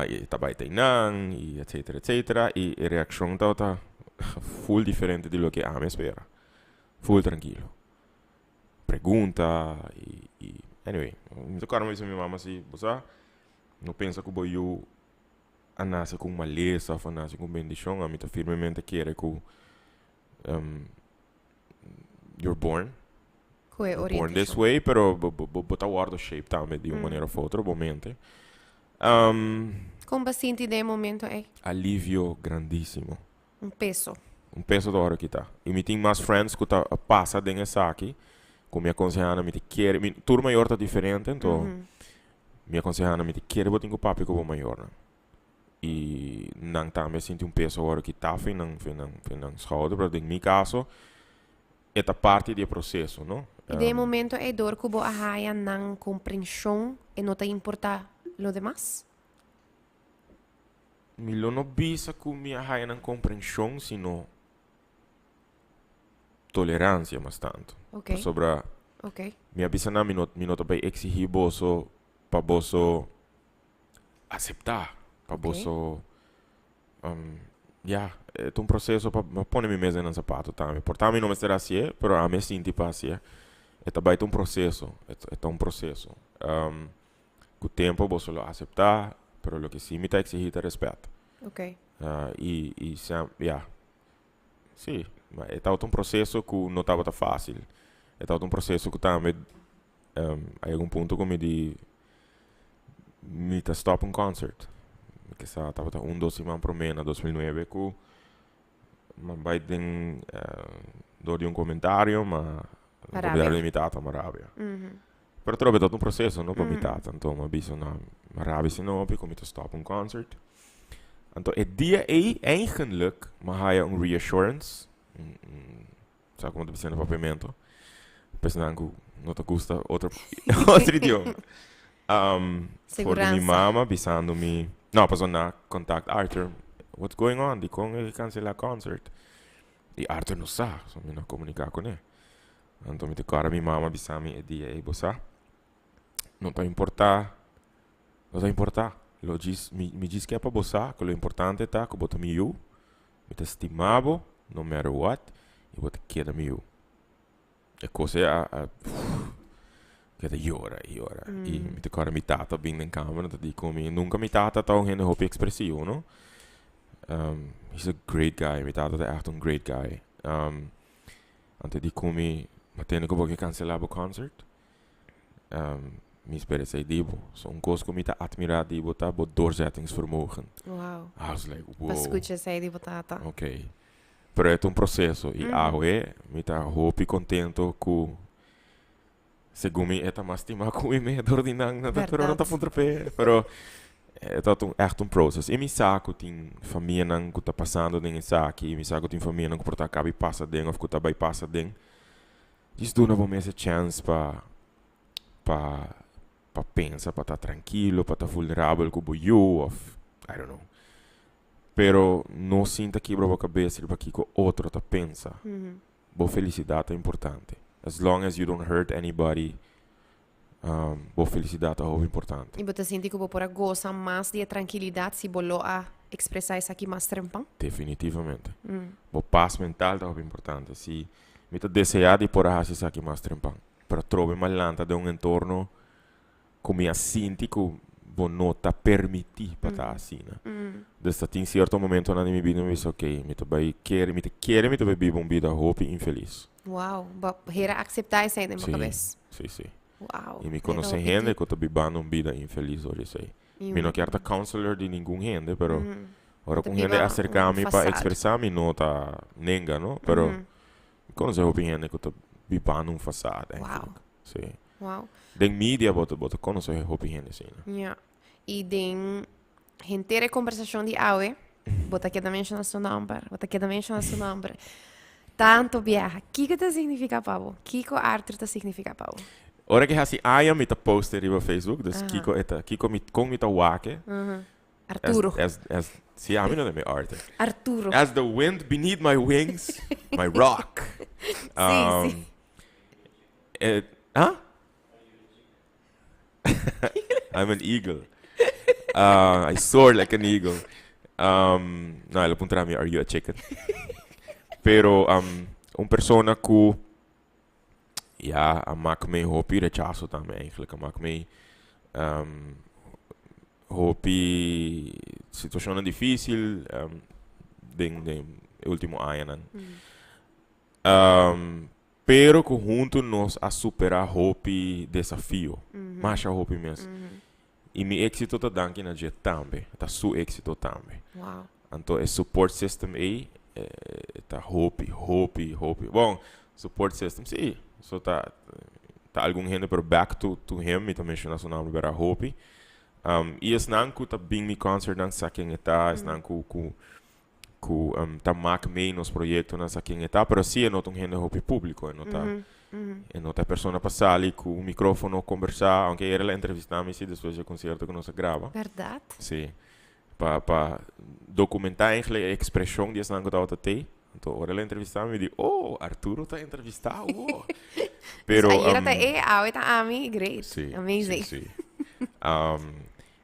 y ta bai ta einan y etcetera etcetera y e reaccion tabata full diferente di loke ami a spera, full trankilo, pregunta y y anyway, mi ta acorda mi bisa mi mama si bo sa no pensa cu bo yu a nace cu un malesa of a nace cu un bendicion, ami ta firmemente kere cu you're born. Cu e You're born this orientacion. way, pero bo, bo, bo, bo ta wordo shaped tambe di un manera of otro, bo mente. Con bo sinti den e momento ey? Alivio grandísimo. Un peso. Un peso ta wordo kita. Y mi tin mas friends cu ta pasa den esaki, cu mi a conseha nan, mi ta kere, mi, tur mayor ta diferente, enton mi a conseha nan, mi ta kere bo tin cu papia cu bo mayornan. Y nan tambe a sinti un peso awor ki ta fin nan, fin nan, fin nan schouder, pero den mi caso e ta parti di e proceso, no? Y den e momento ey door cu bo a haya nan comprension e no ta importa lo demas? Mi lo no bisa cu mi a haya nan comprension, sino tolerancia mas tanto. Pasobra mi a bisa nan mi no, mi no ta bay exigi boso pa boso Acepta pa boso ya e ta un proceso pa pone mi mes den nan zapato tambe por ta mi no mester hacié pero ami a sinti pa hacié e ta bai ta un proceso e ta un proceso cu tempo boso lo acepta pero loke si mi ta exigi ta respet y y ya si e tabata un proceso cu no tabata facil e tabata un proceso cu tambe A yega un punto ku mi di mi ta stop un concert. Mi ke sa tabata un dos siman promé na 2009 ku mi a bai den dor di un komentario ma A rabia. di mi tata mi a rabia. Pero atrobe tabata un proseso no pa mi tata anto mi a bisa no mi a rabia si no ku mi ta stop un concert. Anto e dia ei eigenlik mi a haya un reassurance Sa como ta bisa na papiamento. Personan cu no ta gusta otro otro idioma. Um, for di mi Seguransa. mama bisando mi... No, paso nan a contact Arthur, what's going on, dikon e cancela concert? I Arthur no sa, so mi no a comunica cune. Anto mi ta kòrda mi mama bisa mi e dia ei, bo sa, no ta importá, no ta importá, lo djis, mi, mi djis ke pa bo sa ku lo importante ta ku bo ta mi yu, mi ta stima bo no matter what, i bo ta keda mi yu. E kos ei a, a keda yora i yora. I mi ta kòrda mi tata bin den kamer, ta di ku mi, nunka mi tata ta un hende hopi ekspresivo, no. He's a great guy, mi tata ta ègt un great guy. Anto di ku mi, Ma tende ku bo ke kanselá bo concert? Mi spera esei di bo. So un kos ku mi ta atmirá di bo ta bo doorzettingsvermogen. Wow. I was like, wow. Pa skucha esei di bo tata. Ok. Pero e ta un proseso i awe mi ta hopi kontento ku segun mi e ta mas stimá ku mi me dor di nan. Nan ta pero nan ta puntra p'e. Pero e ta un ègt un proses. I mi sa ku tin famianan ku ta pasando den esaki, mi sa ku tin famianan ku por ta kabi pasa den òf ku ta bai pasa den. Djis duna bo mes e chèns pa pa pa pensa, pa ta trankilo, pa ta vulnerabel ku bo yu òf I don't know. Pero no sinta kibra bo kabes riba kiko otro ta pensa. Bo felisidat ta importante. As long as you don't hurt anybody, bo felisidat ta hopi importante. I bo ta sinti ku bo por a gosa mas di e trankilidat si bo lo a ekspresá esaki mas trempan? Definitivamente. Bo pas mental ta hopi importante. Si mi ta deseá di por a hasi esaki mas trempan, pero atrobe mi a lanta den un entorno ku mi a sinti ku bo no ta permití pa ta asina. Dus ta tin sierto momentonan den mi bida mi bisa ok, mi ta bai kere, mi ta kere mi ta bai biba un bida hopi infelis. Wow, bo hera akseptá esei den bo kabes? Sí, sí. Wow. I mi konosé hende ku ta bibando un bida infelis dor di esei. Mi no kier ta counselor di ningun hende, pero ora ku un hende aserká mi pa ekspresá mi no ta nenga, no? Pero mi konosé hopi hende ku ta bibando un fasada eigenlijk. Sí. Wow. Den media bo ta, bo ta conoce hopi hende asina. Ja. Y den henter e conversacion di awe, bo ta keda menciona su nomber, bo ta keda menciona su nomber. Tanto biaha. Kiko ta significa pa bo? Kiko Arthur ta significa pa bo? Ora ki hasi aña mi ta post riba Facebook, dus kiko e ta, kiko mi, kon mi ta wak e. Arturo. As, as, as, si, ami no ta mi Arthur. Arturo. As the wind beneath my wings, my rock. Si, si. Eh, huh? I'm an eagle. I soar like an eagle. No, el a puntra mi, are you a chicken? Pero un persona ku ya a mak mi hopi rechazo tambe eigenlijk. A mak mi hopi situacionnan difícil den den e último añanan. Pero cu hunto nos a supera hopi desafio. Masha hopi mes. Y mi exito ta danki na dje tambe. Ta su exito tambe. Wow. Anto e support system ey ta hopi, hopi, hopi. Bon, support system, si. So ta, ta algun hende, pero back to, to him, mi ta menciona su nomber bera hopi. Y esnan cu ta bin mi concertnan sa ken e ta, esnan cu, cu ku ta mak mee nos proyektonan sa ken e ta, pero si e no ta un hende hopi públiko, e no ta e no ta e persona pa sali ku un mikrófono kombersá, aunke ayer el a entrevistá mi si despues di e konsierto ku nos a graba. Bèrdat? Si. Pa pa dokumentá eigentlik e ekspreshon di esnan ku tabata tei. Anto ora el a entrevistá mi, mi di, oh, Arturo ta entrevistá awor. Pero Ayer ta e, awe ta ami, great. Si, Amazing. si, si.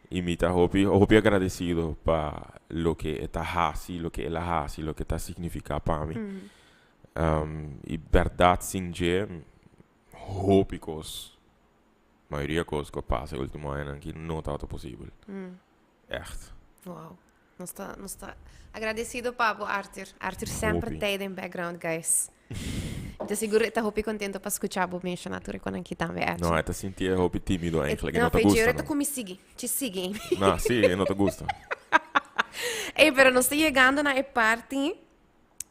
Y mi ta hopi, hopi agradecido pa loke e ta haci, loke el a haci, loke ta significa pa mi. Y berdad sin dje, hopi cos, mayoria cos cu a pasa e ultimo añanan aki no tabata posibel. Echt. Wow. Nos ta, nos ta agradecido pa bo, Arthur. Arthur semper Hopi. t'ei den background, guys. Mi ta sigur e ta hopi contento pa scucha bo menciona tur e konan ki tambe, Arthur. No, e ta sinti e hopi timido E- eigenlijk. E no, no ta fechi, gusta, ora ta no. cu mi sigui. Ci sigui. No, si, e no ta gusta. Ey, pero nos ta yegando na e parti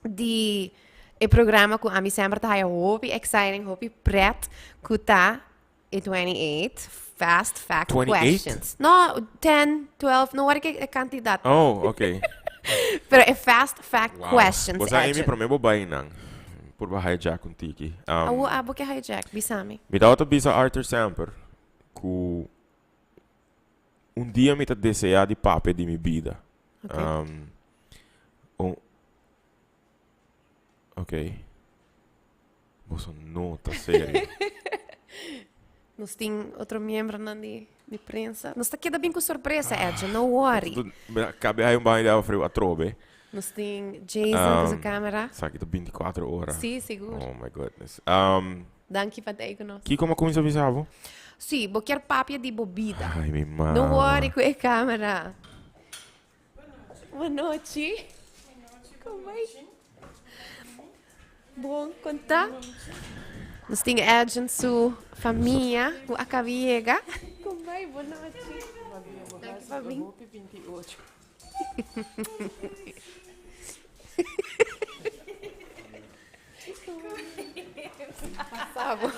di e programa cu ami semper ta haya hopi exciting, hopi pret, cu ta E 28 fast fact 28? questions. No, 10, 12, no word e cantidad. Oh, ok. Pero e fast fact Wow. questions. Bo sa, Amy, Edwin. promé bo bai nan. Por ba hijack un tiki. Awo abo ke hijack, bisami. Mi tabata bisa Arthur semper ku Un dia mi ta desea di papia di mi bida. Um, un, ok. Boso no ta serio. Nos tin otro miembronan di di prensa. Nos ta keda bin ku sorpresa, Edje, no worry. Kabe hay un baño di awa friu atrobe. Nos tin Jason ku su camera. Esaki ta 24 ora. Sí, sigur. Oh my goodness. Danki pa ta ei ku nos. Kiko mi a kuminsá bisa bo? Sí, bo kier papia di bo bida. Ay, mi mama. No worry ku e camera. Buenochi. Kon bai? Bon, konta. Nos tin Edjean su famia ku a kaba yega. Kon bai? Buenochi. Danki pa bin. Pasa bo.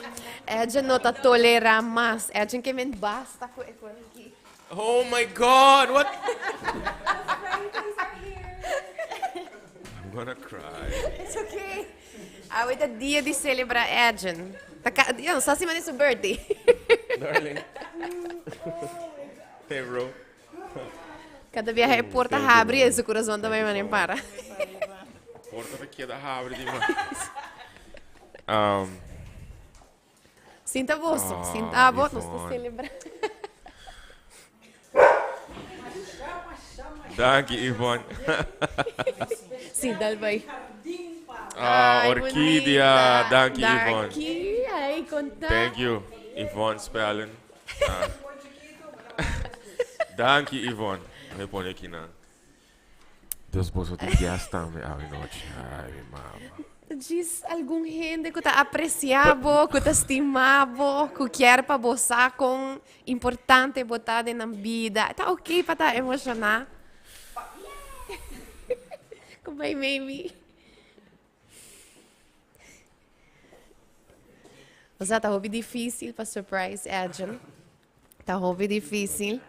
Edjean no ta tolera mas. Edjean ke men basta ku e kos aki. Oh my God, what? I'm gonna cry. It's okay. Awe ta dia di celebra Edjean. Ta ka, yo, sa si mane su birthday. Darling. Hey bro. Cada biaha e porta habri e su corazon ta bay mane para. Porta ta keda habri di mas. Um, Sinta boso, Ah, sinta bo, nos ta Yvonne. celebra. Danki, Yvonne. Sí, dal bay. Ah, Ay, orquídea. bonita. Danki, Yvonne. Danki, ay, conta. Thank you, Yvonne Spellen. Ah. Danki, Yvonne. Mi pone aki nan. Dios boso tin guest tambe awe nochi. Ay, mi mama. Djis algun hende ku ta apresiá bo, ku ta stimá bo, ku kier pa bo sa kon importante bo ta den nan bida. Ta oké pa ta emoshoná. Kon bai, baby? Osea, ta hopi difícil pa surprise Edjean. Ta hopi difícil.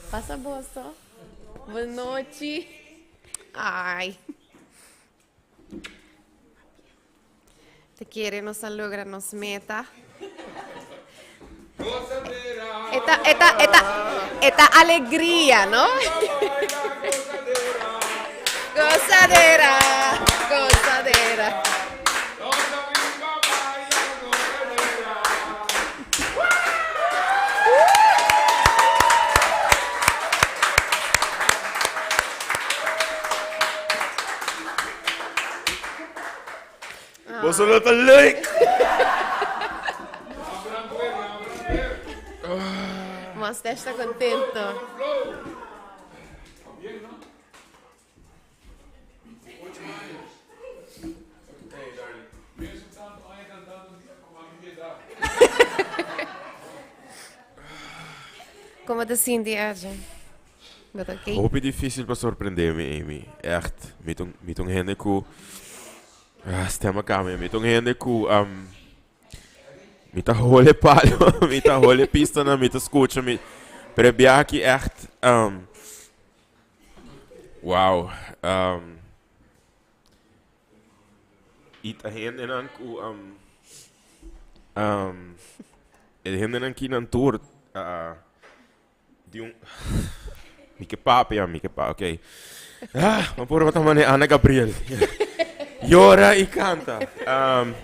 Pasa boso. Buenochi. Ay. Te kere nos a logra nos meta. Eta, eta, eta, eta alegria, no? Gozadera, gozadera. Boso lo ta leuk! Mustache ta contento. Como ta sinti, Arjen? Bo ta okay? Hopi difícil pa sorprende mi, Amy. Echt. Mi ta un, mi ta un hende ku Ah, stem a cambia. Mi ta un hende ku um, mi ta hole palo, mi ta hole pistanan, mi ta scucha, mi pero e biaha aki echt um, wow. Um, i ta hendenan ku um, um, e hendenan ki nan tur uh, Di un Mi ke papia, mi ke pa, ok. Ah, ma por bata mane Ana Gabriel. Yora y canta. Um,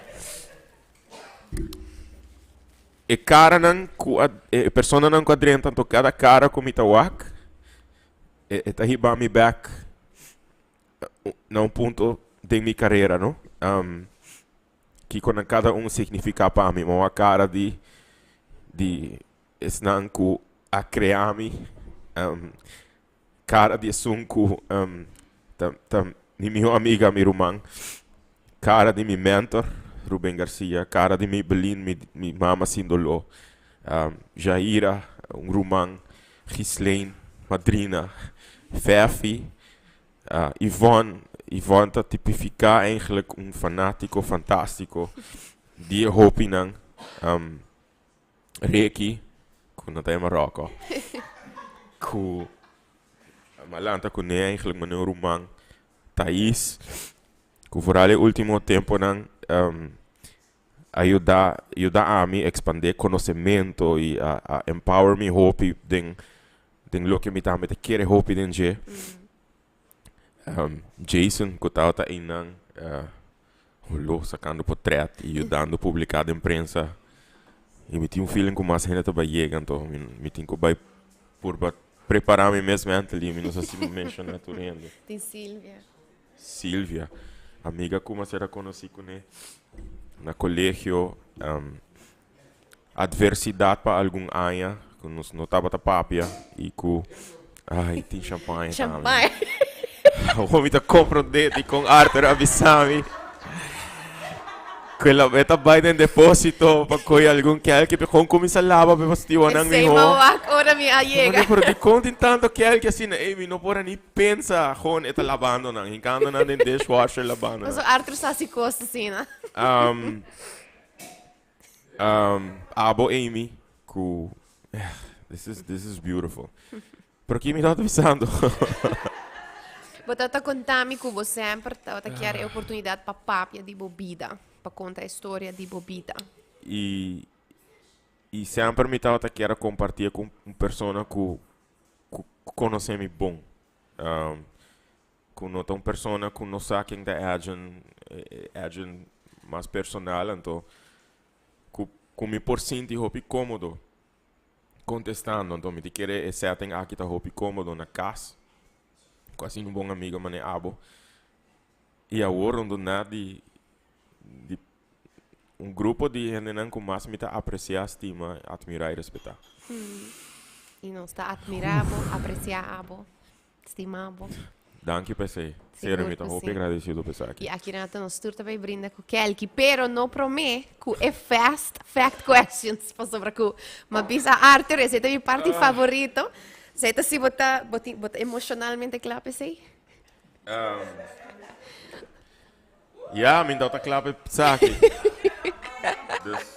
e caranan ku a, e personanan ku a drenta, anto cada cara ku mi ta wak, e, e ta hiba mi back na un punto den mi carera, no? Um, kiko nan cada un significa pa mi. Ma wak cara di, di Esnan ku a krea mi, kara di esun ku ta ta mi mihó amiga, mi ruman, kara di mi mentor, Ruben Garcia, kara di Maybelline, mi mi mama sin doló, Jaira, un ruman, Ghislaine, madrina, Fefi, Yvonne, Yvonne ta tipifiká eigenlijk un fanátiko fantástiko di e hopinan. Ricky, ku no ta e Maroko, ku mi a lanta kuné eigenlijk manera un ruman, Thais, ku vooral e ultimo temponan. A yuda yuda ami expande conocemento y a a empower mi hopi den den loke mi tambe ta kere hopi den dje. Jason cu tabata eynan holo sacando potret y yudando publica den prensa y mi tin un feeling cu mas hende ta bay yega anto mi mi tin cu bay purba prepara mi mes mentally mi no sa si mi menciona tur hende. Tin Silvia. Silvia, amiga cu mi a ser conoci cune na colegio, adversidad pa algun aña cu nos no tabata papia y cu, ay, tin champagne tambe. Champagne. Awor mi ta comprende dicon Arthur a bisa mi cu el a ta bay den deposito pa coge algun kelki pe con cuminsa laba pe bastiwanan Esey miho. m'a wak ora mi a yega. Pero dicon tin tanto kelki asina? Ey, mi no por a ni Pensa gewoon e ta labando nan, hincando nan den dishwasher labando nan. Paso Arthur sa haci cos asina. Um, um, abo Amy, cu, this is, this is beautiful. Pero ki mi tabata bisando? Bo tabata conta mi cu bo semper tabata kier e oportunidad pa papia di bo bida, pa conta e storia di bo bida. Y, y semper mi tabata kier a comparti cu un persona cu ku konosé mi bon. Ku no ta un persona ku no sa ken ta Edjean, Edjean mas personal, anto ku ku mi por sinti hopi kómodo kontestando. Anto mi ta kere e setting aki ta hopi kómodo na kas, ku asina un bon amigo manera abo. I awor rondona di di un grupo di hendenan ku mas mi ta apresiá, stima, atmirá i respetá. I nos ta atmirá bo, apresiá abo, stima bo. Danki pa esei. Serio, mi ta hopi agradesido pa esaki. I aki rato nos tur ta bai brinda ku kelki, pero no promé ku e fast fact questions, pasobra ku m'a bisa Arthur, esei ta mi parti favorito. Esei ta si bo ta, bo tin, bo ta emoshonalmente kla pa esei? Ya, mi ta kla pa e p'esaki. Dus,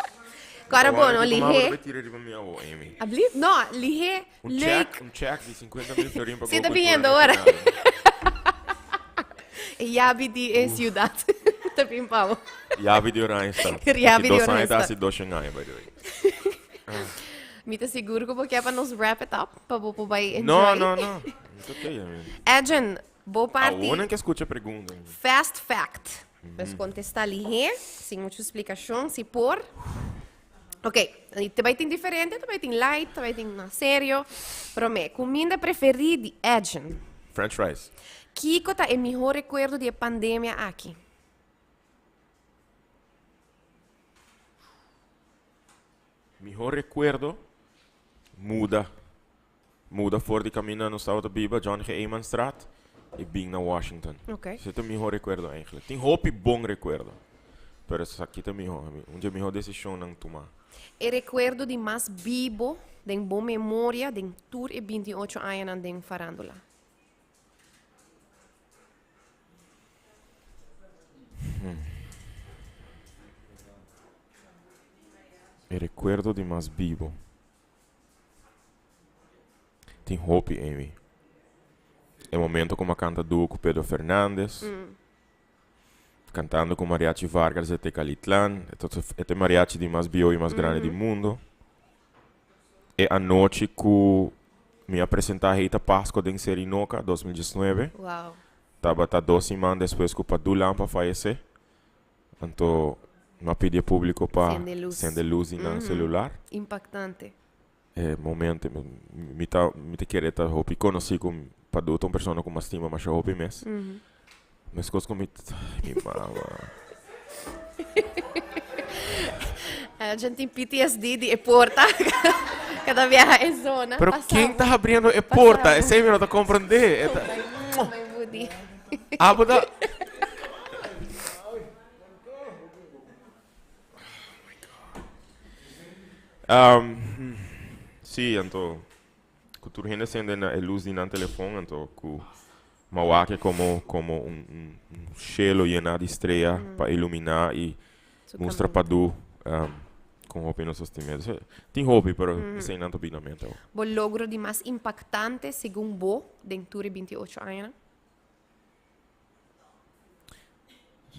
Kora bo, no, lihé. Bo tira riba mi awo, Amy. Ablief? No, lihé, Un leuk. check, un check di 50 mil florin pa Sí, Go ta Cultura biniendo ora. Nacional. E yabi di e ciudad. Ta bin pa bo. Yabi di Oranjestad. Yabi di Aki dos aña ta Oranjestad. hasi doshen aña, by the way. Mi ta sigur ku bo ke pa nos wrap it up, pa bo por bai enjoy. No, no, no. It's okay, I mean. Edjean, Bo parti. Awor nan ke skucha pregunta. Fast fact. Pues kontestá lihé, sin muchu splikashon, si por. Ok, te bai tin diferente, te bai tin light, te bai tin mas serio. Promé, kuminda preferí di Edjean? French fries. Kiko ta e mihó rekuerdo di e pandemia aki? Mihó rekuerdo, muda. Muda for di kaminda nos tabata biba, John G. Emanstraat, i bin na Washington. Ok. Esei ta mihó rekuerdo eigenlijk. Tin hopi bon rekuerdo, pero esaki ta mihó. Un di e mihó desishonnan tumá. E rekuerdo di mas bibo den bo memoria den tur e 28 añanan den farándula? E rekuerdo di mas bibo. Tin hopi, Amy. E momento ku m'a kanta duo ku Pedro Fernandez, kantando ku Mariachi Vargas de Tecalitlán, e ta e mariachi di mas bieu i mas grandi di mundo. E anochi ku mi a presentá Heita Pasco den Serinoca, 2019, tabata dos siman despues ku Padu Lamp a fayesé. Anto no a pidi e publico pa Sende luz. sende luz di nan celular. Impactante. E momento mi ta mi ta kere ta hopi conoci cu Padu ta un persona cu mi a stima masha hopi mes. Mescos cu mi mi mama. Djan tin PTSD di e porta cada biaha e zona. Pero ken ta habriendo e porta? Esey mi no ta comprende. E ta Mai budi. Abo ta. Um, sí, anto ku tur hende sende na e luz di nan telefon, anto ku mawake como como un, un, un cielo llena di strea mm. pa iluminá i Su mustra caminda. pa du um, con hopi nos stimé. Tin hopi, pero mm. esei nan ta bini na mente. Bo logro di mas impactante segun bo den tur e 28 añanan?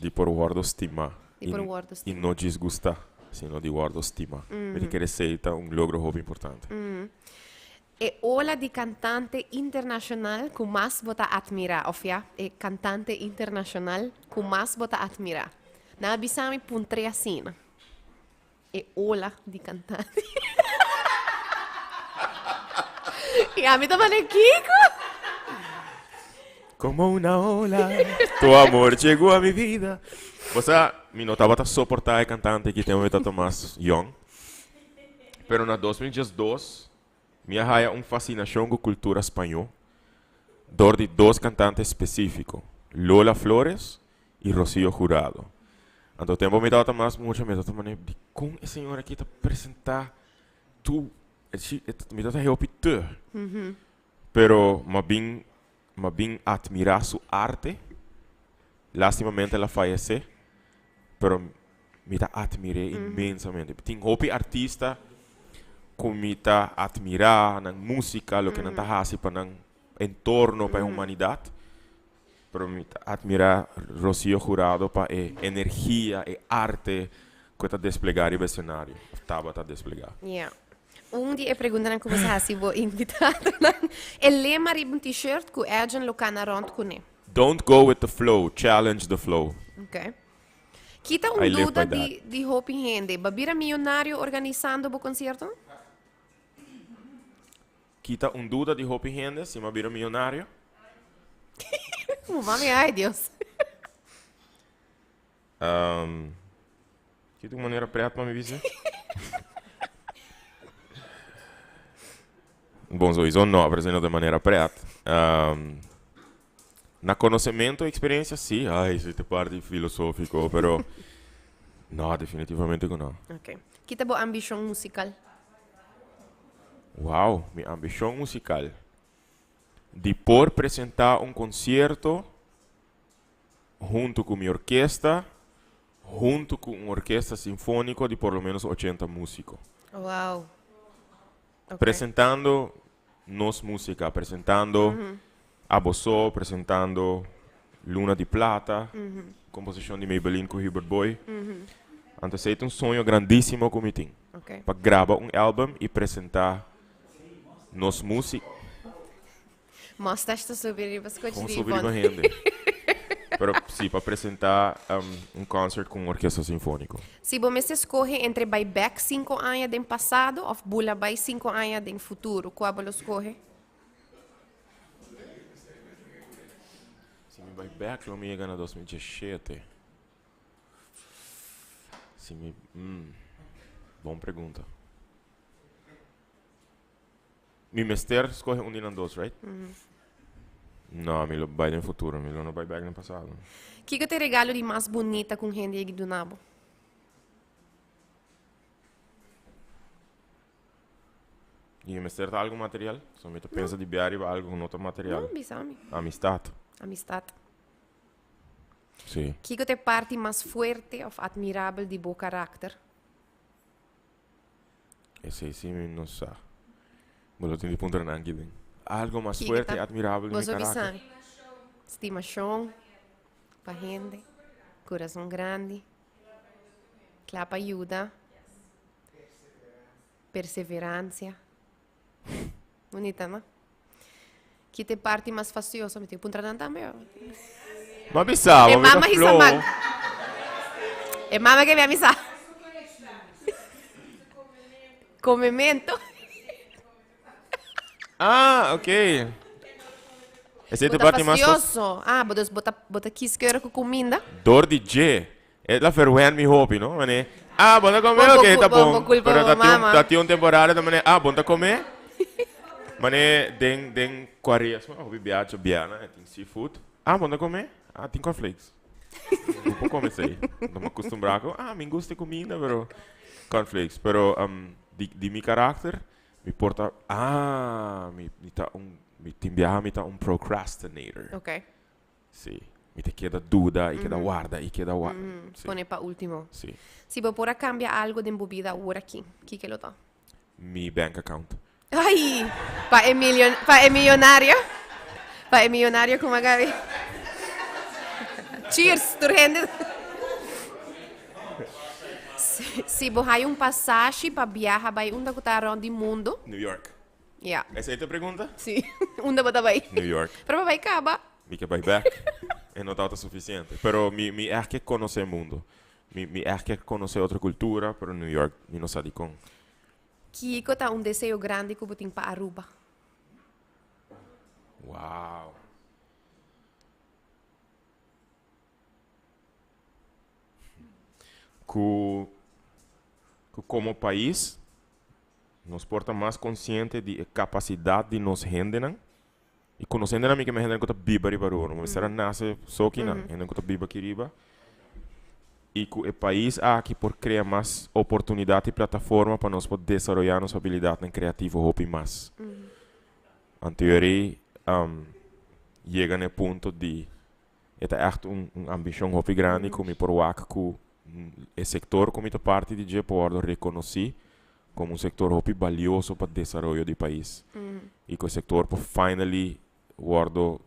Di por wordo stima. Di por wordo Y stima. no djis gusta, sino di wordo stima. Mi ta kere esey ta un logro hopi importante. E ola di cantante internacional cu mas bo ta admira, of ya, e cantante internacional cu mas bo ta admira. Nan a bisa mi puntr'e asina. E ola di cantante. Y ami ta manda kiko? Como una ola, tu amor llegó a mi vida. Bo sa, mi no tabata soporta e cantante ki tempo mi tabata mas yong. Pero na 2012, mi a haya un fascinacion cu cultura spañó dor di dos cantante específico, Lola Flores y Rocío Jurado. Anto tempo mi tabata mas mucha, mi tabata mane, dicon e señora aki ta presenta tu, mi tabata haya hopi te. Pero m'a bin, m'a bin admira su arte. Lastimamente el a fayece, pero mi ta admir'é inmensamente. Tin hopi artista cu mi ta admira, nan musica, loke nan ta haci pa nan entorno, pa e humanidad. Pero mi ta admira Rocío Jurado pa e energia, e arte cu e ta desplega riba escenario, of tabata desplega. Ja. Un di e preguntanan cu bo sa haci bo invitadonan, e lema riba un t-shirt cu Edjean lo cana rond cune. Don't go with the flow, challenge the flow. Ok. Kita un I live duda by that. di di hopi hende, bo a bira miyonario organisando bo conciertonan? Kita un duda di hopi hende si m'a bira miyonario? Bo mami, ay Dios. Um, kita un manera pret pa mi bisa? Bon, sowieso no, pero si no de manera pret. Um, na conocimiento y experiencia, sí. Ay, si te parti filosófico, pero no, definitivamente que no. Ok. Kita bo ambicion musical? Wow, mi ambicion musical. Di por presenta un concierto hunto cu mi orkesta, hunto cu un orkesta sinfonico di por lo menos 80 musico. Wow. Ok. Presentando nos musica, presentando Abo So, presentando Luna di Plata, composicion di Maybelline cu Hubert Boy. Anto esey ta un soño grandisimo cu mi tin. Ok. Pa graba un album y presenta nos musica. Mustache ta subi riba scochi Con di subi riba Yvonne. hende. Pero si, pa presenta un concert cu un orkesta sinfonico. Si bo mester scoge entre bai bek cinco aña den pasado of bula bai cinco aña den futuro, cua bo lo scoge? Si mi bai bek lo mi yega na 2017. Si mi, mm, bon pregunta. Mi mester scoge un di nan dos, right? No, mi lo bai den futuro, mi lo no bai bek den pasado. Kiko ta e regalo di mas bunita ku un hende yegi duna bo? Y e mester ta algo material? So mi ta pensa di bia riba algo ku no ta material. No, bisa mi. Amistad. Amistad. Sí. Kiko ta e parti mas fuerte of admirabel di bo karakter? Esei sí mi no sa. Bo lo tin di puntra nan aki den. Algo mas Kiko fuerte ta y admirabel di mi Boso bisa karakter. mi. Stimashon pa hende, kurason grandi, kla pa yuda, perseveransia. Bunita, no? Ki ta e parti mas fastioso? Mi tin ku puntra nan tambe. M'a bisa, E bo mi ta mama hisa flow. man. E mama ke mi a bisa. Comemento. Ah, ok. Esei ta e Bo ta parti mas fas. fastioso. Ah, bo dus bo ta bo ta kiskeurig ku kuminda. Dor di dje. E la verwen mi hopi, no? Mane, ah, bo ta come? Bo, bo, Ok, ta bo, bo bon. culpa Pero bo ta tin un, mama. ta tin un temporada ta mane, ah, bon ta come? Mane, den, den cuaresma, hopi biacha biana, e tin seafood. Ah, bon ta come? Ah, tin cornflakes. Bo por come esey. No me acostumbra cu, ah, mi gusta e cuminda, pero cornflakes. Pero, um, di, di mi karakter, mi por ta, ah, mi, mi ta un, mi tin biaha mi ta un procrastinator. Ok. Sí. Mi ta keda duda y keda warda y keda warda. Sí. Pone pa ultimo. Sí. Si bo por a cambia algo den bo bida awor aki, kiko lo ta? Mi bank account. Ay! Pa e million, pa e millonario. Pa e millonario como Gaby. Cheers, tur hende. Si bo haya un pasashi pa biaha bai unda ku ta rond di mundo. New York. Ya. Esei ta e pregunta? Si. Unda bo ta bai? New York. Pero bo bai kaba. Mi ke bai bek. E no tabata sufisiente. Pero mi mi ègt ke konosé mundo. Mi mi ègt ke konosé otro kultura, pero New York mi no sa dikon. Kiko ta un deseo grandi ku bo tin pa Aruba? Wow. Ku ku komo pais nos por ta mas konsiente di e kapasidat di nos hendenan i ku nos hendenan mi ke men hendenan ku ta biba riba Aruba no mester a nase so kinan hendenan ku ta biba aki riba i ku e pais aki por krea mas oportunidat i plataforma pa nos por desaroyá nos abilidatnan kreativo hopi mas. Anto yori yega na e punto di e ta ègt un un ambishon hopi grandi ku mi por wak ku e sektor ku mi ta parti di dje por wòrdu rekonosí komo un sektor hopi balioso pa desaroyo di pais i ku e sektor por finally wòrdu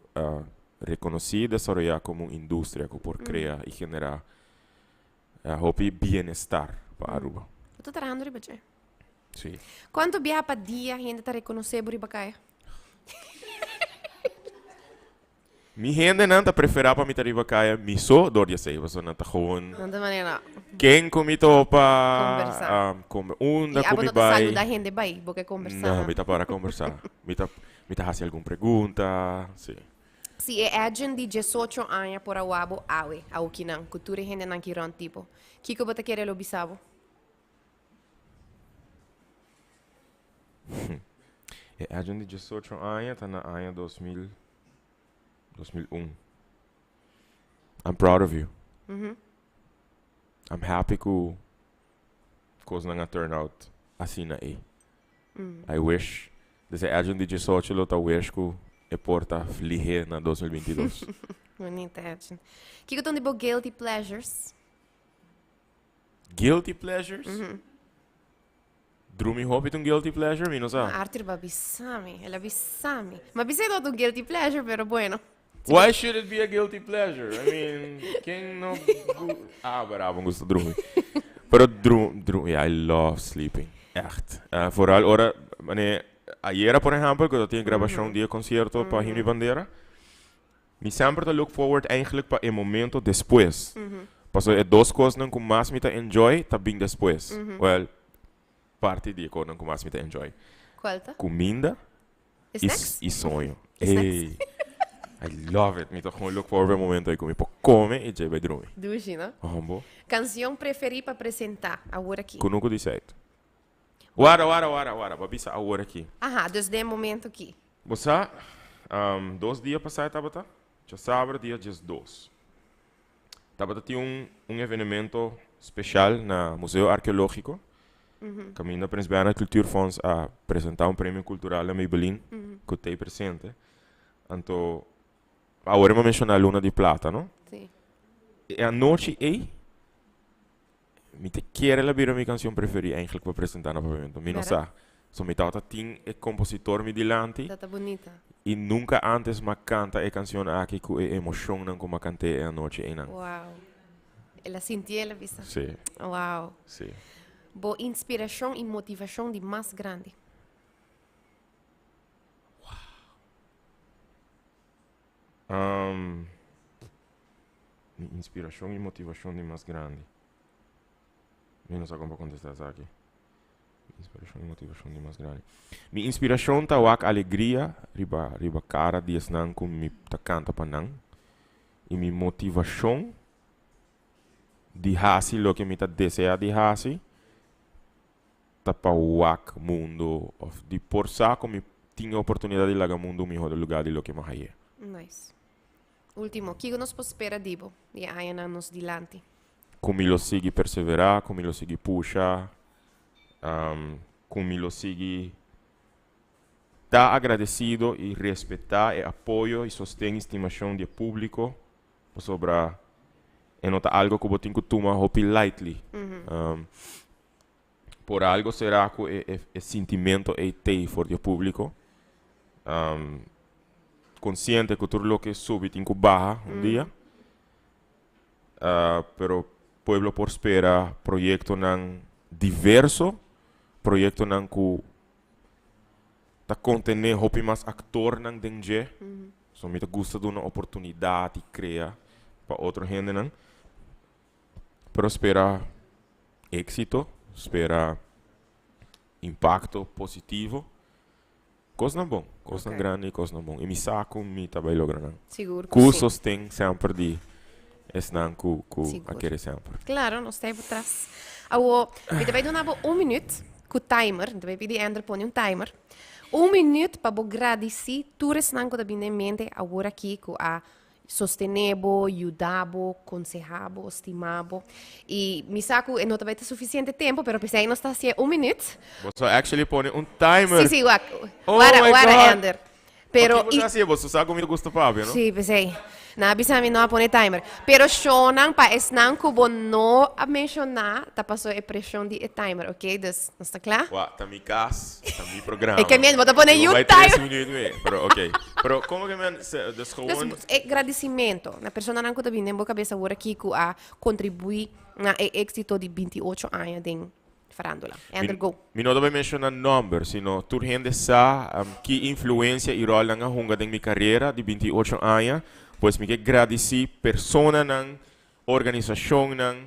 rekonosí i desaroyá komo un industria ku por krea i generá hopi bienestar pa Aruba. Bo ta trahando riba dje? Sí. Kuantu biaha pa dia hende ta rekonosé bo riba kaya? Mi hendenan ta preferá pa mi ta riba kaya mi so dor di esei, pasobra nan ta gewoon. Nan ta manera. Ken ku mi topa. Kombersá. Kombe unda I ku abo mi no ta bai. saluda hende bai, bo ke kombersá. No, mi ta para kombersá. Mi ta mi ta hasi algun pregunta, sí. Si e Edjean di diesocho aña por a wak bo awe, awokinan, ku tur e hendenan ki rònt di bo, kiko bo ta kere lo bisa bo? E Edjean di diesocho aña ta na aña 2000, 2001. I'm proud of you. I'm happy ku kosnan a turn out asina ei. I wish, desde Edjean di diesocho lo ta wish ku e por ta lihé na 2022. Bonita, Edjean. Kiko ta un di bo guilty pleasures? Guilty pleasures? Drumi hopi ta un guilty pleasure? Mi no sa. Arthur ba bisa mi. El a bisa mi. Ma bisa e no ta un guilty pleasure, pero bueno. Why should it be a guilty pleasure? I mean, ken no Ah, bravo, un gusta drumi. Pero dru, dru, yeah, I love sleeping. Echt. Vooral ora, mane, ayera por ehempel, ku ta tin grabashon di e concierto pa Himno y Bandera. Mi semper ta look forward eigenlijk pa e momento despues. Pasobra e dos kosnan ku mas mi ta enjoy ta bin despues. Well, parti di e kosnan ku mas mi ta enjoy. Kual ta? Kuminda E snacks? i soño. E snacks. Ey, I love it. Mi ta gewoon look forward pa e momento ei ku mi por kome i djei bai drumi. Dushi, no? Hombo. Kansion preferí pa presentá awor aki? Kunuku di Zuid. Wara, wara, wara, wara. Bo a bisa awor aki. Aha, dus den e momento aki. Bo sa, dos dia pasá e tabata, djasabra dia diesdos, tabata tin un un evenemento special na Museo Arkeológiko, kaminda Prins Bernhard Cultuurfonds a presentá un premio kultural na Maybelline, ku t'ei presente. Anto, awor e mi a menshoná Luna di Plata, no? Sí. E anochi ei, Mi ta kere la bira mi cancion preferi eigenlijk pa presenta na Papiamento. Mi no sa. So mi tabata tin e compositor mi dilanti. Ta ta bunita. Y nunca antes m'a canta e cancion aki cu e emocionnan cu m'a cant'é e anochi eynan. Wow. El a sinti el a bisa. Sí. Wow. Sí. Bo inspiracion y motivacion di mas grandi? Wow. Um. Mi inspirashon i motivashon di mas grandi. Mi no sa kon pa kontestá esaki. Mi inspirashon i motivashon di mas grandi. Mi inspirashon ta wak alegria riba riba kara di esnan ku mi ta kanta pa nan. I mi motivashon di hasi loke mi ta deseá di hasi ta pa wak mundo òf di por sa ku mi tin e oportunidat di laga mundo un mihó lugá di loke mi a haye. Nice. Ultimo, kiko nos por spera di bo di e añanan nos dilanti? Ku mi lo sigui perseverá, ku mi lo sigui pusha, ku mi lo sigui ta agradesido i respetá e apoyo i sosten i stimashon di e públiko, pasobra e no ta algo ku bo tin ku tuma hopi lightly. Por algo será ku e e sintimento ei t'ei for di e públiko. Konsiente ku tur loke subi tin ku baha un dia. Pero. Pueblo por spera proyectonan diverso, proyectonan cu ta contene hopi mas actornan den dje. So mi ta gusta duna oportunidad y crea pa otro hendenan. Pero spera exito, spera impacto positivo. Cosnan bon, cosnan grandi y cosnan bon. Y mi sa cu mi ta bay logra nan. Sigur cu Cu si. sosten semper di esnan cu cu a Sigur. kere semper. Claro, nos ta por tras. Awo, mi ta bay duna bo un minuut cu timer. Mi ta bay pidi Ender pone un timer. Un minuut pa bo gradici tur esnan cu ta bini den mente awor aki cu a Sostené bo, yuda bo, konsehá bo, stimá bo. I mi sa ku e no ta bai ta sufisiente tempu, pero p'esei nos ta hasié un minüt. Bo a actually pone un timer. Sí, sí, wak. Oh Wara, my wara, God. Ender. Pero Pakiko bo i ta hasié? Bo sa ku mi ta gusta papia, no? Sí, p'esei. Nan a bisa mi no a pone timer. Pero shownan pa esnan ku bo no a menshoná ta pasó e preshon di e timer, oké? Dus, nos ta kla? Wak, ta mi kas, ta mi programa. E ke men, bo ta pone Bo yu bai tres timer. minüt mee, pero oké. Pero komo ke men, se, dus gewoon. Dus e gradicimento na personanan ku ta bini den bo kabes awor aki ku a kontribuí na e éksito di 28 aña den farándula. Ender go. Mi no ta bai menshoná nòmber, sino tur hende sa ki influensia i ròl nan a hunga den mi karera di 28 aña. Pues mi ke gradisí personanan, organisashonnan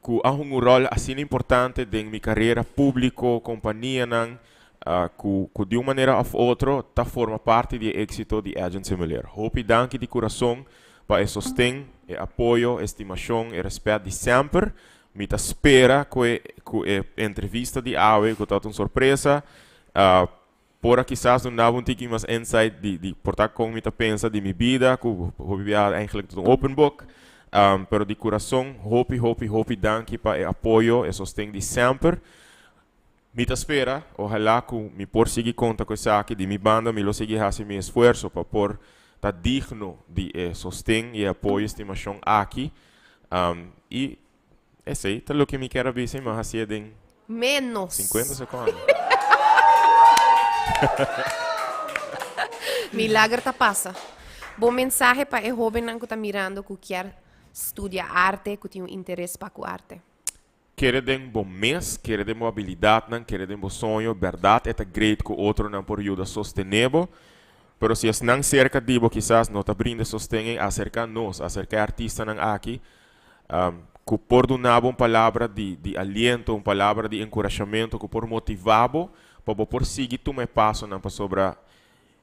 ku a hunga un ròl asina importante den mi karera públiko, kompanianan ku ku di un manera òf otro ta forma parti di e éksito di Edjean Semeleer. Hopi danki di kurason pa e sosten, e apoyo, e stimashon, e rèspèt di semper. Mi ta spera ku e ku e entrevista di awe ku tabata un sorpresa Por a kisas duna bo un tiki mas insight di di por ta kon mi ta pensa di mi bida ku hopi biaha eigenlijk ta un open book. Pero di kurason hopi hopi hopi danki pa e apoyo e sosten di semper. Mi ta spera ohala ku mi por sigui konta ku esaki di mi banda mi lo sigui hasi mi esfuerso pa por ta digno di e sosten i e apoyo e stimashon aki. I Esey ta loke mi kier a bisa y mi a hacié den Menos. 50 secondo. Milager ta pasa. Bo mensahe pa e hobennan cu ta mirando cu kier studia arte, cu tin un interes pa cu arte. Kere den bo mes, kere den bo habilidadnan, kere den bo soño. Berdad e ta great cu otronan por yuda sostene bo, pero si esnan cerca di bo kisas no ta brinda sosten ey, acerca nos, acerca e artistanan aki, Ku por duna bo un palabra di di aliento, un palabra di enkurashamentu ku por motivá bo pa bo por sigui tuma e pasonan pasobra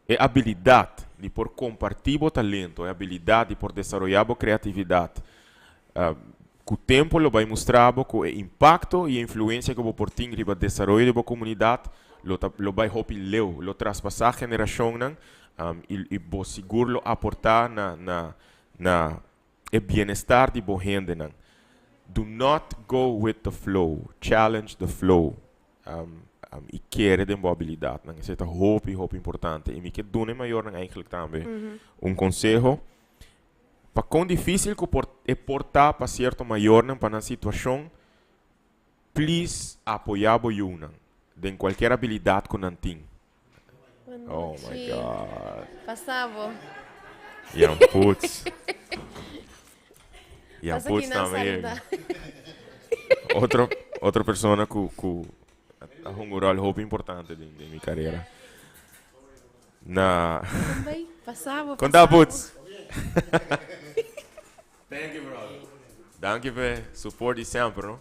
e abilidat di por kompartí bo talento, e abilidat di por desaroyá bo kreatividat ku tempu lo bai mustra bo ku e impakto i e influensia ku bo por tin riba desaroyo di bo komunidat lo ta lo bai hopi leu, lo traspasá generashonnan i bo sigur lo aportá na na na e bienestar di bo hendenan. Do not go with the flow, challenge the flow. I kere den bo abilidadnan. Esei ta hopi, hopi importante. I mi ke duna e mayornan eigenlijk tambe un konseho. Pa kon difísil ku por e por ta pa sierto mayornan pa nan situashon, please apoyá bo yunan den kualkier abilidad ku nan tin. Oh my God. Pasa bo. Jan Putz. Jan Pasa Putz aquí nan tambe saluda. yega. Otro, otro persona ku, ku a hunga un rol hopi importante den, den mi carera. Na. Bay, pasa bo. Konta pasa bo. Putz. Thank you, brother. Danki pa support di semper, no?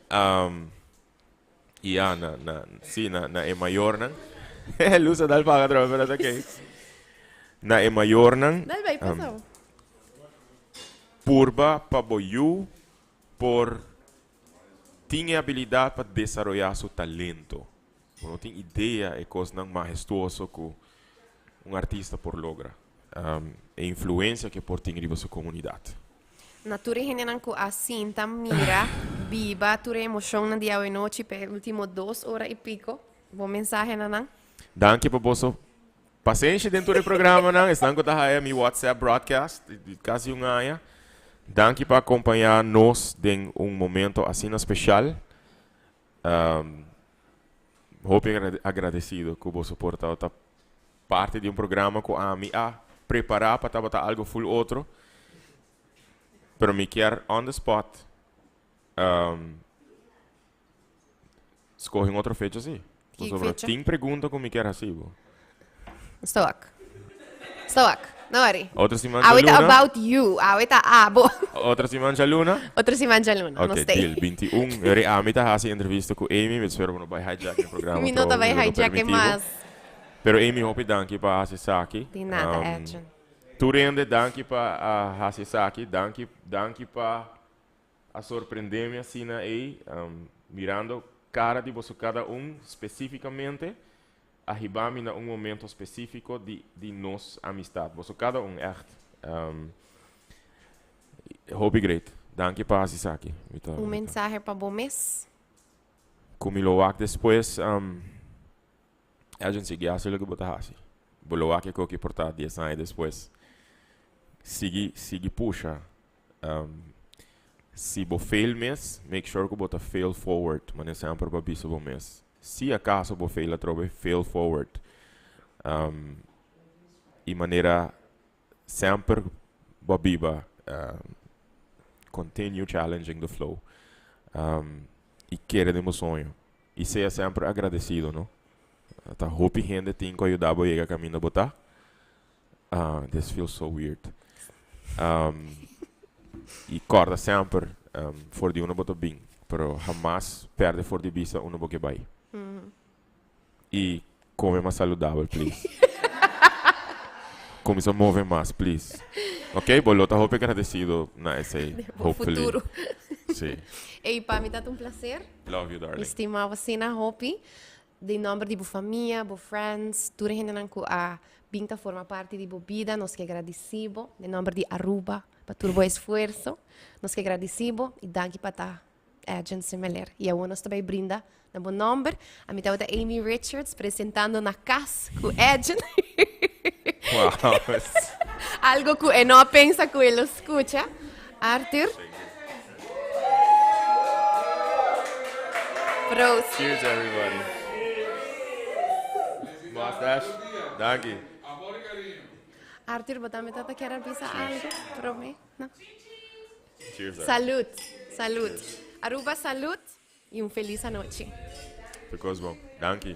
Um, Ya, na, na, sí, na, na e mayornan. Luz a dal paga otra vez, pero es okay. Na e mayornan. Dal bai, pasa. Purba pa bo yu por tin e habilidad pa desaroyá su talento. Bo no tin idea e kosnan mahestuoso ku un artista por logra. E influencia ku e por tin riba su komunidat. Na tur e hendenan ku a sinta, mira, biba tur e emoshonnan di awenochi pa e ultimo dos ora i piko. Bo mensahe na nan? Danki pa boso pasenshi den tur e programanan. Esnan ku ta haya mi WhatsApp broadcast di kasi un aña. Danki pa akompañá nos den un momento asina speshal. Hopi agradesido ku boso por tabata parti di un programa ku ami a prepará pa tabata algo full otro. Pero mi kier on the spot um, scoge un otro fecha si. Ki Pasobra fecha? tin pregunta cu mi kier haci bo. Stowak. Stowak. No worry. Otro siman Awe ta djaluna. about you. Awe ta abo. Otro siman djaluna. Otro siman djaluna. Ok, Nos stay. deal. 21. Yori ami ta haci entrevista cu Amy. Mi ta spera bo no bay hijack e programa Mi no ta tro, bay mi lo no hijack e permiti bo. mas. Pero Amy, hopi danki pa haci esaki. Di nada, Um, Edjean. Tur hende, danki pa a haci esaki. Danki, danki pa a sorprende mi asina ey, um, mirando cara di boso cada un specificamente, a hiba mi na un momento specifico di, di nos amistad. Boso cada un, echt. Um, hopi great. Danki pa haci esaki. Mi ta, Un mi ta. mensahe pa bo mes. Cu mi lo wak despues, um, Edjean, sigui haci loke bo ta haci. Bo lo wak e koki por ta dies aña despues. Sigui, sigui pusha. Um, si bo fail mes, make sure ku bo ta fail forward. Mane semper bo a bisa bo mes. Si acaso bo fail atrobe, fail forward. Um, y manera semper bo a biba, um, continue challenging the flow. Um, y kere den bo soño. Y sea semper agradecido, no? Ta hopi hende tin cu a yuda bo yega caminda bo ta. Ah, this feels so weird. Um, y corda semper, um, for di unda bo ta bin, pero hamas perde for di bista unda bo ke bai. Y come mas saludabel, please. Cuminsa move mas, please. Ok, bo lo ta hopi agradecido na esey, Den bo hopefully. futuro. Sí. Ey, pa mi ta un placer. Love you, darling. Mi stima bo asina hopi. Den nomber di bo famia, bo friends, tur e hendenan cu a bin ta forma parti di bo bida, nos ke gradici bo. Den nomber di Aruba, pa tur bo esfuerzo, nos ke gradici bo y danki pa ta Edjean Semeleer. Y awor nos ta bay brinda na bo nomber. Ami tabata Amy Richards presentando Na Cas cu Edjean. Wow. Algo cu e no a pensa cu e lo scucha. Arthur. Proost. Cheers everybody. Mustache. Danki. Arthur, bo tambe tata kier a bisa algo? Prome? No? Cheers. Salud. Salud. Aruba, salud y un feliz anochi. Because bon. Danki.